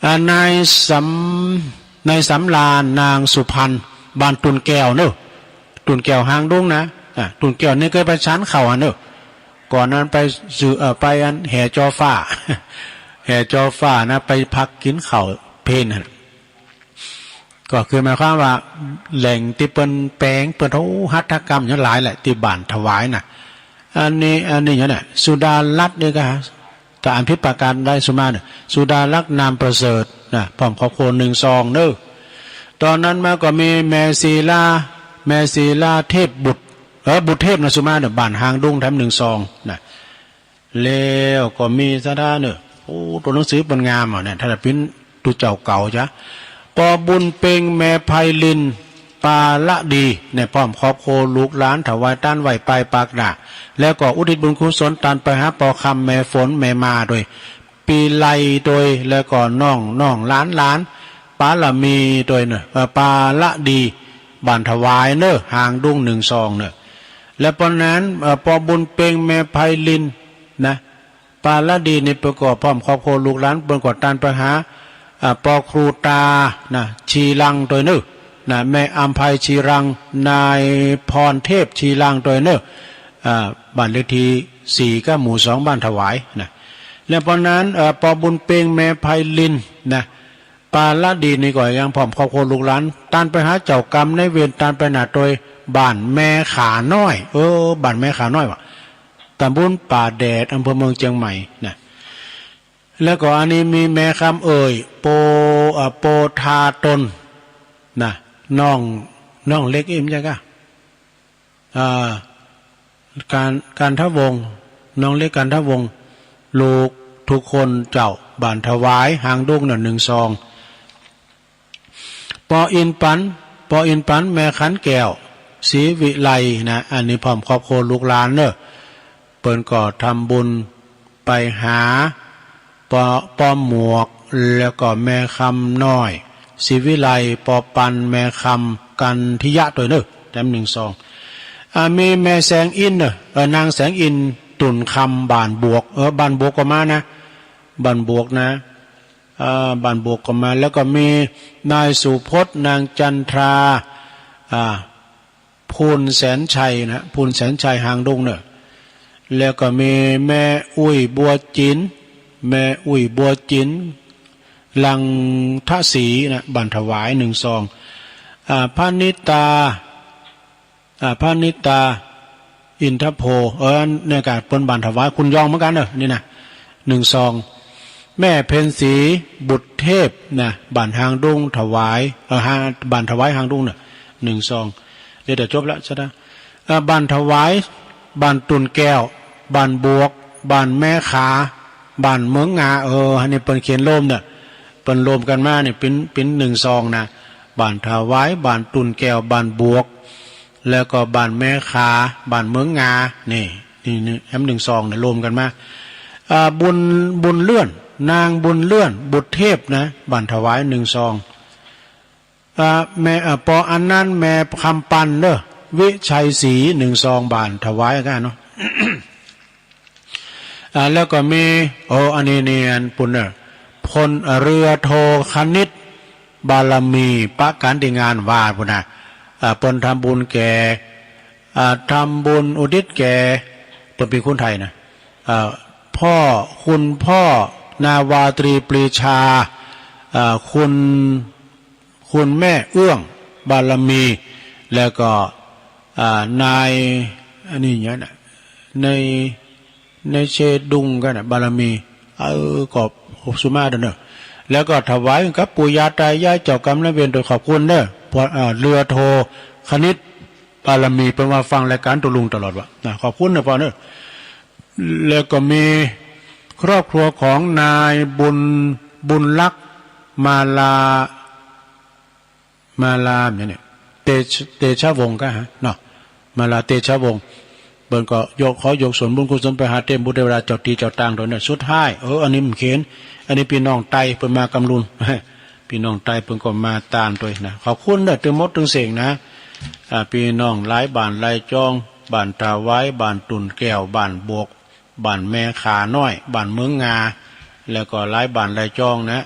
อ่า นายสำ- นายสำราญ นางสุพรรณ บ้านตุ่นแก้วเนอะ ตุ่นแก้วหางดุงนะ อ่ะ ตุ่นแก้วนี่เคยไปฉันข้าวอะเนอะ ก่อนนั้นไปซื้อ เอ่อ ไปอันแห่จอฟ้า แห่จอฟ้านะ ไปพักกินข้าวเพลนั่น ก็คือหมายความว่าแหล่งที่เปิ้นแปลง เปิ้นเอาหัตถกรรมอย่างหลายแหละ ที่บ้านถวายน่ะ อันนี้ อันนี้อย่างน่ะ สุดารัตน์นี่ก็ ถ้าอ่านผิดประการใดสุมาเนี่ย สุดารัตน์นามประเสริฐนะ พร้อมครอบครัวหนึ่งซองเนอะ ตอนนั้นมาก็มีแม่ศิลา แม่ศิลาเทพบุตร เออ บุตรเทพนะสุมาเนี่ย บ้านหางดุงแถมหนึ่งซองนะ แล้วก็มีศรัทธาเนอะ โอ้ ตัวหนังสือเปิ้นงามอ่ะเนี่ย ถ้าจะพิมพ์ ตุ๊เจ้าเก่าจ้ะ ปอบุญเพ็ง แม่ไพลิน ปาละดี เนี่ย พร้อมครอบครัวลูกหลาน ถวายตานไหว้ปายปากหน้า แล้วก็อุทิศบุญกุศลตานไปหาปอคำ แม่ฝน แม่มาโดย ปีไลโดย แล้วก็น้อง น้องหลานหลาน ปาละมีโดยเนอะ เอ่อ ปาละดี บ้านถวายเนอะ หางดุงหนึ่งซองเนอะ และปอนั้น เอ่อ ปอบุญเพ็ง แม่ไพลิน นะ ปาละดีนี่เปิ้นก็พร้อมครอบครัวลูกหลาน เปิ้นก็ตานไปหา อ่า ปอครูตา นะ ชีรังโดยเนอะ นะ แม่อำไพชีรัง นายพรเทพชีรังโดยเนอะ อ่า บ้านเลขที่สี่กับหมู่สอง บ้านถวายนะ และปอนั้น เอ่อ ปอบุญเพ็ง แม่ไพลิน นะ ปาละดีนี่ก็ยังพร้อมครอบครัวลูกหลาน ตานไปหาเจ้ากรรมนายเวร ตานไปหน้าโดย บ้านแม่ขาน้อย เออ บ้านแม่ขาน้อยว่ะ ตำบลป่าแดด อำเภอเมืองเชียงใหม่นะ แล้วก็อันนี้มีแม่คำเอ่ย โป เอ่อ โปธาตน นะ น้อง น้องเล็กเอ็มใช่กะ อ่า การ การทะวงศ์ น้องเล็กการทะวงศ์ ลูกทุกคนเจ้า บ้านถวาย หางดุงเนอะ หนึ่งซอง ปออินปัน ปออินปัน แม่ขันแก้ว ศรีวิไลนะ อันนี้พร้อมครอบครัวลูกหลานเนอะ เปิ้นก็ทำบุญไปหา ปอ ปอหมวก แล้วก็แม่คำน้อย ศรีวิไล ปอปัน แม่คำ กันทิยะโดยเนอะ แถมหนึ่งซอง อ่า มีแม่แสงอินเนอะ เออ นางแสงอิน ตุ่นคำ บ้านบวก เออ บ้านบวกก็มานะ บ้านบวกนะ อ่า บ้านบวกก็มา แล้วก็มีนายสุพจน์ นางจันทรา อ่า พูนแสนชัยนะ พูนแสนชัย หางดุงเนอะ แล้วก็มีแม่อุ้ยบัวจิ๋น แม่อุ้ยบัวจิ๋น ลังทศรีนะ บ้านถวาย หนึ่งซอง อ่า พนิตา อ่า พนิตา อินทโพ เออ เนี่ยก็เปิ้นบ้านถวาย คุณยองเหมือนกันเนอะ นี่นะ หนึ่งซอง แม่เพ็ญศรี บุตรเทพนะ บ้านหางดุงถวาย เออ หาง บ้านถวายหางดุงเนอะ หนึ่งซอง เดี๋ยว เดี๋ยวจบละ ใช่ไหม เอ่อ บ้านถวาย บ้านตุ่นแก้ว บ้านบวก บ้านแม่ขา บ้านเมืองงา เออ อันนี้เปิ้นเขียนรวมเนี่ย เปิ้นรวมกันมาเนี่ย เป็น เป็นหนึ่งซองนะ บ้านถวาย บ้านตุ่นแก้ว บ้านบวก แล้วก็บ้านแม่ขา บ้านเมืองงา นี่ นี่ นี่ แถมหนึ่งซองเนี่ย รวมกันมา อ่า บุญ บุญเลื่อน นางบุญเลื่อน บุตรเทพนะ บ้านถวาย หนึ่งซอง อ่า แม่ อ่า ปออันนั้น แม่คำปันเนอะ วิชัยศรี หนึ่งซอง บ้านถวายกันเนาะ อ่า แล้วก็มี โอ้ อันนี้นี่ อันปุ้นเนอะ พลเรือโทคณิต บารมี ประกาศในงานว่าพุ้นนะ อ่า เปิ้นทำบุญแก่ อ่า ทำบุญอุทิศแก่ เปิ้นเป็นคนไทยนะ อ่า พ่อ คุณพ่อนาวาตรีปรีชา อ่า คุณ คุณแม่เอื้อง บารมี แล้วก็ อ่า นาย อันนี้เนี่ยนะ ใน ในเชดุงกันนะ บารมี เออ ก็หกสุมาเด้อเนอะ แล้วก็ถวายกับปู่ย่าตายายเจ้ากรรมนายเวรโดยขอบคุณเนอะ พวก อ่า เรือโทคณิต บารมี เปิ้นว่าฟังรายการตุลุงตลอดว่ะนะ ขอบคุณเนอะพ่อเนอะ แล้วก็มีครอบครัวของนายบุญ บุญลักษณ์ มาลา มาลาเนี่ย เตช- เตชะวงศ์ก็ฮะเนาะ มาลาเตชะวงศ์ เปิ้นก็ยก ขอยกส่วนบุญกุศลไปหาเทพบุตรเทวดาเจ้าตี้เจ้าตางโดยเนี่ย สุดท้าย เออ อันนี้มันเข็น อันนี้พี่น้องไตเปิ้นมากำลุน พี่น้องไตเปิ้นก็มาตานโดยนะ ขอบคุณเนอะ ตึงหมดตึงเสงนะ อ่า พี่น้องหลายบ้านหลายจอง บ้านถวาย บ้านตุ่นแก้ว บ้านบวก บ้านแม่ขาน้อย บ้านเมืองงา แล้วก็หลายบ้านหลายจองนะ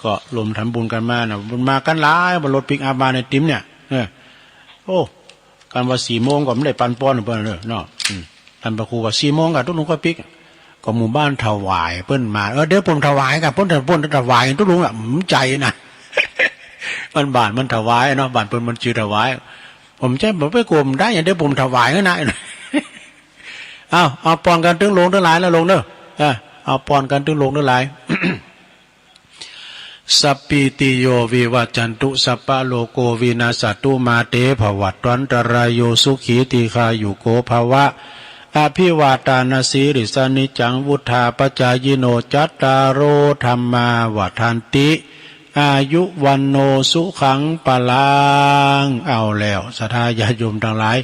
ก็รวมทำบุญกันมานะ มันมากันหลาย บนรถปิกอัพมาในติมเนี่ย เออ โอ้ กันว่าสี่โมงก็ไม่ได้ปันป้อนเปิ้นเลยเนาะ อืม ท่านพระครูก็สี่โมงก็ตุ๊ลุงก็ปิก ก็หมู่บ้านถวายเปิ้นมา เออ เดี๋ยวผมถวายกับเปิ้น เปิ้นถวายตุ๊ลุงอ่ะ อืม ใจนะ มันบ้านมันถวายเนาะ บ้านเปิ้นมันชื่อถวาย ผมใช่ ผมไปกลัวมันได้อย่างเดียวผมถวายนะ เอา เอาปอนกันตึงหลวงตึงหลายนะหลวงเนอะ เออ เอาปอนกันตึงหลวงตึงหลาย สัพพีติโยวิวัจจันตุ สัพพะโรโควินัสสะตุ มาเตภวัตวันตะราโย สุขีทีฆายุโกภะวะ อภิวาทานะสีลิสสะ นิจจังวุฑฒาปะจายิโน จัตตาโรธัมมาวัฑฒันติ อายุวัณโณสุขังพะลัง เอาแล้ว ศรัทธาญาติโยมทั้งหลาย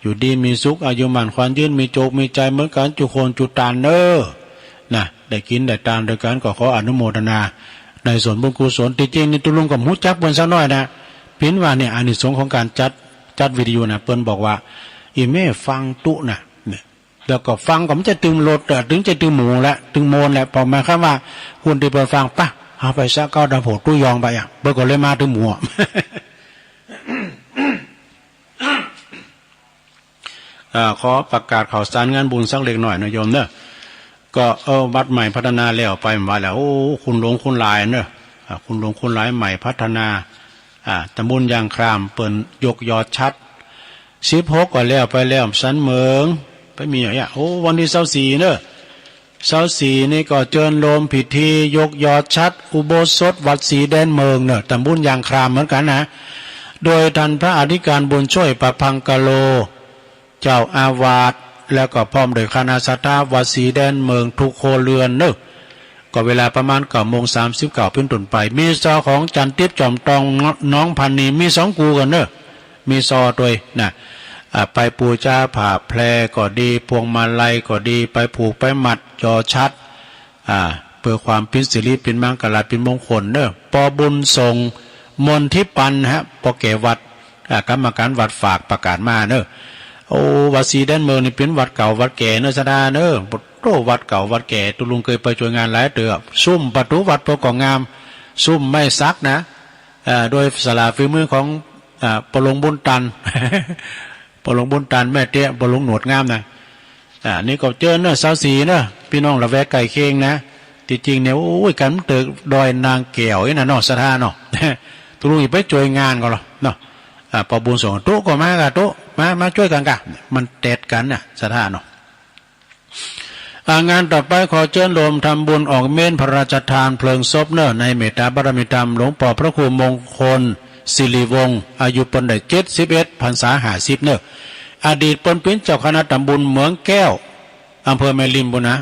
อยู่ดีมีสุข อายุมั่นขวัญยืน มีโจคมีชัยเหมือนกัน จุคนจุตานเนอ นะ ได้กินได้ตานด้วยกัน ก็ขออนุโมทนา ในส่วนบุญกุศล ที่จริงนี่ตุ๊ลุงก็ฮู้จักเปิ้นสักหน่อยนะ เพียงว่าเนี่ย อานิสงส์ของการจัด จัดวิทยุนะ เปิ้นบอกว่า อีแม่ฟังตุ๊นะ เนี่ย แล้วก็ฟังก็มันจะตึงรถ เอ่อ ตึงจะตึงหมูแหละ ตึงโมนแหละ พอหมายความว่า คนที่เปิ้นฟัง ปะ เอาไปซะ ก็ดำโผดตู้ยองไปอ่ะ เปิ้นก็เลยมาตึงหมูอะ เอ่อ ขอประกาศข่าวสารงานบุญสักเล็กน้อยนะโยมเนอะ ก็ เออ วัดใหม่พัฒนาแล้วไปว่าแล้ว โอ้ คุณหลวงคุณหลายเนอะ อ่า คุณหลวงคุณหลายใหม่พัฒนา อ่า ตำบลยางคราม เปิ้นยกยอดฉัตร สิบหกก็แล้วไปแล้ว สันเหมิง ไปมีอย่างเงี้ย โอ้ วันที่ซาวสี่เนอะ ซาวสี่นี่ก็เจิญโฮมพิธียกยอดฉัตรอุโบสถวัดสีแดนเมิงเนอะ ตำบลยางครามเหมือนกันนะ โดยท่านพระอธิการบุญช่วย ประภังกะโล เจ้าอาวาส แล้วก็พร้อมด้วยคณะศรัทธาวัดสีแดนเมิงทุกครัวเรือนเนอะ ก็เวลาประมาณเก้าโมงสามสิบเก้าเป็นต้นไป มีซอของจันทิพย์จอมทอง น้องพันนี มีสองกูกันเนอะ มีซอด้วยนะ อ่า ไปปูจาผ้าแพรก็ดี พวงมาลัยก็ดี ไปผูกไปมัดยอดฉัตร อ่า เพื่อความเป็นสิริเป็นมังคลาเป็นมงคลเนอะ ปอบุญส่งมนทิปันนะฮะ ปอแก่วัด อ่า กรรมการวัดฝากประกาศมาเนอะ โอ้ วัดสีแดนเมิงนี่เป็นวัดเก่าวัดแก่เนอะ ศรัทธาเนอะ โอ้ วัดเก่าวัดแก่ ตุ๊ลุงเคยไปช่วยงานหลายเตื้อ ซุ้มประตูวัดเปิ้นก็งาม ซุ้มไม้สักนะ อ่า โดยศาลาฝีมือของ อ่า ปอหลวงบุญตัน ปอหลวงบุญตัน แม่เตี้ย ปอหลวงหนวดงามนะ อ่า นี่ก็เจิญเนอะ ซาวสี่เนอะ พี่น้องละแวกใกล้เคียงนะ ที่จริงเนี่ย โอ้ย กันเติกดอยนางแก้วนี่นะเนาะ ศรัทธาเนาะ ตุ๊ลุงอีกไปช่วยงานก็เหรอเนาะ อ่า ปอบุญส่งตุ๊ก็มากะตุ๊ มา มาช่วยกันกะ มันแตดกันน่ะ ศรัทธาเนาะ อ่า งานต่อไปขอเจิญโฮมทำบุญออกเมรุพระราชทานเพลิงศพเนอะ ในเมตตาบารมีธรรม หลวงปอพระครูมงคลสิริวงศ์ อายุเปิ้นได้เจ็ดสิบเอ็ด พรรษาห้าสิบเนอะ อดีตเปิ้นเป็นเจ้าคณะตำบลเหมืองแก้ว อำเภอแม่ริมพุ้นนะ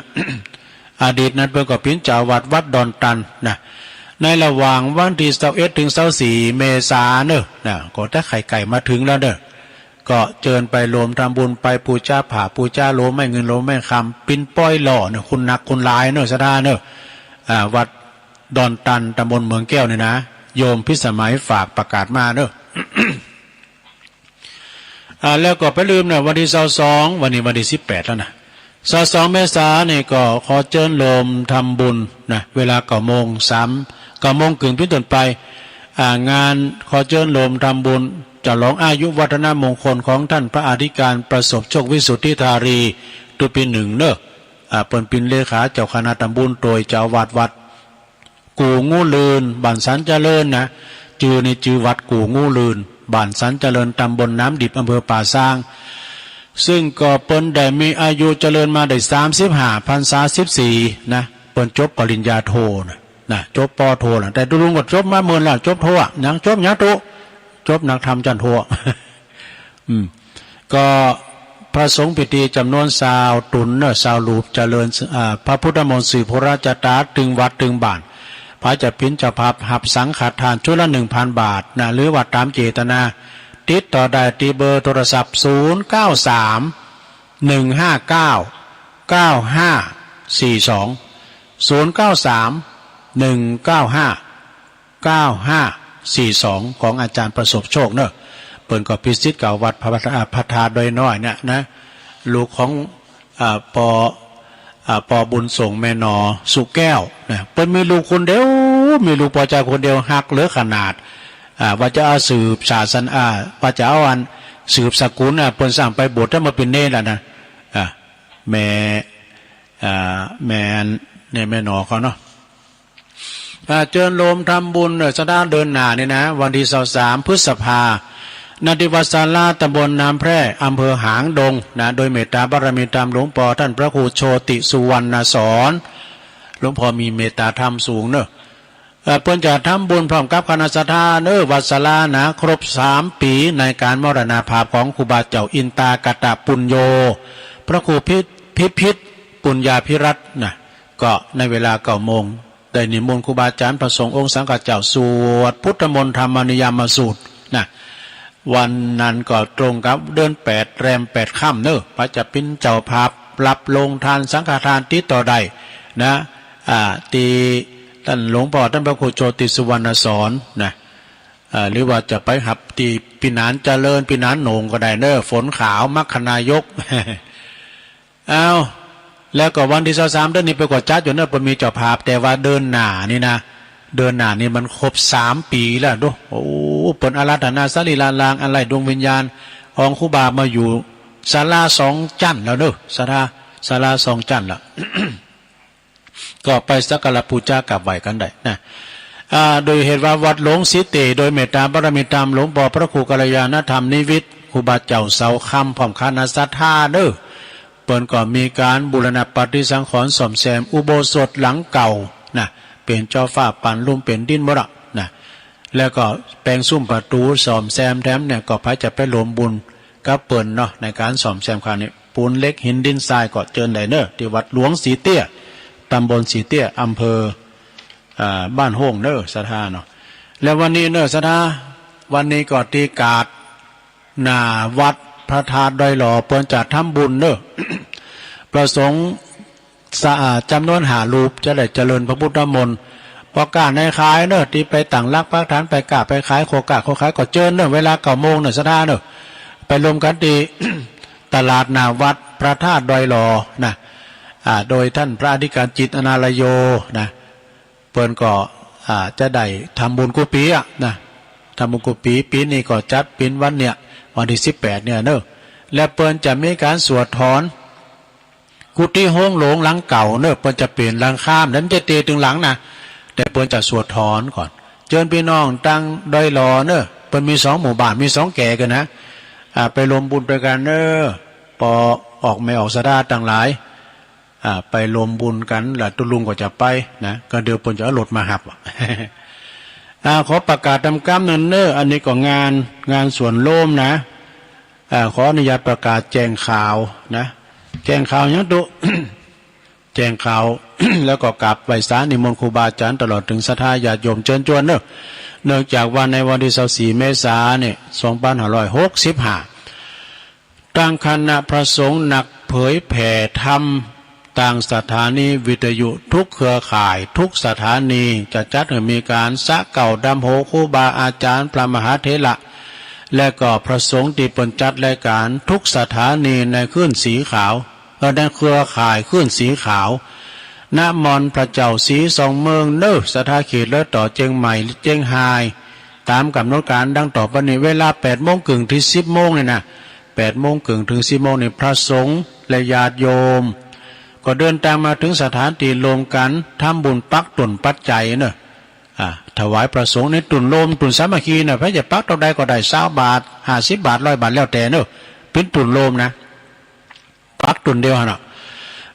อดีตนั้นเปิ้นก็เป็นเจ้าวัดวัดดอนตันนะ ในระหว่างวันที่ซาวเอ็ดถึงซาวสี่เมษาเนอะ นะ ก็จะใกล้ๆมาถึงแล้วเนอะ ก็เจิญไปโฮมทำบุญ ไปปูจาผ้าปูจาโฮมไม้เงินโฮมไม้คำ ปิ้นป้อยหล่อเนอะ คุณหนักคุณหลายเนอะ ศรัทธาเนอะ อ่า วัดดอนตัน ตำบลเหมืองแก้วนี่นะ โยมพิสมัยฝากประกาศมาเนอะ อ่า แล้วก็ไปลืมนะ วันที่ซาวสอง วันนี้วันที่สิบแปดแล้วนะ ซาวสองเมษานี่ก็ขอเจิญโฮมทำบุญนะ เวลาเก้าโมงสาม เก้าโมงครึ่งเป็นต้นไป อ่า งานขอเจิญโฮมทำบุญฉลองอายุวัฒนมงคลของท่านพระอธิการประสบโชควิสุทธิธารี ตุปินหนึ่งเนอะ อ่า เปิ้นเป๋นเลขาเจ้าคณะตำบล โดยเจ้าอาวาสวัด กู่งูเลื่อน บ้านสันเจริญนะ จื่อนี่จื่อวัดกู่งูเลื่อน บ้านสันเจริญ ตำบลน้ำดิบ อำเภอป่าซาง ซึ่งก็เปิ้นได้มีอายุเจริญมาได้สามสิบห้า พรรษาสิบสี่นะ เปิ้นจบปริญญาโทนะ นะ จบ ป.โท แล้ว แต่ตุลุงก็จบมาเมินแล้ว จบโทอะ ยังจบยังตุ จบนักธรรมชั้นโท อืม ก็พระสงฆ์พิธีจำนวนซาวต๋นเนอะ ซาวรูป เจริญ อ่า พระพุทธมนต์สืบโหราชาตาตึงวัดตึงบ้าน พระจะเป๋นเจ้าภาพฮับสังฆทานชุดละหนึ่งพันบาทนะ หรือว่าต๋ามเจตนา ติดต่อได้ตี้เบอร์โทรศัพท์ ศูนย์เก้าสาม หนึ่งห้าเก้า เก้าห้าสี่สอง ศูนย์เก้าสาม หนึ่งเก้าห้า เก้าห้าสี่สอง ของอาจารย์ประสบโชคเนอะ เปิ้นก็เป๋นศิษย์เก่าวัดพระธาตุ พระธาตุดอยน้อยเนี่ยนะ ลูกของ อ่า ปอ อ่า ปอบุญส่งแม่หนอสุแก้วนะ เปิ้นมีลูกคนเดียว มีลูกปอจายคนเดียว ฮักเหลือขนาด อ่า ว่าจะเอาสืบศาสนา อ่า ว่าจะเอาอันสืบสกุลนะ เปิ้นสั่งไปบวชแล้วมาเป๋นเณรแล้วนะ อ่า แม่ อ่า แม่อันเนี่ย แม่หนอเขาเนาะ อ่า เจิญโฮมทำบุญเนอะ ศรัทธา เดือนหน้านี่นะ วันตี้ซาวสามพฤษภา ณ ที่วัดศาลา ตำบลน้ำแพร่ อำเภอหางดงนะ โดยเมตตาบารมีธรรมหลวงปอท่านพระครูโชติสุวรรณสอน หลวงปอมีเมตตาธรรมสูงเนอะ เอ่อ เปิ้นจะทำบุญพร้อมกับคณะศรัทธาเนอะ วัดศาลานะ ครบสามปี๋ในการมรณภาพของครูบาเจ้าอินตากตปุญโญ พระครูพิ พิพิธปุญญาภิรัตน์นะ ก็ในเวลาเก้าโมง ได้นิมนต์ครูบาอาจารย์พระสงฆ์องค์สังฆเจ้าสวดพุทธมนต์ธรรมนิยามสูตรนะ วันนั้นก็ตรงกับเดือนแปด แรมแปดค่ำเนอะ พระจะเป๋นเจ้าภาพรับโรงทานสังฆทานติดต่อได้นะ อ่า ตี้ท่านหลวงปอท่านพระครูโชติสุวรรณสอนนะ อ่า หรือว่าจะไปฮับตี้ปี๋หนานเจริญ ปี๋หนานโหน่งก็ได้เนอะ ฝนขาว มรรคนายก อ้าว แล้วก็วันตี้ซาวสามเดือนนี้เปิ้นก็จัดอยู่เนอะ เปิ้นมีเจ้าภาพ แต่ว่าเดือนหน้านี่นะ เดือนหน้านี่มันครบสามปี๋แล้วดู โอ้ เปิ้นอาราธนาสรีระรางอันไร้ดวงวิญญาณของครูบามาอยู่ศาลาสองจั้นแล้วเนอะ ศาลา ศาลาสองจั้นแล้ว ก็ไปสักการะปูชากราบไหว้กันได้นะ อ่า โดยเหตุว่าวัดหลวงสีเต โดยเมตตาบารมีธรรมหลวงปอพระครูกัลยาณธรรมนิวิทย์ ครูบาเจ้าเสาคำ พร้อมคณะศรัทธาเนอะ เปิ้นก็มีการบูรณะปฏิสังขรณ์ซ่อมแซมอุโบสถหลังเก่านะ เป๋นจอฟ้าปันลุ่มเป๋นดินหมดอะนะ แล้วก็แปลงซุ้มประตูซ่อมแซมแถมเนี่ย ก็ใผจะไปร่วมบุญกับเปิ้นเนาะ ในการซ่อมแซมครั้งนี้ ปูนเหล็กหินดินทรายก็เจิญได้เนอะ ตี้วัดหลวงสีเตี้ย ตำบลสีเตี้ย อำเภอ อ่า บ้านโฮ่งเนอะ ศรัทธาเนาะ แล้ววันนี้เนอะ ศรัทธา วันนี้ก็ตี้กาดหน้าวัดพระธาตุดอยหล่อ เปิ้นจะทำบุญเนอะ พระสงฆ์ สะอาด จำนวนห้ารูป จะได้เจริญพระพุทธมนต์ พ่อค้าแม่ขายเนอะ ตี้ไปตั้งหลักปักฐาน ไปค้าไปขาย โคกะโคขายก็เจิญเนอะ เวลาเก้าโมงเนอะ ศรัทธาเนอะ ไปรวมกันตี้ ตลาดหน้าวัดพระธาตุดอยหล่อนะ อ่า โดยท่านพระอธิการจิต อนาลโยนะ เปิ้นก็ อ่า จะได้ทำบุญกู้ปี๋อะนะ ทำบุญกู้ปี๋ ปี๋นี้ก็จัดเป๋นวันเนี่ย วันตี้สิบแปดเนี่ยเนอะ และเปิ้นจะมีการสวดถอน กุฏิโฮงหลวงหลังเก่าเนอะ เปิ้นจะเป๋นหลังคา แล้วมันจะเตะตึงหลังนะ แต่เปิ้นจะสวดถอนก่อน เจิญพี่น้องตังดอยหล่อเนอะ เปิ้นมีสองหมู่บ้าน มีสองแก่กันนะ อ่า ไปร่วมบุญตวยกั๋นเนอะ ปอออกแม่ออกศรัทธาตังหลาย อ่า ไปร่วมบุญกั๋น แล้วตุ๊ลุงก็จะไปนะ ก็เดี๋ยวเปิ้นจะเอารถมาฮับอะ อ่า ขอประกาศตามกำเนิดเนอะ อันนี้ก็งาน งานสวนโลมนะ อ่า ขออนุญาตประกาศแจ้งข่าวนะ แจ้งข่าวหยังตุ๊ แจ้งข่าว แล้วก็กราบไหว้สานิมนต์ครูบาอาจารย์ตลอดถึงศรัทธาญาติโยมเจิญจวนเนอะ เนื่องจากว่าในวันตี้ซาวสี่เมษาเนี่ย สองพันห้าร้อยหกสิบห้า ตางคณะพระสงฆ์นักเผยแผ่ธรรม ตางสถานีวิทยุทุกเครือข่ายทุกสถานี จะจัดหื้อมีการสะเกล้าดำหัวครูบาอาจารย์พระมหาเถระ และก็พระสงฆ์ตี้เปิ้นจัดรายการทุกสถานีในคลื่นสีขาว เอ ในเครือข่ายคลื่นสีขาว ณ มณฑลพระเจ้าสีสองเมืองเนอ ศรัทธาเขตรอยต่อเจียงใหม่ เจียงฮาย ตามกำหนดการดังต่อไปนี้ เวลาแปดโมงครึ่งถึงสิบโมงนี่นะ แปดโมงครึ่งถึงสิบโมงนี่ พระสงฆ์และญาติโยม ก็เดินทางมาถึงสถานที่รวมกันทำบุญปักต้นปัจจัยเนอะ อ่า ถวายพระสงฆ์ในต้นโลม ต้นสามัคคีเนอะ ใผจะปักเท่าใดก็ได้ ซาวบาท ห้าสิบบาท ร้อยบาท แล้วแต่เนอะ เป็นต้นโลมนะ ปักต้นเดียวหั่นเนาะ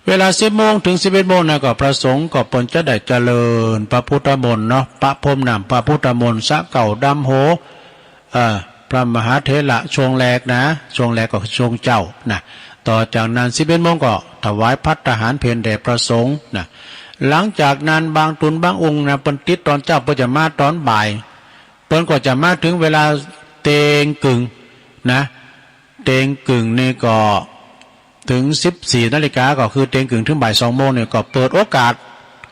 เวลาสิบโมงถึงสิบเอ็ดโมงนะ ก็พระสงฆ์ก็เปิ้นจะได้เจริญพระพุทธมนต์เนาะ ประพรมน้ำพระพุทธมนต์ สะเกล้าดำหัว เอ่อ พระมหาเถระช่วงแรกนะ ช่วงแรกก็คือช่วงเจ๊านะ ต่อจากนั้นสิบเอ็ดโมงก็ถวายภัตตาหารเพลแด่พระสงฆ์นะ หลังจากนั้นบางต้นบางองค์นะ เปิ้นติดตอนเจ๊า เปิ้นจะมาตอนบ่าย เปิ้นก็จะมาถึงเวลาเตียงครึ่งนะ เตียงครึ่งนี่ก็ถึงสิบสี่นาฬิกา ก็คือเตียงครึ่งถึงบ่ายสองโมงนี่ ก็เปิดโอกาส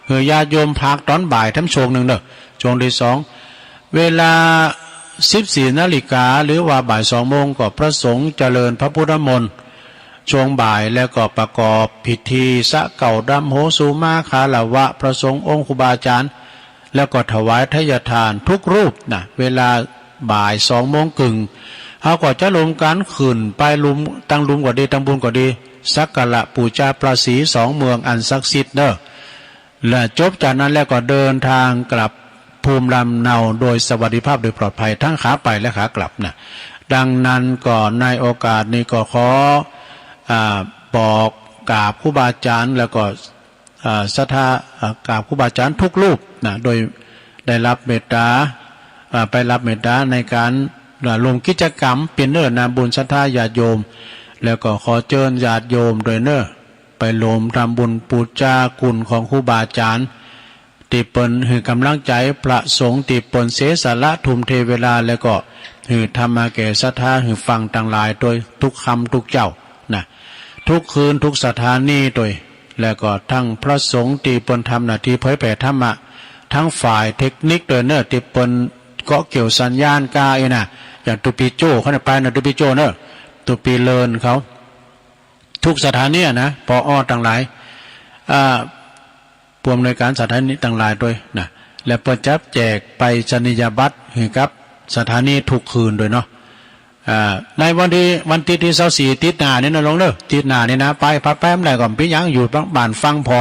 ให้ญาติโยมพักตอนบ่ายแถมช่วงหนึ่งเนอะ ช่วงที่สอง เวลาสิบสี่นาฬิกา หรือว่าบ่ายสองโมง ก็พระสงฆ์เจริญพระพุทธมนต์ช่วงบ่าย แล้วก็ประกอบพิธีสะเกล้าดำหัว สุมาคารวะพระสงฆ์องค์ครูบาอาจารย์ แล้วก็ถวายทายทานทุกรูปนะ เวลาบ่ายสองโมงครึ่ง เฮาก็จะรวมกันขึ้นไปหลุม ตั้งหลุมก็ดี ตั้งบุญก็ดี สักการะปูชาพระสีสองเมืองอันศักดิ์สิทธิ์เนอะ และจบจากนั้นแล้วก็เดินทางกลับภูมิลำเนาโดยสวัสดิภาพโดยปลอดภัยทั้งขาไปและขากลับนะ ดังนั้นก็ในโอกาสนี้ก็ขอ อ่า บอกกราบครูบาอาจารย์ แล้วก็ อ่า ศรัทธา อ่า กราบครูบาอาจารย์ทุกรูปนะ โดยได้รับเมตตา อ่า ไปรับเมตตาในการ อ่า ร่วมกิจกรรมเปียนเนอร์นะ บุญศรัทธาญาติโยม แล้วก็ขอเชิญญาติโยมด้วยเนอร์ ไปร่วมทำบุญปูชาคุณของครูบาอาจารย์ ที่เปิ้นหื้อกำลังใจพระสงฆ์ ที่เปิ้นเสียสละทุ่มเทเวลา แล้วก็หื้อธรรมะแก่ศรัทธาหื้อฟังตังหลายโดยทุกค่ำทุกเจ๊านะ ทุกคืนทุกสถานีโดย แล้วก็ทั้งพระสงฆ์ที่เปิ้นทำหน้าที่เผยแผ่ธรรมะ ทั้งฝ่ายเทคนิคโดยเนอร์ ที่เปิ้นเกาะเกี่ยวสัญญาณกาอีนะ อย่างตุ๊ปีโจ้เขาเนี่ยไปนะ ตุ๊ปีโจ้เนอร์ ตุ๊ปีเลินเขา ทุกสถานีอะนะ ผอ.ตังหลาย อ่า ผู้อำนวยการสถานีตังหลายด้วยนะ และเปิ้นจะแจกไปรษณียบัตรให้กับสถานีทุกคืนด้วยเนาะ อ่า ในวันที่ วันอาทิตย์ที่ซาวสี่ อาทิตย์หน้านี่นะลุงเนอะ อาทิตย์หน้านี่นะ ไป ไป ไปบ่ได้ก็บ่เป็นหยัง อยู่บ้านฟังพอ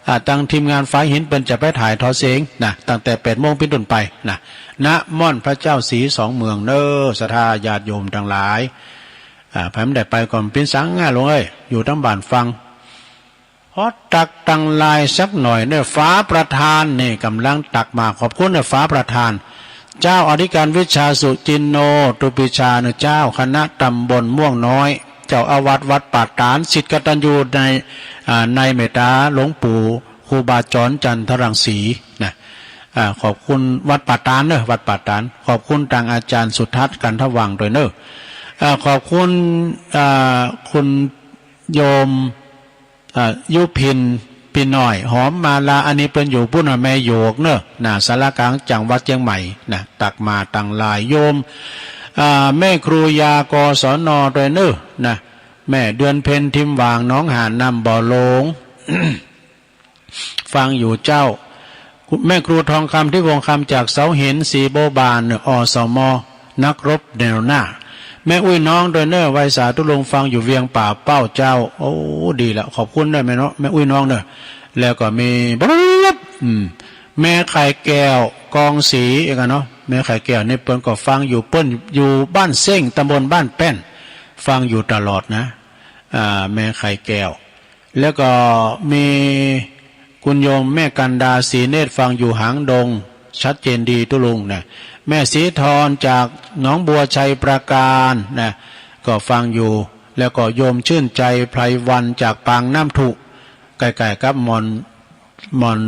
อ่า ตังทีมงานฝ่ายหินเปิ้นจะไปถ่ายทอดเสียงนะ ตั้งแต่แปดโมงเป็นต้นไปนะ ณ ม่อนพระเจ้าสีสองเมืองเนอ ศรัทธาญาติโยมตังหลาย อ่า ไผบ่ได้ไปก็บ่เป็นสังอะลุงเอ้ย อยู่ตังบ้านฟัง ขอตักตังหลายสักหน่อยเนอะ ฟ้าประธานนี่กำลังตักมา ขอบคุณนะฟ้าประธาน เจ้าอธิการวิชาสุจินโน ตุปิชาเนอะเจ้า คณะตำบลม่วงน้อย เจ้าอาวาสวัดป่าตาด ศิษย์กตัญญูใน อ่า ในเมตตาหลวงปู่ครูบาจรจันทรังสีนะ อ่า ขอบคุณวัดป่าตาดเนอะ วัดป่าตาด ขอบคุณตังอาจารย์สุทัศน์ กันทวังค์ ด้วยเนอะ อ่า ขอบคุณ อ่า คุณโยม อ่า ยุพิน พี่น้อย หอมมาลา อันนี้เปิ้นอยู่ปุ้นน่ะ แม่โยกเนอะ น่ะ ศาลากลางจังหวัดเชียงใหม่ น่ะ ตักมาตังหลายโยม อ่า แม่ครูยา กศน ด้วยเนอะ น่ะ แม่เดือนเพ็ญ ทิมหว่าง หนองหาน น้ำบ่อโลง ฟังอยู่เจ้า แม่ครูทองคำ ที่วงคำ จากเสาหิน สีโบบาน อสม นักรบแนวหน้า แม่อุ้ยน้องด้วยเนอะ ไหว้สาธุลุง ฟังอยู่เวียงป่าเป้าเจ้า โอ้ ดีละ ขอบคุณเนอะแม่เนาะ แม่อุ้ยน้องเนอะ แล้วก็มี บรึบ อืม แม่ไข่แก้ว กองศรี เองอะเนาะ แม่ไข่แก้วนี่เปิ้นก็ฟังอยู่ เปิ้นอยู่บ้านเซ้ง ตำบลบ้านแป้น ฟังอยู่ตลอดนะ อ่า แม่ไข่แก้ว แล้วก็มีคุณโยมแม่กันดา ศรีเนตร ฟังอยู่หางดง ชัดเจนดีตุ๊ลุงนะ แม่ศรีทรจากหนองบัว ชัยปราการนะ ก็ฟังอยู่ แล้วก็โยมชื่นใจ ไพรวรรณ จากปางน้ำထု ใกล้ๆ กับม่อน ม่อน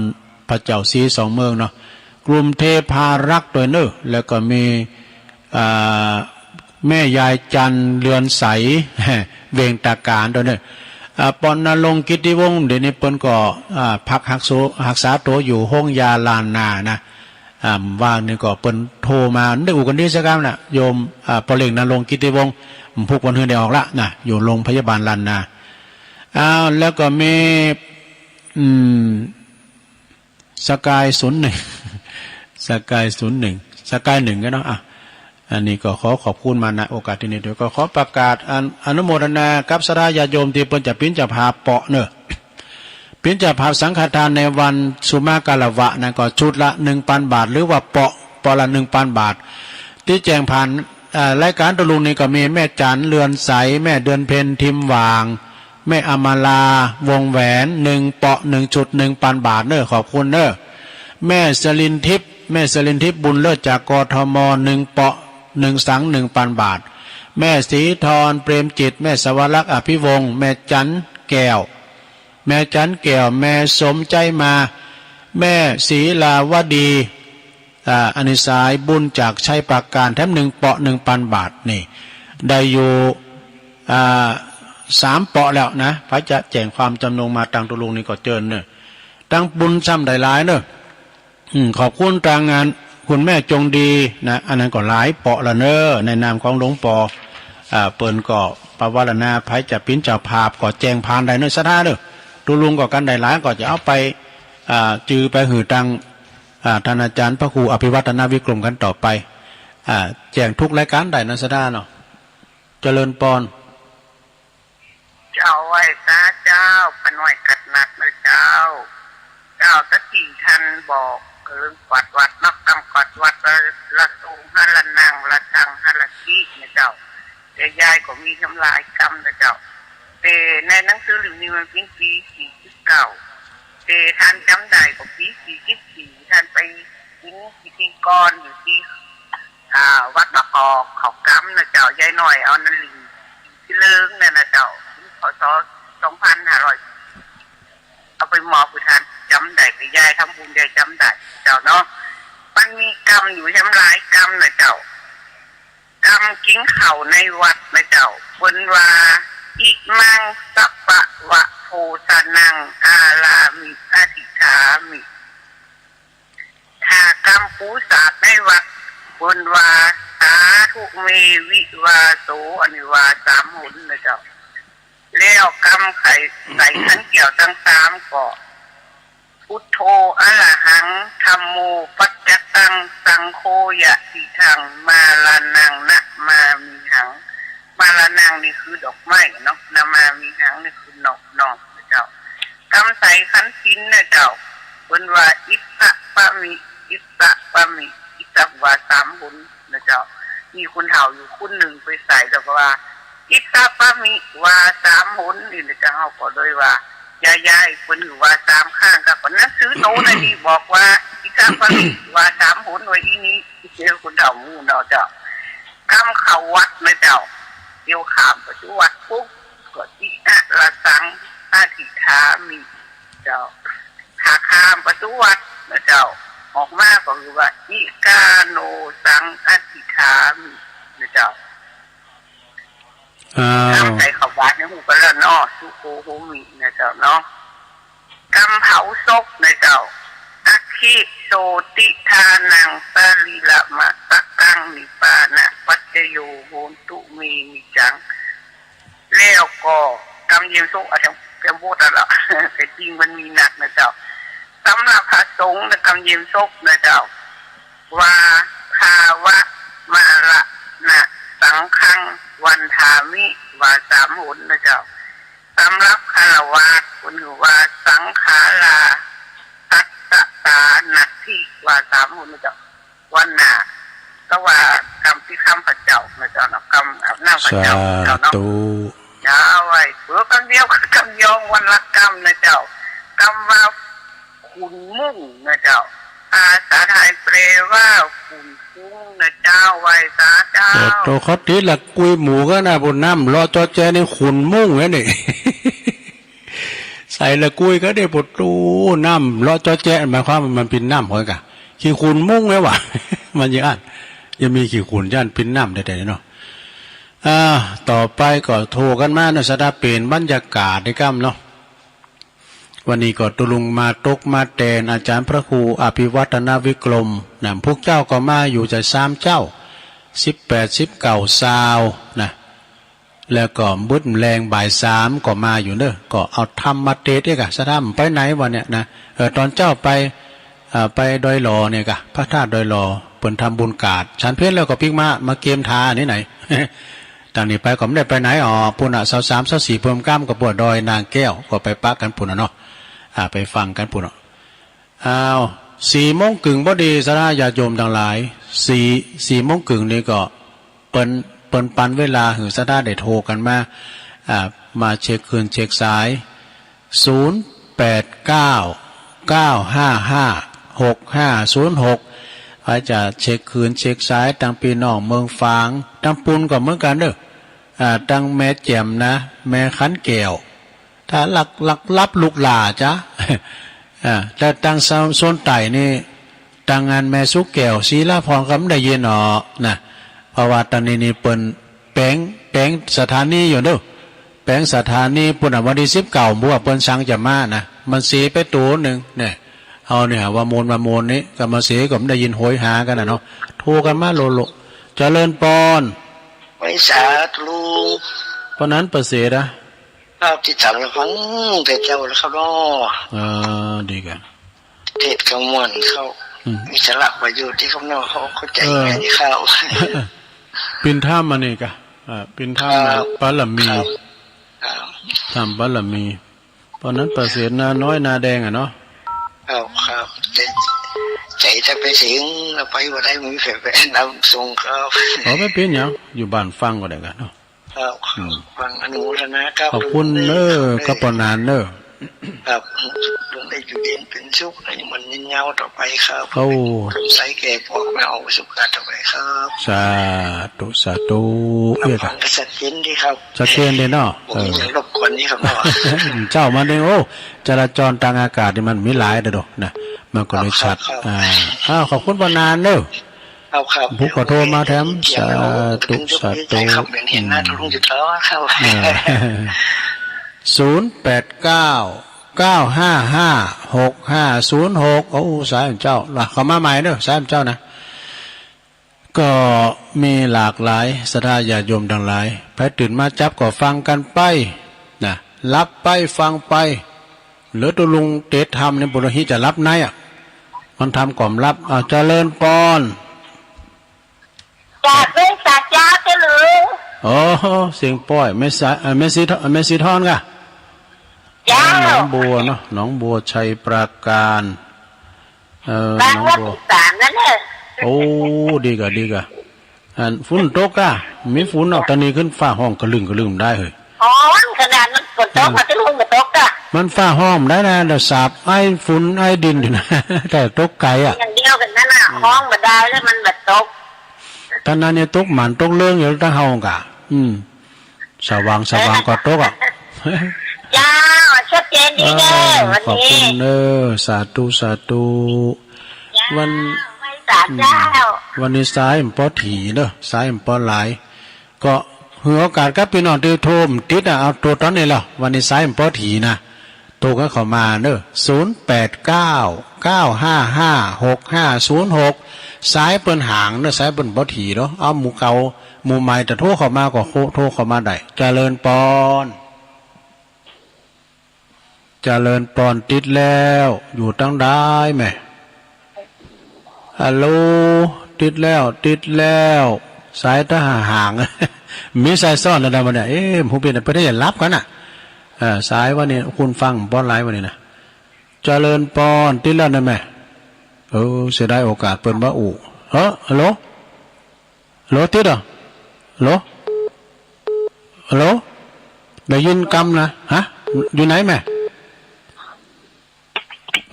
พระเจ้าสีสองเมืองเนาะ กลุ่มเทพารักษ์ด้วยเนอะ แล้วก็มี อ่า แม่ยายจันทร์ เรือนใส เวงตาการด้วยเนอะ อ่า ปอณรงค์ กิตติวงศ์ เดี๋ยวนี้เปิ้นก็ อ่า พักฮักโซ ฮักษาตัวอยู่โฮงยาล้านนานะ อ่า ว่านี่ก็เปิ้นโทรมา ได้อู้กันดีสักครั้งนะ โยม อ่า ปอเล็ง ณรงค์ กิตติวงศ์ พุกวันฮือได้ออกละนะ อยู่โรงพยาบาลล้านนา อ้าว แล้วก็มี อืม สกายศูนย์หนึ่ง สกายศูนย์หนึ่ง สกายหนึ่ง กันเนาะ อ่ะ อันนี้ก็ขอขอบคุณมา ณ โอกาสที่นี้ด้วย ก็ขอประกาศ อน- อนุโมทนากับศรัทธาญาติโยมที่เปิ้นจะเป๋นเจ้าภาพเปาะเนอะ เป๋นเจ้าภาพสังฆทานในวันสุมาคารวะนะ ก็ชุดละ หนึ่งปันบาท หรือว่าเปาะ เปาะละ หนึ่งปันบาท ตี้แจ้งผ่าน เอ่อ รายการตุลุงนี่ก็มีแม่จัน เรือนใส แม่เดือนเพ็ญ ทิมหว่าง แม่อำมาลา วงแหวน หนึ่งเปาะ หนึ่งชุด หนึ่งปันบาทเนอะ ขอบคุณเนอะ แม่สลินทิพย์ แม่สลินทิพย์ บุญเลิศ จาก กทม หนึ่งเปาะ หนึ่งสัง หนึ่งปันบาท แม่ศรีธร เปรมจิต แม่สวรักษ์ อภิวงศ์ แม่จันแก้ว แม่จันแก้ว แม่สมใจมา แม่ศรีลาวดี อ่า อันนี้สายบุญจากชัยปราการ แถมหนึ่งเปาะ หนึ่งปันบาท นี่ ได้อยู่ อ่า สามเปาะแล้วนะ ใผจะแจ้งความจำนงมาตางตุลุงนี่ก็เจิญเนอะ ตางบุญซ้ำได้หลายเนอะ อืม ขอบคุณตางงานคุณแม่จงดีนะ อันนั้นก็หลายเปาะละเนอะ ในนามของหลวงปอ อ่า เปิ้นก็ปวารณา ใผจะเป๋นเจ้าภาพก็แจ้งผ่านได้เนอะ ศรัทธาเนอะ ตุลุงก็กันได้หลาย ก็จะเอาไป อ่า จือไปหื้อตาง อ่า ท่านอาจารย์พระครูอภิวัฒนวิกรมกันต่อไป อ่า แจ้งทุกรายการได้นะ ศรัทธาเนาะ เจริญปอน เจ้า ไหว้สาเจ้า ป้าน้อยกัดนัดนะเจ้า เจ้า ตะกี้ท่านบอกเรื่องกวาดวัดเนาะ กำกวาดวัด ละ ละสูงหาละนั่ง ละชังหาละขี้นะเจ้า แต่ยายก็มีทำลายกำนะเจ้า แต่ในหนังสือเล่มนี้มันเป็นปีสี่สิบเก้า แต่ท่านจำได้ก็ปีสี่สิบสี่ ท่านไปเป็นพิธีกรอยู่ที่ อ่า วัดมะกอกเขากำนะเจ้า ยายน้อยเอานั่นลิงที่เลิงนั่นนะเจ้า พ.ศ. สองพันห้าร้อย เอาไปมอบให้ท่าน จำได้ ไปยายทำบุญยายจำได้เจ้าเนาะ มันมีกำอยู่ทำลายกำนะเจ้า กำกินข้าวในวัดนะเจ้า เปิ้นว่า อิมัง สัพพะวะโภชนัง อารามิ อธิฐามิ ถ้ากำปูสาดในวัด เปิ้นว่า สาธุเม วิวาโส อันนี้ว่าสามหนนะเจ้า แล้วกำใส่ ใส่ขันแก้วตังสามก็ พุทโธ อะระหัง ธัมโม ปัจจตัง สังโฆ ยะติทัง มาราณัง นะมามิหัง มาราณังนี่คือดอกไม้เนาะ นะมามิหังนี่คือนอบน้อมนะเจ้า กำใส่ขันศีลนะเจ้า เปิ้นว่า อิสะปะมิ อิสะปะมิ อิสะว่าสามหนนะเจ้า มีคนเฒ่าอยู่คนหนึ่งไปใส่แล้วก็ว่า อิสะปะมิ ว่าสามหนนี่นะเจ้า เฮาก็เลยว่า ยายๆ เปิ้นว่าสามครั้ง ก็หนังสือโตนั้นนี่บอกว่า อิสะปะมิ ว่าสามหน ว่าอีนี้ เจ้าคนเฒ่าหมู่เนาะเจ้า กำเข้าวัดนะเจ้า เตียวข้ามประตูวัดปุ๊บ ก็ อิอะระสัง อธิฐามิ เจ้า ถ้าข้ามประตูวัดนะเจ้า ออกมาก็คือว่า อิกาโนสัง อธิฐามิ นะเจ้า อ้าว กำใส่เข้าบาตรในฮู้กันแล้วเนาะ สุโขโหมิ นะเจ้าเนาะ กำเผาศพนะเจ้า อัคคิโสติทานัง สะรีระมะสะกัง นิปปานะปัจจโย โหนตุเม นิจจัง แล้วก็กำเยี่ยมศพ อ่ะ เตรียม เตรียมบทแล้วล่ะ แต่จริงมันมีนักนะเจ้า สำหรับพระสงฆ์นะ กำเยี่ยมศพนะเจ้า ว่า คาวะมะระณะสังฆัง วันทามิ ว่าสามหนนะเจ้า สำหรับฆราวาสเปิ้นว่า สังขารา ทัสสะตานัตถิ ว่าสามหนนะเจ้า วันหน้า ก็ว่ากำที่ข้าพเจ้านะเจ้าเนาะ กำอาบน้ำพระเจ้า สาธุ เจ้าเนาะ เจ้า ไหว้เปื้อกำเดียว กำยองวันละกำนะเจ้า กำว่า ขุนมุ่งนะเจ้า ภาษาไทยแปลว่าขุ่นฟุ้งนะเจ้า ไหว้สาเจ้า โอ้โต เขาติดละกุยหมู่กันนะ พวกน้ำเลาะเจาะแจ๊ะนี่ขุ่นมุ่งเลยนี่ ใส่ละกุยก็ได้ พวกโต น้ำเลาะเจาะแจ๊ะ หมายความว่ามันเป็นน้ำหอยกะ ขี้ขุ่นมุ่งไงวะ มันยังอั้น ยังมีขี้ขุ่นย่านเป็นน้ำได้ๆ เนาะ อ่า ต่อไปก็โทรกันมาเนาะ สะดาเปลี่ยนบรรยากาศได้กำเนาะ วันนี้ก็ตุลุงมาตกมาแตนอาจารย์พระครูอภิวัฒนวิกรมนะ พวกเจ้าก็มาอยู่จะสามเจ้า สิบแปด สิบเก้า ซาวนะ แล้วก็บึดแลงบ่ายสามก็มาอยู่เนอะ ก็เอาธรรมมาเตสน์เอกอะ ศรัทธาบ่ไปไหนวะเนี่ยนะ เออ ตอนเจ๊าไป อ่า ไปดอยหล่อเนี่ยกะ พระธาตุดอยหล่อ เปิ้นทำบุญกาด ฉันเพลแล้วก็ปิ๊กมา มาเกมทานี่ไหน ตางนี้ไปก็บ่ได้ไปไหนอ๋อ ปู้นน่ะ ซาวสาม ซาวสี่ เปิ้นก้ามก็ปวดดอยนางแก้ว ก็ไปปะกั๋นปู้นน่ะเนาะ อ่า ไปฟังกั๋นปู้นเนาะ อ้าว สี่โมงครึ่งพอดี ศรัทธาญาติโยมตังหลาย สี่ สี่โมงครึ่งนี่ก็เปิ้น เปิ้นปันเวลาหื้อศรัทธาได้โทรกั๋นมา อ่า มาเช็คคลื่นเช็คสาย ศูนย์แปดเก้า เก้าห้าห้า หกห้าศูนย์หก ใผจะเช็คคลื่นเช็คสาย ตังปี้น้องเมืองฝาง ตังปูนก็เหมือนกั๋นเด้อ อ่า ตังแม่แจ่มนะ แม่ขันแก้ว ถ้าลัก ลักลับลูกหล้าจ๊ะ อ่า แต่ตังโซน โซนใต้นี่ ตังอันแม่สุแก้ว ศรีลาพรก็บ่ได้ยินออกนะ เพราะว่าตอนนี้นี่เปิ้นแป๋ง แป๋งสถานีอยู่เด้อ แป๋งสถานีปู้นน่ะ วันตี้สิบเก้า บัวเปิ้นสั่งจะมานะ มันเสียไปตั๋วหนึ่งเนี่ย เอาเนี่ย ว่าโมน ว่าโมนนี่ ก็มาเสียก็บ่ได้ยินโหยหากั๋นน่ะเนาะ โทรกั๋นมาโลโล เจริญปอน ไหว้สาธุลุง ปานนั้นประเสริฐอะ ครับ ติดตามรับฟังแต่เช้าแล้วครับเนาะ อ่า ดีกะ เทศน์ก็ม่วนครับ อืม มีสาระประโยชน์ดีครับเนาะ เขาเข้าใจ เออ ง่ายดีครับ เปิ้นถามมานี่กะ อ่า เปิ้นถาม ครับ บารมี ครับ ครับ ถามบารมี ปานนั้นประเสริฐนาน้อยนาแดงอะเนาะ ครับ ครับ แต่ใจถ้าไปถึง เราไปบ่ได้ มีแผนนำส่งครับ อ๋อ บ่เป๋นหยัง อยู่บ้านฟังก็ได้กะเนาะ ครับ อืม ฟังอนุโมทนาครับ ขอบคุณเนอะ ครับ ครับ ปอนานเนอะ ครับ ได้อยู่เย็นเป็นสุข ให้มันยืนยาวต่อไปครับ โอ้ ใส่แก่พวกเราสุขต่อไปครับ สาธุ สาธุ ครับ เอ้ย ฟังก็ชัดเจนดีครับ ชัดเจนดีเนาะ บ่มีหยังรบกวนนี่ครับเนาะ เจ้ามาเนี่ย โอ้ จราจรตางอากาศนี่มันมีหลายเด้อเนาะ นะ มันก็เลยชัด ครับ ครับ อ่า อ้าว ขอบคุณปอนานเนอะ ครับ ครับ ผู้ขอโทษมาแถม เดี๋ยว สาธุ สาธุ ครับ เห็นหน้า อืม ทุกท่านอยู่ตลอดครับ เออ ศูนย์แปดเก้า เก้าห้าห้า หกห้าศูนย์หก โอ้ สายของเจ้า ล่ะ เข้ามาใหม่เนอะ สายของเจ้านะ ก็มีหลากหลาย ศรัทธาญาติโยมตังหลาย ไผตื่นมาจับก็ฟังกั๋นไป นะ หลับไปฟังไป เหลือแต่ลุงเต๋สน์ทำเนี่ย ปุโรหิตจะหลับในอะ มันทำก่อมหลับ อ้าว เจริญปอน จากเรื่องสัจจะเจ้าหรือ อ๋อ เสียงป้อย แม่สา เอ่อ แม่สีท- แม่สีทอนกะ เจ้า หนองบัวเนาะ หนองบัว ชัยปราการ เอ่อ บาง หนองบัว วันที่สามนั่นแหละ โอ้ ดีกะ ดีกะ อัน ฝนตกกะ มีฝนเนาะ ตอนนี้ขึ้นฟ้าฮ้องกะลึงกะลึงได้เฮ้ย ฮ้องขนาดนั้น ฝนตก อืม มาที่ลุงก็ตกอะ มันฟ้าฮ้องได้นะ เดี๋ยวสาบไอ้ฝนไอ้ดินอยู่นะ แต่ตกไกลอะ อย่างเดียวกันนั่นน่ะ อืม ฮ้องบ่ได้แล้วมันบ่ตก ตอนนั้นเนี่ยตกหมานตกเลิงอยู่ตางเฮากะ อืม สว่างสว่างก็ตกอะ เจ้า ชัดเจนดีเด้อ เออ วันนี้ ขอบคุณเด้อ สาธุ สาธุ เจ้า วัน ไหว้สาเจ้า อืม วันนี้สายมันปอถี่เนอะ สายมันปอหลาย ก็หื้อโอกาสกับปี้น้องตี้โทรบ่ติดอะ เอาโทรตอนนี้แหละ วันนี้สายมันปอถี่นะ โทรกั๋นเข้ามาเนอะ ศูนย์แปดเก้า เก้าห้าห้า หกห้าศูนย์หก สายเปิ้นห่างเนอะ สายเปิ้นบ่ถี่เนาะ เอาหมู่เก่า หมู่ใหม่จะโทรเข้ามาก็โทร โทรเข้ามาได้ เจริญปอน เจริญปอน ติดแล้ว อยู่ตังใดแม่ ฮัลโหล ติดแล้ว ติดแล้ว สายตาห่างๆ มีสายซ้อนแล้วนะวันนี้ เอ๊ะ ผู้เปิ้น เปิ้นได้หลับกั๋นน่ะ เออ สายวันนี้ คนฟังบ่หลายวันนี้นะ เจริญปอน ติดแล้วนะแม่ เออ เสียดายโอกาสเปิ้นบ่อู้ เออ ฮัลโหล ฮัลโหล ติดเหรอ ฮัลโหล ฮัลโหล ได้ยินกำนะ ฮะ อยู่ไหนแม่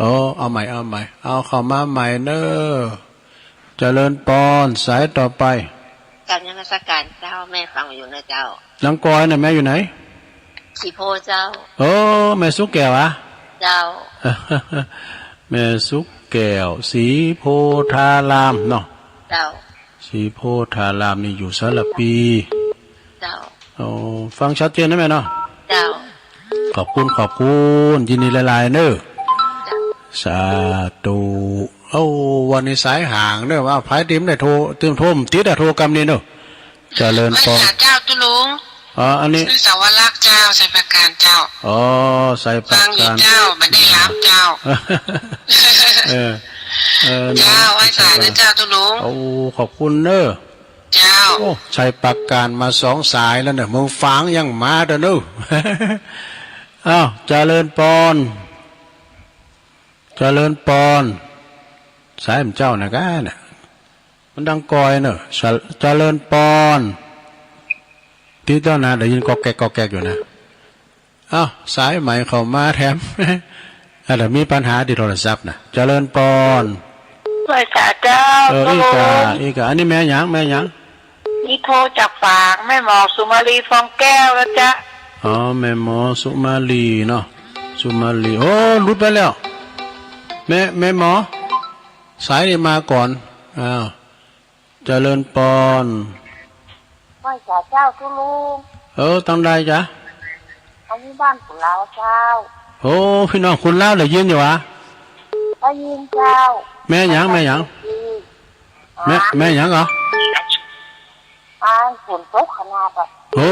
อ๋อ เอาใหม่ เอาใหม่ เอาเข้ามาใหม่เนอะ เจริญปอน สายต่อไป กราบนมัสการเจ้า แม่ฟังอยู่นะเจ้า นางกอยน่ะ แม่อยู่ไหน สีโพธิ์เจ้า โอ้ แม่สุแก้วอะ เจ้า แม่สุแก้ว สีโพธารามเนาะ เจ้า สีโพธารามนี่อยู่สารภี เจ้า โอ้ ฟังชัดเจนนะแม่เนาะ เจ้า ขอบคุณ ขอบคุณ ยินดีหลายๆ เนอะ เจ้า สาธุ โอ้ วันนี้สายห่างเนอะ ว่าไผติดได้โทร ติดโทรบ่ติดอะ โทรกำนี้เนอะ เจริญปอน ไหว้สาเจ้าตุ๊ลุง อ๋อ อันนี้ ชื่อสาวรักษ์เจ้า ไซปราการเจ้า อ๋อ ไซปราการ ฟังอยู่เจ้า ไม่ได้รับเจ้า เออ เออ เจ้า ไหว้สาธุเจ้า ตุ๊ลุง โอ้ ขอบคุณเนอะ เจ้า โอ้ ไซปราการมาสองสายแล้วเนี่ย เมืองฝางยังมาเด้อเนอะ อ้าว เจริญปอน เจริญปอน สายมันเจ้านะก้าเนี่ย มันดังกอยเนอะ เจริญปอน ติดต่อนะ ได้ยินก๊อกแก๊กก๊อกแก๊กอยู่นะ เอ้า สายใหม่เข้ามาแถม อาจจะมีปัญหาที่โทรศัพท์นะ เจริญปอน ไหว้สาเจ้า เออ ตุ๊ลุง อีกา อีกา อันนี้แม่หยัง แม่หยัง นี่โทรจากฝาง แม่หมอสุมาลี ฟองแก้วนะจ๊ะ อ๋อ แม่หมอสุมาลีเนาะ สุมาลี โอ้ หลุดไปแล้ว แม่ แม่หมอ สายนี้มาก่อน อ้าว เจริญปอน ไหว้สาเจ้า ตุ๊ลุง เออ ตังใดจ๊ะ อันนี้บ้านขุนลาวเจ้า โอ้ พี่น้องขุนลาวได้ยินอยู่หวา ได้ยินเจ้า แม่หยัง แม่หยัง แม่ แม่หยังเหรอ อ่า ฝนตกขนาดอะ โอ้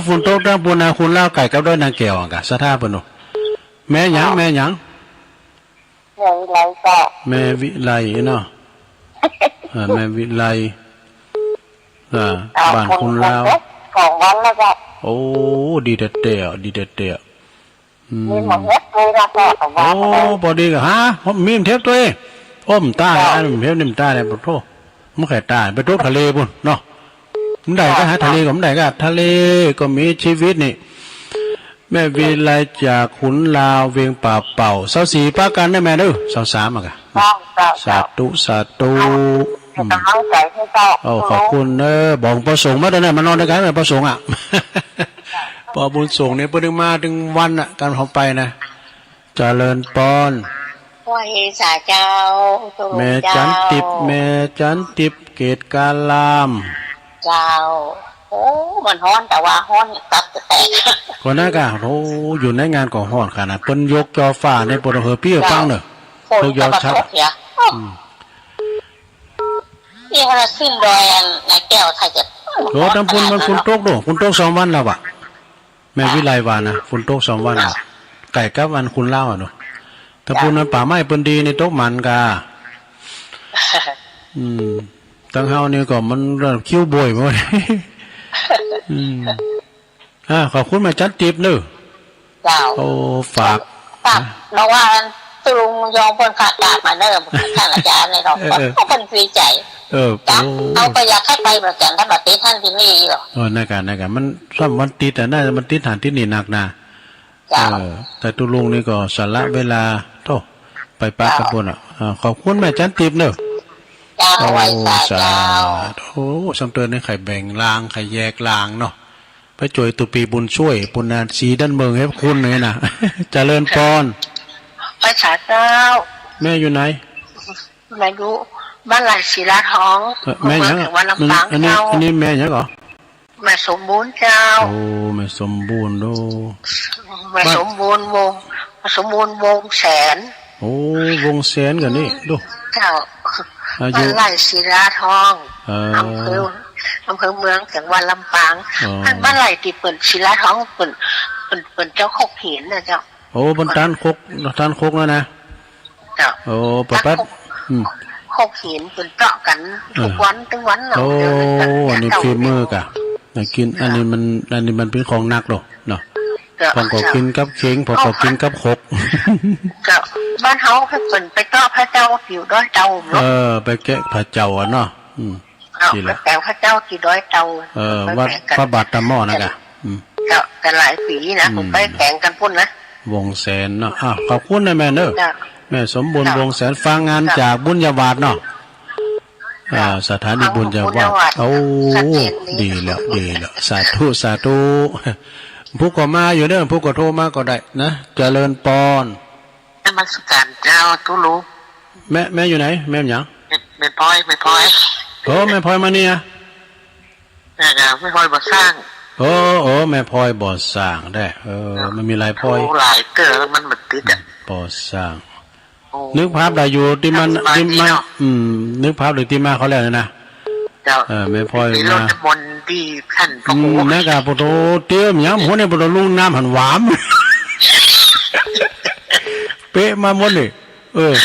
ฝนตกทางปูนนะ ขุนลาวใกล้กับดอยนางแก้วอะกะ ศรัทธาเปิ้นโอ้ แม่หยัง แม่หยัง แม่วิไลเจ้า แม่วิไลเนาะ อ่า แม่วิไล อ่า บ้านขุนลาว สองวันแล้วเจ้า โอ้ ดีแต๊ๆ ดีแต๊ๆ อืม มีหมอเฮ็ดด้วยนะเจ้า โอ้ พอดีกะฮะ มีเทปตัวเอง โอ้ มันตาย เจ้า อันนี้มันเทปนี่มันตายเลย ปะโธ่ มันไข่ตาย ไปตกทะเลปูนเนาะ มันได้ก็หาทะเลก็มันได้ก็ทะเลก็มีชีวิตนี่ แม่วิไลจากขุนลาวเวียงป่าเป่า ซาวสี่ปะกันเด้อแม่เด้อ ซาวสามอะกะ เจ้า เจ้า สาธุ สาธุ อืม เป็นกำลังใจให้เจ้า โอ้ ขอบคุณเด้อ บอกพระสงฆ์มาตอนนั้นมานอนด้วยกันไหม พระสงฆ์อะ พอบุญส่งเนี่ยเปิ้นถึงมาถึงวันอะ การเขาไปนะ เจริญปอน ไหว้สาเจ้า ตุ๊ลุง แม่จันติบ เจ้า แม่จันติบ เกตการาม เจ้า โอ้ มันฮ้อน แต่ว่าฮ้อนตับจะแตก ก็นั่นกะ โอ้ อยู่ในงานก็ฮ้อนขนาด เปิ้นยกจอฟ้าเนี่ย เปิ้นเอาเฮอปี้เอาปังเนอะ เจ้า ยกยอชัด ฝนก็มาตกเสีย อืม นี่ขนาดขึ้นดอยอันนายแก้ว ถ้าจะ โอ้ ตำปูนมันฝนตกโด ฝนตกสองวันแล้วอะ แม่วิไลว่านะ ฝนตกสองวันละ ใกล้กับอันขุนลาวอะเนาะ แต่ปูนนั้นป่าไม้เปิ้นดีนี่ตกมันกา อืม ตังเฮานี่ก็มันคิ้วโบยหมด อืม อ่า ขอบคุณแม่จันติบเนอะ เจ้า โอ้ ฝาก ฝาก เนาะว่าอันตุ๊ลุงยองเปิ้นฝากกราบมาเนอะ ท่านอาจารย์เนี่ยเนาะ เออ เออ ก็เปิ้นดีใจ เออ จ้ะ โอ้ เอาก็อยากให้ไปเหมือนกัน ถ้ามาติดท่านที่นี่อยู่ เออ นั่นกะ นั่นกะ มันซ้ำวันติดอะนะ มันติดหั้นติดนี่หนักนะ เจ้า เออ แต่ตุ๊ลุงนี่ก็สละเวลา โธ่ ไปปะกับปูนอะ เจ้า อ่า ขอบคุณแม่จันติบเนอะ เจ้า โอ้ ไหว้สา สา เจ้า ธุ โอ้ ซ้ำเติมนี่ใครแบ่งลาง ใครแยกลางเนาะ ไปจ่วยตุปีบุญช่วย ปูนนาสีด้านเมืองให้คุณเลยนะ เจริญปอน ไหว้สาเจ้า แม่อยู่ไหน แม่อยู่บ้านไร่ศิลาทอง เอ่อ แม่หยัง เมืองแห่งวัดลำปาง อันนี้ เจ้า อันนี้แม่หยังเหรอ แม่สมบูรณ์เจ้า โอ้ แม่สมบูรณ์โด แม่สมบูรณ์วงศ์ แม่สมบูรณ์วงศ์แสน โอ้ วงศ์แสนกันนี่ ดู เจ้า อายุ บ้านไร่ศิลาทอง เอ่อ อำเภอ อำเภอเมือง จังหวัดลำปาง อ๋อ อันบ้านไร่ที่เปิ้นศิลาทอง เปิ้น เปิ้น เปิ้นเจ้าคกเห็นนะเจ้า โอ้ บนต้านคก ต้านคกนั่นนะ เจ้า โอ้ ปะปั๊ด ตักคก อืม คกหินขึ้นเจาะกัน เออ ทุกวัน ทุกวันเนาะ โอ้ เดี๋ยวนี้ก็ อันนี้ฝีมือกะ น่ากิน อันนี้มัน อันนี้มันเป็นของหนักโดเนาะ เจ้า พองก็ เจ้า กินกับเข็ง พองก็กินกับคก เจ้า บ้านเฮาเปิ้นไปเจาะพระเจ้าอยู่ดอยเต่าเนาะ เออ ไปแกะพระเจ้าอะเนาะ อืม เอ้า สิละ ไปแกงพระเจ้าที่ดอยเต่า เออ ไป วัด แกงกัน พระบาทตะหม้อนะกะ อืม เจ้า แต่หลายปีนะ อืม ผมไปแกงกันพุ่นนะ วงศ์แสนเนาะ อ้าว ขอบคุณนะแม่เนอะ เจ้า แม่สมบูรณ์ เจ้า วงศ์แสน ฟังงาน เจ้า จากบุญญาวาสเนาะ เจ้า อ่า สถานีบุญญาวาส บุญญาวาส โอ้ ชัดเจนดี ดีแล้ว ดีแล้ว สาธุ สาธุ ผู้ก็มาอยู่เนอะ ผู้ก็โทรมาก็ได้นะ เจริญปอน นมัสการเจ้าตุ๊ลุง แม่ แม่อยู่ไหน แม่หยัง แม่ แม่พลอย แม่พลอย โอ้ แม่พลอยมาเนี่ย แม่ก็แม่พลอยบ่สร้าง โอ้ โอ้ แม่พลอยบ่สร้างได้ เออ เนาะ มันมีหลายพลอย โอ้ หลายเตื้อ มันบ่ติดอะ อืม บ่สร้าง โอ้ นึกภาพได้อยู่ที่มัน ที่มัน อืม นึกภาพได้ที่มาเขาแล้วนะ เจ้า เจ้า เออ แม่พลอย ไปรด มา น้ำมนต์ที่ท่านพระครู อืม นะกะ ปะโถ เตรียมหยัง หัวนี่ ปะโถ ลุงน้ำหันหวาม เป๊ะมาหมดนี่ เออ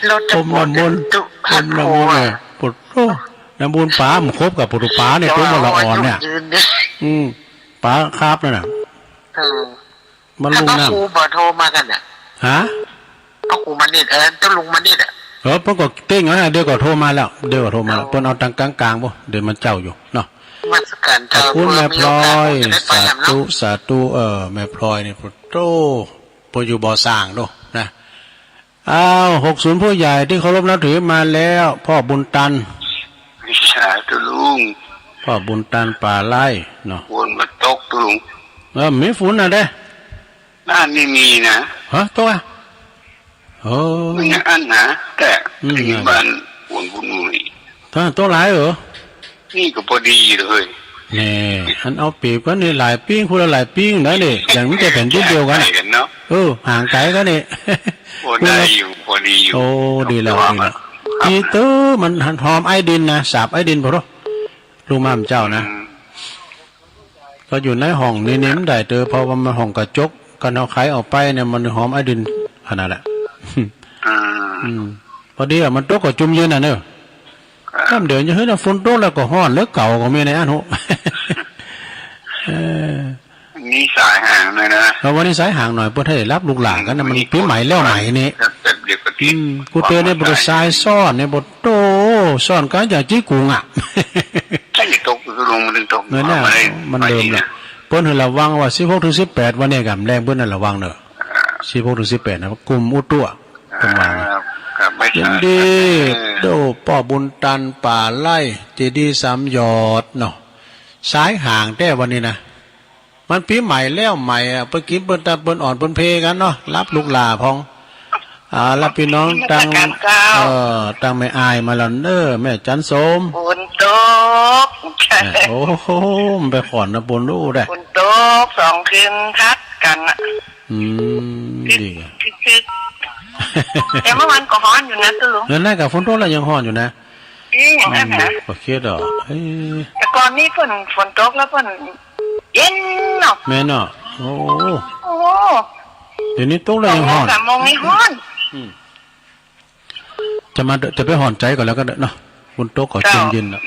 รด พรมน้ำมนต์ น้ำมนต์ ตุ พรมน้ำมนต์ พระครู เออ ปะโถ น้ำบุญป๋ามันครบกับปะโถ ป๋าเนี่ย เจ้า ตัวมันละอ่อนเนี่ย อายุยืนเนี่ย อืม ป๋าครับนั่นน่ะ เออ มันลุงน้ำ ถ้าพระครูบ่โทรมากันน่ะ ฮะ พระครูมานิด เออ เจ้าลุงมานิดอะ เออ เปิ้นก็เต้งเอานะ เดี๋ยวก็โทรมาแล้ว เดี๋ยวก็โทรมาแล้ว โอ้ เปิ้นเอาตังกลางๆ บ่ เดี๋ยวมันเจ้าอยู่เนาะ นมัสการเจ้า ขอบคุณ เผื่อมีโอกาส แม่พลอย ผมจะได้ไปนำเนาะ สาธุ สาธุ เออ แม่พลอยนี่ โอ้ เปิ้นอยู่บ่อสร้างโน่นนะ อ้าว หกศูนย์ ผู้ใหญ่ที่เคารพนับถือมาแล้ว พ่อบุญตัน สาธุลุง พ่อบุญตันป่าไร่เนาะ ฝนมาตกลุง เออ มีฝนน่ะเด้ บ้านไม่มีนะ ฮะ ตกอ่ะ โอ้ มันยังอั้นนะ แต่ อืม ที่บ้านฝนบุญมี ถ้าตกหลายเหรอ นี่ก็พอดีเลย แน่ อันเอาเปรียบกันนี่หลายปิ้ง คนละหลายปิ้งนะนี่ อย่างนี้จะแผ่นดินเดียวกันอะ ห่างไกลกันเนาะ เออ ห่างไกลกันนี่ พอได้อยู่ พอดีอยู่ โอ้ ดีแล้ว ดีแล้ว ครับ ดีเตอร์ มันหอมไอ้ดินนะ สาบไอ้ดินพอรู้ ลูกม่ามเจ้านะ อืม ก็อยู่ในห้องนี่ นี่มันได้เตอร์ เพราะว่ามันห้องกระจก กันเอาไขออกไปเนี่ย มันหอมไอ้ดินขนาดแหละ อ่า อืม พอดีอะ มันตกก็จุ่มเย็นน่ะเนอะ ครับ น้ำเดือดจะเฮ้ย ถ้าฝนตกแล้วก็ฮ้อน แล้วเก่าก็มีในอันโห เออ มีสายห่างเลยนะ แล้ววันนี้สายห่างหน่อย เพื่อให้รับลูกหลานกันนะ มันปีใหม่แล้วใหม่นี่ แป๊บเดียวก็ติด อืม กูเตือนเนี่ย บ่ได้สายซ้อนเนี่ย บ่โต ซ้อนกันอย่างจี้กุงอะ ถ้าอย่าตกก็ลงมาดึงตก เออ น่ะ มาเลย มันเดิมแหละ ไปดีนะ เปิ้นให้ระวังว่า สิบหกถึงสิบแปด วันนี้กำแรงเปิ้นน่ะระวังเนอะ สิบหกถึงสิบแปด นะ กรมอุตุอะ เปิ้นว่านะ ครับ ครับ ไม่ ยินดี เออ โดป้อบุญตันป่าไร่ เจดีย์สามยอดเนาะ สายห่างแท้วันนี้นะ มันปีใหม่แล้วใหม่อะ เปิ้นกินเปิ้นตับเปิ้นอ่อนเปิ้นเพกันเนาะ รับลูกหลานพอง อ่า แล้วพี่น้องตัง นมัสการเจ้า เอ่อ ตังแม่อายมาแล้วเนอะ แม่จันสม ฝนตก เออ โอ้โห มันไปขอนนะ ฝนรู้ได้ ฝนตกสองคืนทัดกันอะ อืม ดีอะ คึกๆ แต่เมื่อวานก็ฮ้อนอยู่นะ ตุ๊ลุง เออ นั่นกับฝนตกแล้วยังฮ้อนอยู่นะ อืม อืม นั่นน่ะ ก็คิดอ่ะ เอ้ย แต่ก่อนนี้ฝน ฝนตกแล้วฝนเย็นเนาะ แม่นเนาะ โอ้ โอ้ เดี๋ยวนี้ตกแล้วยังฮ้อน สองโมง สามโมงนี่ฮ้อน อืม จะมา จะไปฮ้อนใจก่อนแล้วกันเนาะ ฝนตกก็ เจ้า เย็นๆ เนาะ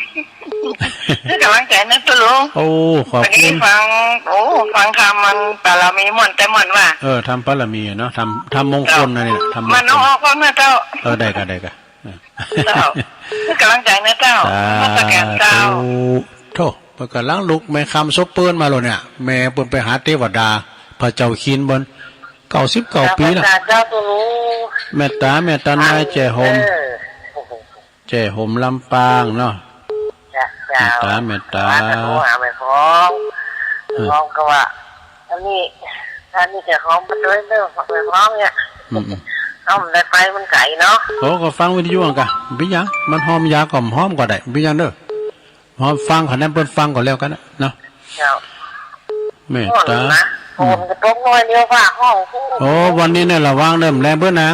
ให้กำลังใจนะตุ๊ลุง โอ้ ขอบคุณ วันนี้ฟัง โอ้ ฟังธรรมมันบารมีม่วนแต่ม่วนว่ะ เออ ธรรมบารมีเนาะ ธรรม ธรรมมงคลนะเนี่ย ธรรมมงคล มันเอาออกก่อนนะเจ้า เออ ได้ก็ ได้ก็ เจ้า ให้กำลังใจนะเจ้า สาธุ นมัสการเจ้า โธ่ เปิ้นกำลังลุก แม่คำซบเปิ้นมาแล้วเนี่ย แม่เปิ้นไปหาเทวดา พระเจ้าคินเปิ้น เก้าสิบเก้าปีแล้ว เจ้าตุ๊ลุง เมตตา เมตตา นายแจ่โฮม เออ แจ่โฮมลำปางเนาะ เจ้า เมตตา เมตตา ว่าแต่โทรหาแม่ฟอง เออ แม่ฟองก็ว่า อันนี้ อันนี้จะหอมมาด้วยเด้อ แม่ฟองเนี่ย อืมๆ เอามันได้ไปมันไกลเนาะ โอ้ ก็ฟังวิทยุอ่ะกะ บ่เป็นหยัง มันหอมยาก็หอมก็ได้ บ่เป็นหยังเด้อ หอมฟัง ขอแนมเปิ้นฟังก็แล้วกันนะ เนาะ เจ้า เมตตา โอ้นะ อืม โอ้ มันก็ตกน้อยเดียวว่าห้อง โอ้ วันนี้เนี่ยระวังเด้อ แลเปิ้นนะ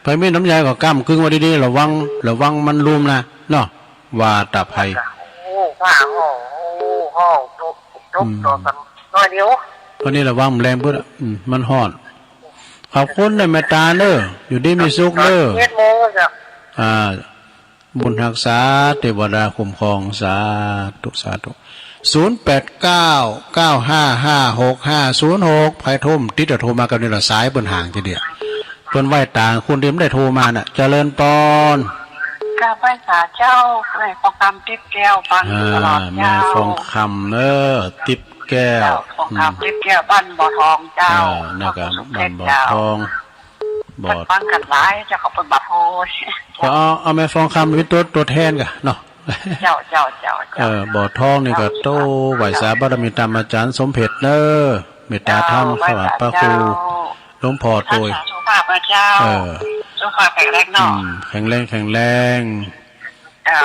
ไผมีน้ำยาก็ก้ำกึ่งไว้ดีๆ ระวัง ระวังมันลุ่มนะ เนาะ ว่าตาไผ โอ้ ว่าห้อง โอ้ ห้องตก ตก อืม ต่อกันน้อยเดียว วันนี้ระวังแลเปิ้นอะ อืม มันฮ้อน ขอบคุณเด้อเมตตาเด้อ อยู่ดีมีสุขเด้อ เจ็ดโมงแล้วจ้ะ อ่า บุญฮักษา เทวดาคุ้มครอง สาธุ สาธุ ศูนย์แปดเก้า เก้าห้าห้า หกห้าศูนย์หก ไผโทรติดก็โทรมากันนี่ละ สายเปิ้นห่างทีเดียว เปิ้นไหว้ตาง คนที่ไม่ได้โทรมาน่ะ เจริญปอน กราบไหว้สาเจ้า แม่ฟองคำติ๊บแก้ว ฟังอยู่ตลอด อ่า แม่ เจ้า ฟองคำเนอะ ติ๊บแก้ว เจ้า ฟองคำ อืม ติ๊บแก้ว บ้านบ่อทองเจ้า เออ นะครับ บ้านบ่อทอง บ่ เปิ้นฟังกันหลายเจ้า เขาเปิ้นบ่โทร ก็เอา เอาแม่ฟองคำเป็นตัว ตัวแทนกะเนาะ เจ้า เจ้า เจ้า เจ้า เออ บ่อทองนี่ก็ เจ้า โต ไหว้สาบารมีธรรมอาจารย์สมเพชรเนอะ เมตตาธรรม เจ้า ถวายพระครู ไหว้สาเจ้า หลวงพ่อโตย รักษาสุขภาพนะเจ้า เออ สุขภาพแข็งแรงเนาะ อืม แข็งแรง แข็งแรง เจ้า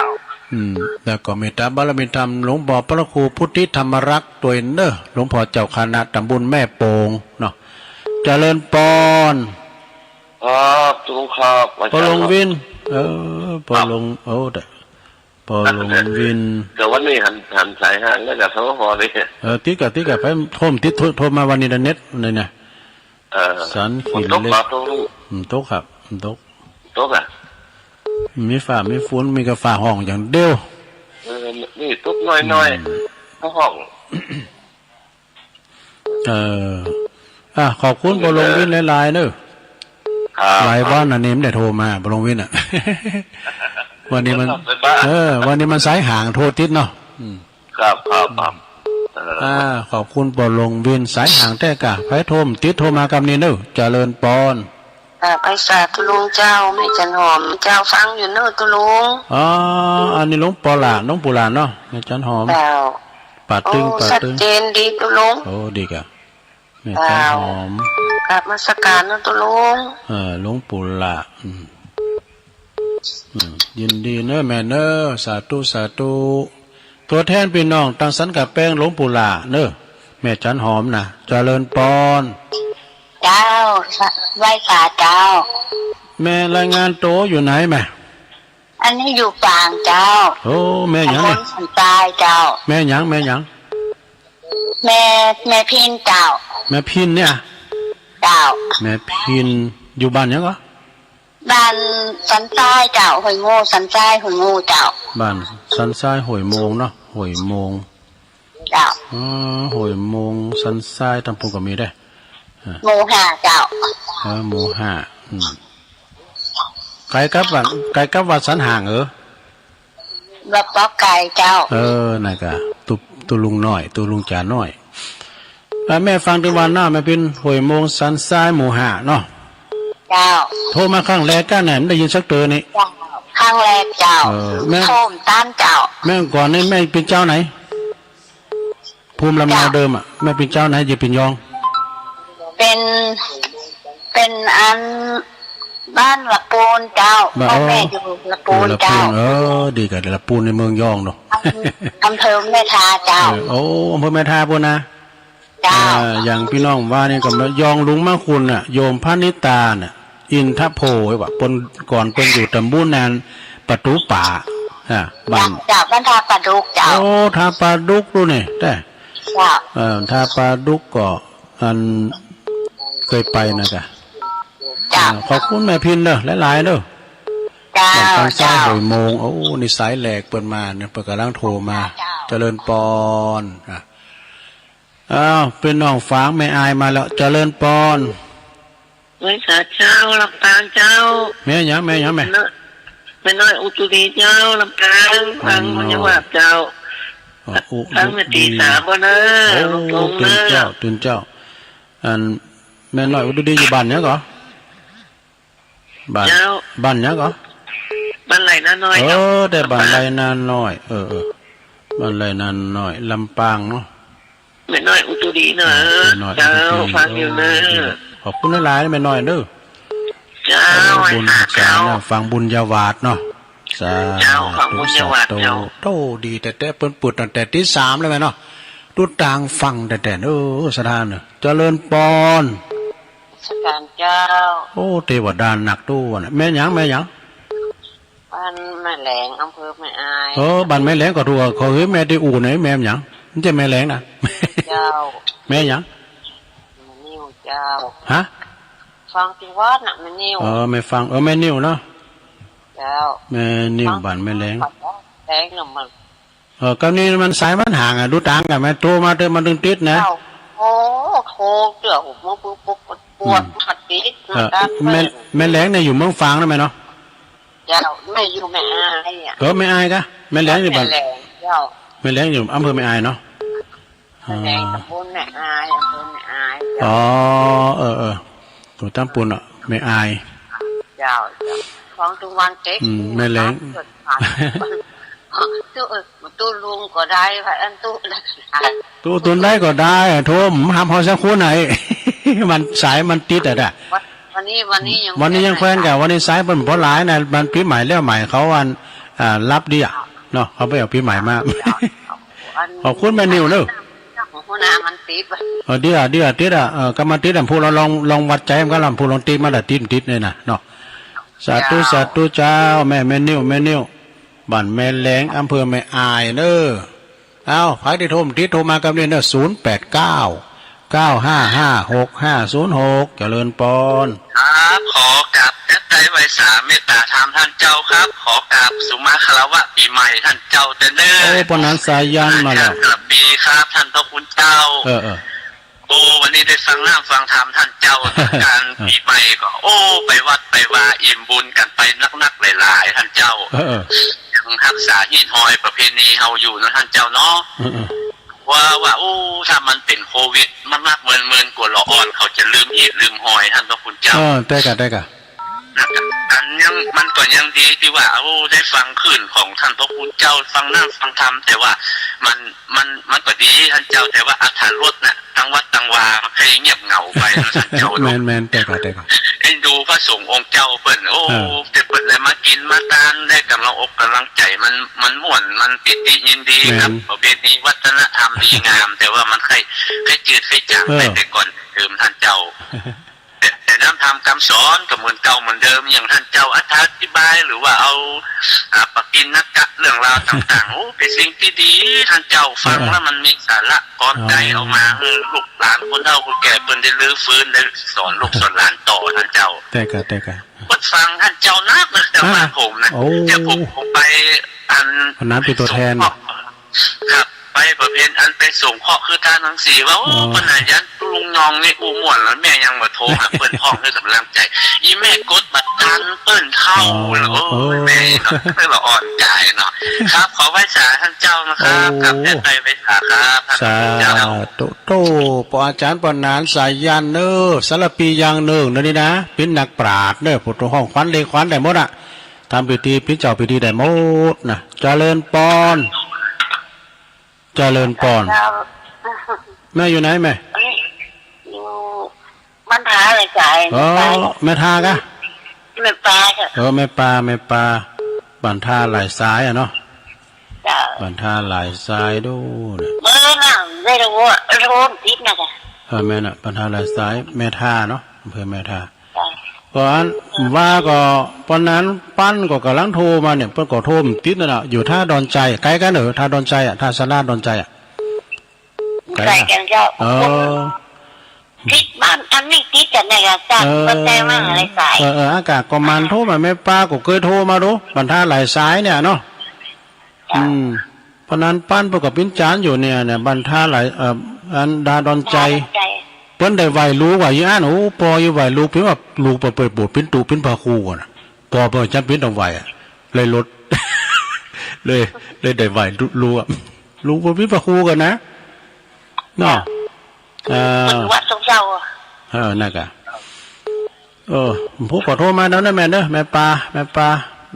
อืม แล้วก็เมตตาบารมีธรรม หลวงพ่อพระครูพุทธิธรรมรักษ์โตยเนอะ หลวงพ่อเจ้าคณะตำบลแม่โป่งเนาะ เจริญปอน ครับ ตุ๊ลุงครับ อาจารย์ครับ ปอหลวงวิน เออ ปอหลวง ครับ โอ้ แต่ ปอหลวงวิน ก็วันนี้หัน หันสายห่างแล้วก็โทรพอดี เออ ติดก็ติดก็ไป โทรมติด โทร โทรมาวันนี้นะ เน็ตนี่นะ เออ สันขีเหล็ก มันตกเหรอ ตกลูก อืม ตกครับ อืม ตก ตกอ่ะ มีฟ้ามีฝน มีกาฟ้าห้องอย่างเดียว เออ นี่ตกน้อยๆ อืม ก็ห้อง เออ อ่ะ ขอบคุณปอหลวงวินหลายๆเนอะ ครับ หลายวันอันนี้ไม่ได้โทรมาปอหลวงวินอ่ะ วันนี้มัน เออ วันนี้มันสายห่างโทรติดเนาะ อืม ครับ ครับ ครับ เออ อ่า ขอบคุณปอหลวงวิน สายห่างแท้กะ ไผโทรมติดโทรมากำนี้เนอะ เจริญปอน อ่า ไปสาธุลุงเจ้า แม่จันหอมเจ้าฟังอยู่เนอะตุลุง อ๋อ อันนี้หลวงปอหลา หลวงปู่หลาเนาะ แม่จันหอม เจ้า ป่าตึง โอ้ ป่าตึง ชัดเจนดีตุลุง โอ้ ดีกะ แม่จันหอม เจ้า กราบนมัสการเนอะตุลุง เออ หลวงปู่หลา อืม อืม ยินดีเนอะแม่เนอะ สาธุ สาธุ ตัวแทนพี่น้องตังสันกะแปงหลวงปู่หลาเนอะ แม่จันหอมนะ เจริญปอน เจ้า ไหว้สาเจ้า แม่รายงานตัวอยู่ไหนแม่ อันนี้อยู่ฝางเจ้า โอ้ แม่หยังเนี่ย ตำบลสันทรายเจ้า แม่หยัง แม่หยัง แม่ แม่พินเจ้า แม่พินเนี่ย เจ้า แม่พิน อยู่บ้านหยังก็ บ้านสันทรายเจ้า ห้วยงู สันทราย ห้วยงูเจ้า บ้านสันทราย ห้วยโมงเนาะ ห้วยโมง เจ้า อ๋อ ห้วยโมง สันทราย ตำบลก็มีได้ อ่า หมู่ห้าเจ้า เออ หมู่ห้า อืม ไกลกับวัด ไกลกับวัดสันห่างเออ วัดปอไก่เจ้า เออ นั่นกะ ตุ ตุลุงน้อย ตุลุงจ๋าน้อย อ่า แม่ฟังที่วันหน้า แม่พิน ห้วยโมง สันทราย หมู่ห้าเนาะ เจ้า โทรมาครั้งแรกกันเนี่ย ไม่ได้ยินสักเตือนนี่ เจ้า ครั้งแรกเจ้า เออ แม่ โทรมตันเจ้า แม่ก่อนนี่แม่เป็นเจ้าไหน ภูมิลำเนาเดิมอะ แม่เป็นเจ้าไหน อย่าเป็นยอง เป็น เป็นอันบ้านละปูนเจ้า บ้าน พ่อแม่ อ๋อ อยู่ละปูน อยู่ละปูน เจ้า เออ ดีกัน ละปูนในเมืองยองเนาะ อำ อำเภอแม่ทาเจ้า เออ โอ้ อำเภอแม่ทาปูนนะ เจ้า อ่า อย่างพี่น้องว่านี่ก็ยองลุงมาคุณน่ะ โยมพนิตาน่ะ อินทโพไว้ว่า เปิ้น ก่อนเปิ้นอยู่ตำบลนั้น ประตูป่า อ่า บ้าน เจ้า บ้านท่าปลาดุกเจ้า โอ้ ท่าปลาดุกดูนี่ แต่ เจ้า เอ่อ ท่าปลาดุกก็ อัน เคยไปนะกะ เจ้า อ่า ขอบคุณแม่พินเด้อ หลายๆเด้อ เจ้า บ้านสันทราย เจ้า ห้วยโมง โอ้ นี่สายแรกเปิ้นมาเนี่ย เปิ้นกำลังโทรมา เจ้า เจริญปอน อ่ะ อ้าว พี่น้องฝางแม่อายมาแล้ว เจริญปอน ไหว้สาเจ้า ลำปางเจ้า แม่หยัง แม่หยังแม่ แม่น้อย แม่น้อยอุตุลีเจ้า ลำปาง แม่น้อย ฟังบุญญาวัฒน์เจ้า อ๋อ อุ ฟังแม่ตีสามบ่เนอะ โอ้ ลุงพงษ์เนอะ ตื่นเจ้า ตื่นเจ้า อัน แม่น้อยอุตุลีอยู่บ้านหยังก่อ บ้าน เจ้า บ้านหยังก่อ บ้านไร่นาน้อย เออ เจ้า แต่บ้านไร่นาน้อย เออ เออ บ้านไร่นาน้อย ลำปางเนาะ แม่น้อยอุตุลีเนาะ เออ แม่น้อย เจ้า อุตุลี ฟังอยู่เนอะ เออ ขอบคุณหลายๆ แม่น้อยเด้อ เจ้า เออ บุญ ไหว้สาเจ้า สาเนาะ ฟังบุญญาวัฒน์เนาะ สาธุ เจ้า ฟังบุญญาวัฒน์ สาธุ เจ้า โตดีแต๊ๆ เปิ้นเปิดตั้งแต่ตีสามเลยแม่เนาะ ตุ๊ดตางฟังแต๊ๆ เออ สถานเนอะ เจริญปอน นมัสการเจ้า โอ้ เทวดาหนักตู้นะ แม่หยัง แม่หยัง บ้านแม่แหลง อำเภอแม่อาย เออ บ้านแม่แหลงก็ถูก ขอหื้อแม่ตี้อู่หน่อย แม่หยัง มันจะแม่แหลงนะ เจ้า แม่หยัง แม่นิ่วเจ้า ฮะ ฟังที่วัดน่ะ แม่นิ่ว เออ แม่ฟัง เออ แม่นิ่วเนาะ เจ้า แม่นิ่ว บ้านแม่แหลง แหลงน่ะมัน เออ กำนี้มันสายมันห่างอะ ดูตางกันไหม โทรมาเถอะ มันถึงติดนะ เจ้า โอ้ โทรเถอะ ผมมือปุ๊บปุ๊บ ปวด อืม ปวดติด เออ นะ แม่ แม่แหลงเนี่ยอยู่เมืองฝางนะแม่เนาะ เจ้า แม่อยู่แม่อายอะ เออ แม่อายกะ แม่แหลงอยู่บ้าน แม่แหลง เจ้า แม่แหลงอยู่อำเภอแม่อายเนาะ แม่แหลง อ่า ตำบลแม่อาย อำเภอแม่อาย เจ้า อ๋อ เออ เออ อยู่ตำบลอะ แม่อาย เจ้า เจ้า ของทุกวันเจ๊ อืม แม่แหลง ตู้ เออ ตู้ลุงก็ได้ ว่าอันตู้ ตู้ ตู้ใดก็ได้อะ โทร ผมหาพอสักคนไหน มันสายมันติดอะนะ วัน วันนี้ วันนี้ยัง วันนี้ยังแควนกัน วันนี้สายมันบ่หลายนะ มันปีใหม่แล้วใหม่เขาอัน อ่า รับดีอะ เนาะ เขาไปเอาปีใหม่มา อัน ขอบคุณแม่นิวเนอะ ของหัวหน้ามันติด เออ เดี๋ยว เดี๋ยว ติดอะ เออ ก็มาติดอะ พวกเราลอง ลองวัดใจมันก็ลอง พวกลองติดมาละ ติด ติดเนี่ยนะ เนาะ สาธุ เจ้า สาธุเจ้า แม่ แม่นิว แม่นิว บ้านแม่แลง อำเภอแม่อายเนอะ เอ้า ใผที่โทรติดโทรมากำนี้เนอะ ศูนย์แปดเก้า เก้าห้าห้า หกห้าศูนย์หก เจริญปอน ครับ ขอกราบแทบไตรไหว้สาเมตตาธรรมท่านเจ้าครับ ขอกราบสุมาคารวะปีใหม่ท่านเจ้าเด้อเนอะ โอ้ ปอนหนานสายันมาแล้ว สวัสดีครับท่านพระคุณเจ้า เออ เออ โอ้ วันนี้ได้ฟังน้ำฟังธรรมท่านเจ้า เทศกาลปีใหม่ก็ โอ้ ไปวัดไปวาอิ่มบุญกันไปนักๆหลายๆ ท่านเจ้า เออ เออ ยังรักษาฮีตฮอยประเพณีเฮาอยู่นะท่านเจ้าเนาะ เออ เออ ว่า ว่า โอ้ ถ้ามันเป็นโควิดมากๆเมินๆ กลัวละอ่อนเขาจะลืมฮีตลืมฮอยท่านพระคุณเจ้า เออ ได้กะ ได้กะ นะครับ อันยัง มันก็ยังดีที่ว่า โอ้ ได้ฟังคลื่นของท่านพระคุณเจ้า ฟังน้ำฟังธรรม แต่ว่ามัน มัน มันก็ดีท่านเจ้า แต่ว่าอรรถรสน่ะ ตังวัดตังวา มันเคยเงียบเหงาไปนะท่านเจ้าเนาะ แม่นๆ แต่ก็ แต่ก็ เอ็นดูพระสงฆ์องค์เจ้าเปิ้น โอ้ เออ แต่เปิ้นได้มากินมาตาน ได้กำลังอกกำลังใจ มัน มันม่วน มันปิติยินดี แม่น กับประเพณีวัฒนธรรมดีงาม แต่ว่ามันเคย เคยจืดเคยจางไป เออ แต่ก่อนเดิมท่านเจ้า แต่ แต่น้ำธรรมคำสอนก็เหมือนเก่าเหมือนเดิม อย่างท่านเจ้าอธิบาย หรือว่าเอา อ่า ปกิณกะเรื่องราวต่างๆ โอ้ เป็นสิ่งที่ดี ท่านเจ้าฟัง เออ แล้วมันมีสาระกลอนใจ อ๋อ ออกมา เออ ลูกหลานคนเฒ่าคนแก่เปิ้นได้รื้อฟื้น ได้สอนลูกสอนหลานต่อ ท่านเจ้า แต่กะ แต่กะ เปิ้นฟังท่านเจ้านักนะ แต่ ฮะ บ้านผมนะ โอ้ แต่ผม ผมไป อัน อันนั้นเป็นตัวแทน ส่งมอบ ครับ ไปประเพณอันไปส่งเคราะห์คือทานทั้งสี่ว่า โอ้ อ๋อ ปัญหายันลุงยองนี่อู้ม่วนแล้ว แม่ยังมาโทรหาเปิ้นพ้องให้กำลังใจ อีแม่กดบัตรทันเปิ้นเฒ่า อ๋อ แล้ว โอ้ โอ้ แม่ก็ละอ่อนใจเนาะ ครับ ขอไหว้สาท่านเจ้านะครับ โอ้ กราบแทบไตรไหว้สาครับ ท่าน สา เจ้า ธุ โต ปออาจารย์ปอหนานสายันเนอะ สารภีอย่างหนึ่งเนอะนี่นะ เป็นนักปราชญ์เนอะ ผู้ถูกห้องขวัญเลขขวัญได้หมดอะ ทำพิธี เป็นเจ้าพิธีได้หมดนะ เจริญปอน เจริญปอน เจ้า แม่อยู่ไหนแม่ อยู่บ้านท่าหลายสาย อ๋อ แม่ท่ากะ แม่ปาจ้ะ เออ แม่ปา แม่ปา บ้านท่าหลายสายอะเนาะ เจ้า บ้านท่าหลายสายดูนะ เออน่ะ ไม่รู้ว่าโทรติดนะจ๊ะ เออ แม่น่ะ บ้านท่าหลายสาย แม่ท่าเนาะ อำเภอแม่ท่า จ้ะ ก่อนว่าก็ ปอนนั้นปั้นก็กำลังโทรมาเนี่ย เปิ้นก็โทรบ่ติดนั่นน่ะ อยู่ท่าดอนชัย ใกล้กันเหรอ ท่าดอนชัยอะ ท่าศาลาดอนชัยอะ ใกล้ ใกล้กันเจ้า เออ ติดบ้าน อันนี้ติดกันนะครับ เออ ก็แต่มหาลัยสาย เออ เออ อากาศก็มันโทรมา แม่ป้าก็เคยโทรมาดู บ้านท่าหลายสายเนี่ยเนาะ อืม เพราะนั้นปั้นเปิ้นก็ปิ้นจานอยู่เนี่ย เนี่ย บ้านท่าหลาย เอ่อ อันดาดอนชัย ดาดอนชัย เปิ้นได้ไหว้ลูกว่าอย่างนั้น โอ้ ปออยู่ไหว้ลูก เปิ้นว่าลูกเปิ้นเปิดโบสถ์ปิ้นตุ๊ปิ้นพระครูก่อนน่ะ ปอเปิ้นจำเป็นต้องไหว้อะ เลยลด เลย เลยได้ไหว้ลูก ลูกอะ ลูกเปิ้นปิ้นพระครูก่อนนะ เนาะ เออ เปิ้นวัดสองเจ้า เออ นั่นกะ เออ ผู้ขอโทษมาแล้วนะแม่เด้อ แม่ปา แม่ปา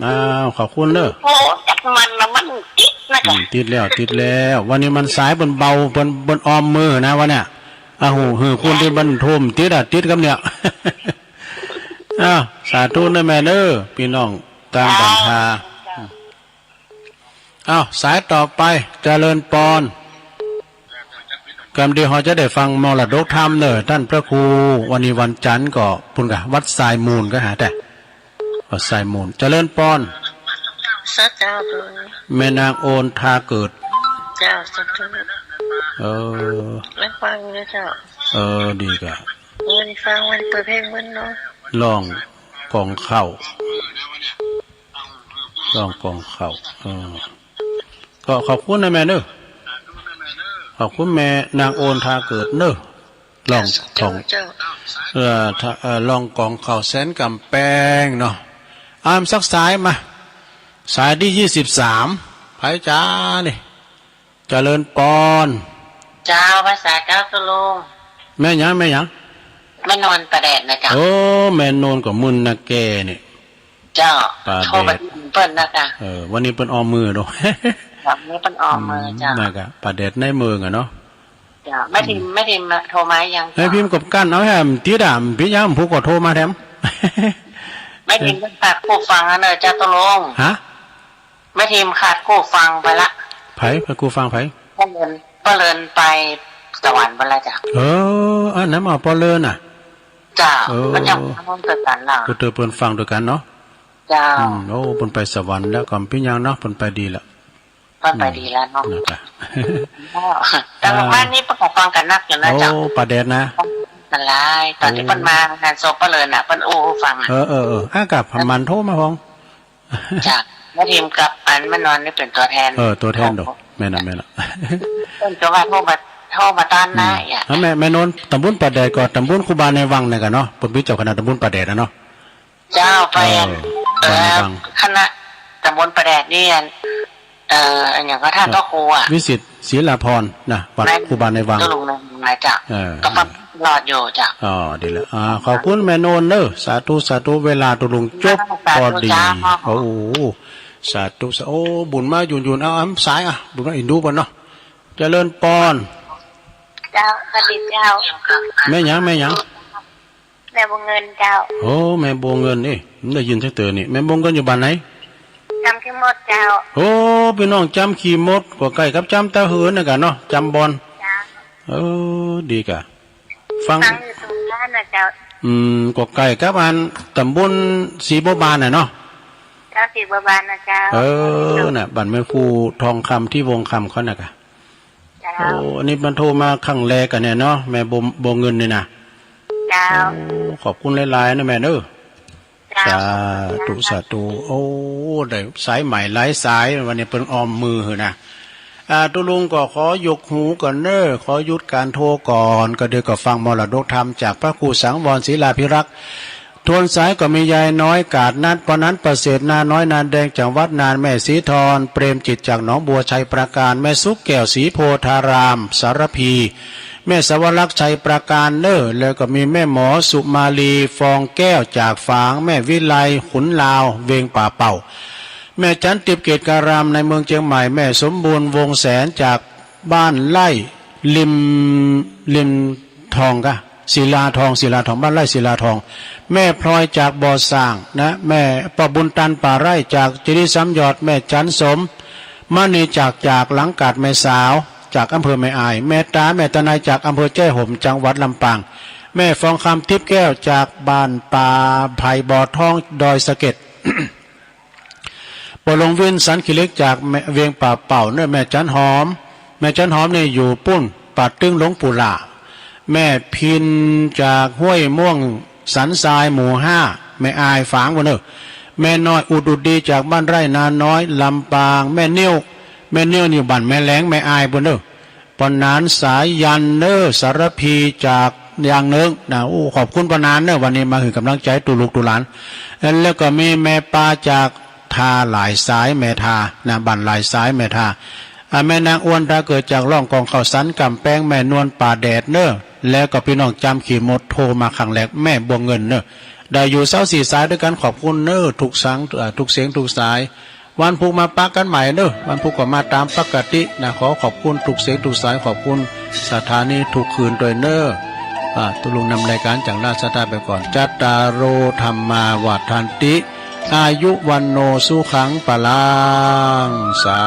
อ้าว ขอบคุณเด้อ โอ้ จักมันนะ มันติดนะ อื กะ ม ติดแล้ว ติดแล้ว วันนี้มันสาย เปิ้นเบา เปิ้น เปิ้นออมมือนะวันเนี้ย อ้าว หือ คนที่มันโทรมติดอะ ติดกับเนี่ย อ้าว สาธุนะแม่เด้อ พี่น้องต่างบ้านทา อ้าว สายต่อไป เจริญปอน กำดีเฮาจะได้ฟังมรดกธรรมเนอะ ท่านพระครู วันนี้วันจันทร์ก็ พุ้นกะ วัดทรายมูลก็หาแต่ วัดทรายมูล เจริญปอน สาธุ แม่นางโอนทาเกิด เจ้า สาธุ เออ ได้ฟังอยู่เจ้า เออ ดีกะ เงินฟังมันเปิดเพลงมันเนาะ ร้องกองข้าว ร้องกองข้าว เออ ก็ขอบคุณนะแม่เนอะ ขอบคุณแม่นางโอนทาเกิดเนอะ ร้องของ เจ้า เอ่อ ถ้า เอ่อ ร้องกองข้าวแสนกำแปงเนาะ อ้ามสักสายมา สายที่ยี่สิบสาม ไผจ๋านี่ เจริญปอน เจ้า ภาษาเจ้าตุลุง แม่หยัง แม่หยัง แม่นวลประแดดนะเจ้า โอ้ แม่นวลก็มึนนะแกนี่ เจ้า ประแดด โทรไปเปิ้นนะเจ้า เออ วันนี้เปิ้นออมมือเนาะ วันนี้เปิ้นออมมือเจ้า อืม นั่นกะ ประแดดในเมืองอะเนาะ เจ้า แม่ทิม อืม แม่ทิมโทรมายังเจ้า แม่พิมพ์กับกั้นเอาแฮมติดอะ เปิ้นยังผู้ก็โทรมาแถม แม่ทิมเปิ้นฝากผู้ฟังอะเนอะเจ้าตุลุง ฮะ แม่ทิมขาดคู่ฟังไปละ ไผ ไผคู่ฟังไผ ป้อเลิน ป้อเลินไปสวรรค์ไปแล้วจ้ะ เออ อันนั้นมาป้อเลินน่ะ จ้ะ เออ มันยังฟังด้วยกันน่ะ ก็เตอเปิ้นฟังด้วยกันเนาะ เจ้า อืม โอ้ เปิ้นไปสวรรค์แล้ว ก็บ่เป็นหยังเนาะ เปิ้นไปดีละ เปิ้นไปดีแล้วเนาะ อืม นะจ๊ะ ก็ แต่ว่า อ่า วันนี้เปิ้นก็ฟังกันนักอยู่นะเจ้า โอ้ ป่าแดดนะ นั่นหลาย ตอนที่ โอ้ เปิ้นมางานศพเปิ้นเลยน่ะ เปิ้นอู้ฟังอ่ะ เออ เออ เออ อ่ะ ก็ เออ มันโทรมาพ้อง จ้ะ แม่ทิมกับอันแม่นวลนี่เป็นตัวแทน เออ ตัวแทนโด ของ แม่นน่ะ แม่นน่ะ เปิ้นก็ว่าโทรมา โทรมาตอนนั้น อืม อ่ะ อ่ะ แม่ แม่นวล ตำบลป่าแดดก็ ตำบลครูบาในวังนี่กะเนาะ เปิ้นเป็นเจ้าคณะตำบลป่าแดดนะเนาะ เจ้า ไป เออ เอ่อ บ้านในวัง คณะตำบลป่าแดดนี่ อัน เอ่อ อันอย่างก็ท่าน เออ พระครูอะ วิสิตศิลาพรณ์นะ วัด แม่น ครูบาในวัง เจ้าลุงในวังนะเจ้า เออ ก็ฟังตลอดอยู่เจ้า อ๋อ ดีแล้ว อ่า ขอบคุณแม่นวลเนอะ สาธุ สาธุ เวลาตกลงจบ สาธุ พอดี เจ้า โอ้โห สาธุ สา โอ้ บุญมาหยุ่นๆ เอา เอา สายอ่ะ บุญมาอินดูก่อนเนาะ เจริญปอน เจ้า สวัสดีเจ้า แม่หยัง แม่หยัง แม่บัวเงินเจ้า โอ้ แม่บัวเงิน เอ๊ะ ได้ยินจักเทื่อนี่ แม่บัวเงินอยู่บ้านไหน จำขี้มดเจ้า โอ้ พี่น้องจำขี้มด ก็ใกล้กับจำตาหืนนั่นกะเนาะ จำบอน เจ้า เออ ดีกะ ฟัง ฟังอยู่ตรงนั้นนะเจ้า อืม ก็ใกล้กับอันตำบลศรีบัวบานน่ะเนาะ เจ้า ศรีบัวบานนะเจ้า เออ น่ะ บ้านแม่ครูทองคำที่วงคำเขาน่ะกะ เจ้า โอ้ อันนี้มันโทรมาครั้งแรกกันเนี่ยเนาะ แม่บัว บัวเงินนี่นะ เจ้า โอ้ ขอบคุณหลายๆ นะแม่เนอะ เจ้า สาธุ สาธุ โอ้ ได้สายใหม่หลายสาย วันนี้เปิ้นออมมือหื้อนะ อ่า ตุ๊ลุงก็ขอยกหูก่อนเนอะ ขอหยุดการโทรก่อน ก็เดี๋ยวก็ฟังมรดกธรรมจากพระครูสังวรศิลาภิรักษ์ ทวนสายก็มียายน้อยกาดนัด ปอนั้นประเสริฐ นาน้อย นาแดง จากวัดนาน แม่ศรีทร เปรมจิต จากหนองบัว ชัยปราการ แม่สุขแก้ว ศรีโพธาราม สารภี แม่สวรักษ์ ชัยปราการเนอะ แล้วก็มีแม่หมอสุมาลี ฟองแก้ว จากฝาง แม่วิไล ขุนลาว เวียงป่าเป่า แม่จันทร์ ทิพย์เกตการาม ในเมืองเชียงใหม่ แม่สมบูรณ์ วงแสน จาก บ้านไร่ริม ริมทองกะ ศิลาทอง ศิลาทอง บ้านไร่ศิลาทอง แม่พลอยจากบ่อส่างนะ แม่ป้อบุญตันป่าไร่จากเจดีย์สามยอด แม่จันสม มณีจาก จากหลังกาด แม่สาว จากอำเภอแม่อาย แม่ตา แม่ตะไนจากอำเภอแจ้ห่ม จังหวัดลำปาง แม่ฟองคำ ทิพย์แก้ว จากบ้านป่าไผ่บ่อทอง ดอยสะเก็ด ป้อหลวงวิน สันขี้เหล็ก จากแม่ เวียงป่าเป่าเนอะ แม่จันหอม แม่จันหอมนี่อยู่ปุ้น ป่าตึงหลวงปู่หล่า แม่พิน จากห้วยม่วงสันทราย หมู่ห้า แม่อายฝางปุ้นเนอะ แม่น้อยอุดอุดดี จากบ้านไร่นาน้อย ลำปาง แม่นิ้ว แม่นิ้วนี่อยู่บ้านแม่แหลง แม่อายปุ้นเนอะ ป้อนานสายันเนอะ สารภีจากยางเนิ้งนะ โอ้ ขอบคุณป้อนานเนอะ วันนี้มาหื้อกำลังใจตุ๊ลุกตุ๊หลาน แล้วก็มีแม่ปาจากท่าหลายสาย แม่ท่านะ บ้านหลายสาย แม่ท่า อ่า แม่นางอ้วน ท่าเกิด จากร่องกองข้าวสันกำแพง แม่นวลป่าแดดเนอะ แล้วก็พี่น้องจำขี้มดโทรมาครั้งแรก แม่บัวเงินเนอะ ได้อยู่ซาวสี่สายด้วยกัน ขอบคุณเนอะ ทุกสัง เอ่อ ทุกเสียงทุกสาย วันพุธมาปะกันใหม่เนอะ วันพุธก็มาตามปกตินะ ขอขอบคุณทุกเสียงทุกสาย ขอบคุณสถานีทุกคืนด้วยเนอะ อ่า ตุ๊ลุงนำรายการจากราชดาไปก่อน จัตตาโร ธัมมา วัฑฒันติ อายุ วัณโณ สุขัง พลัง สา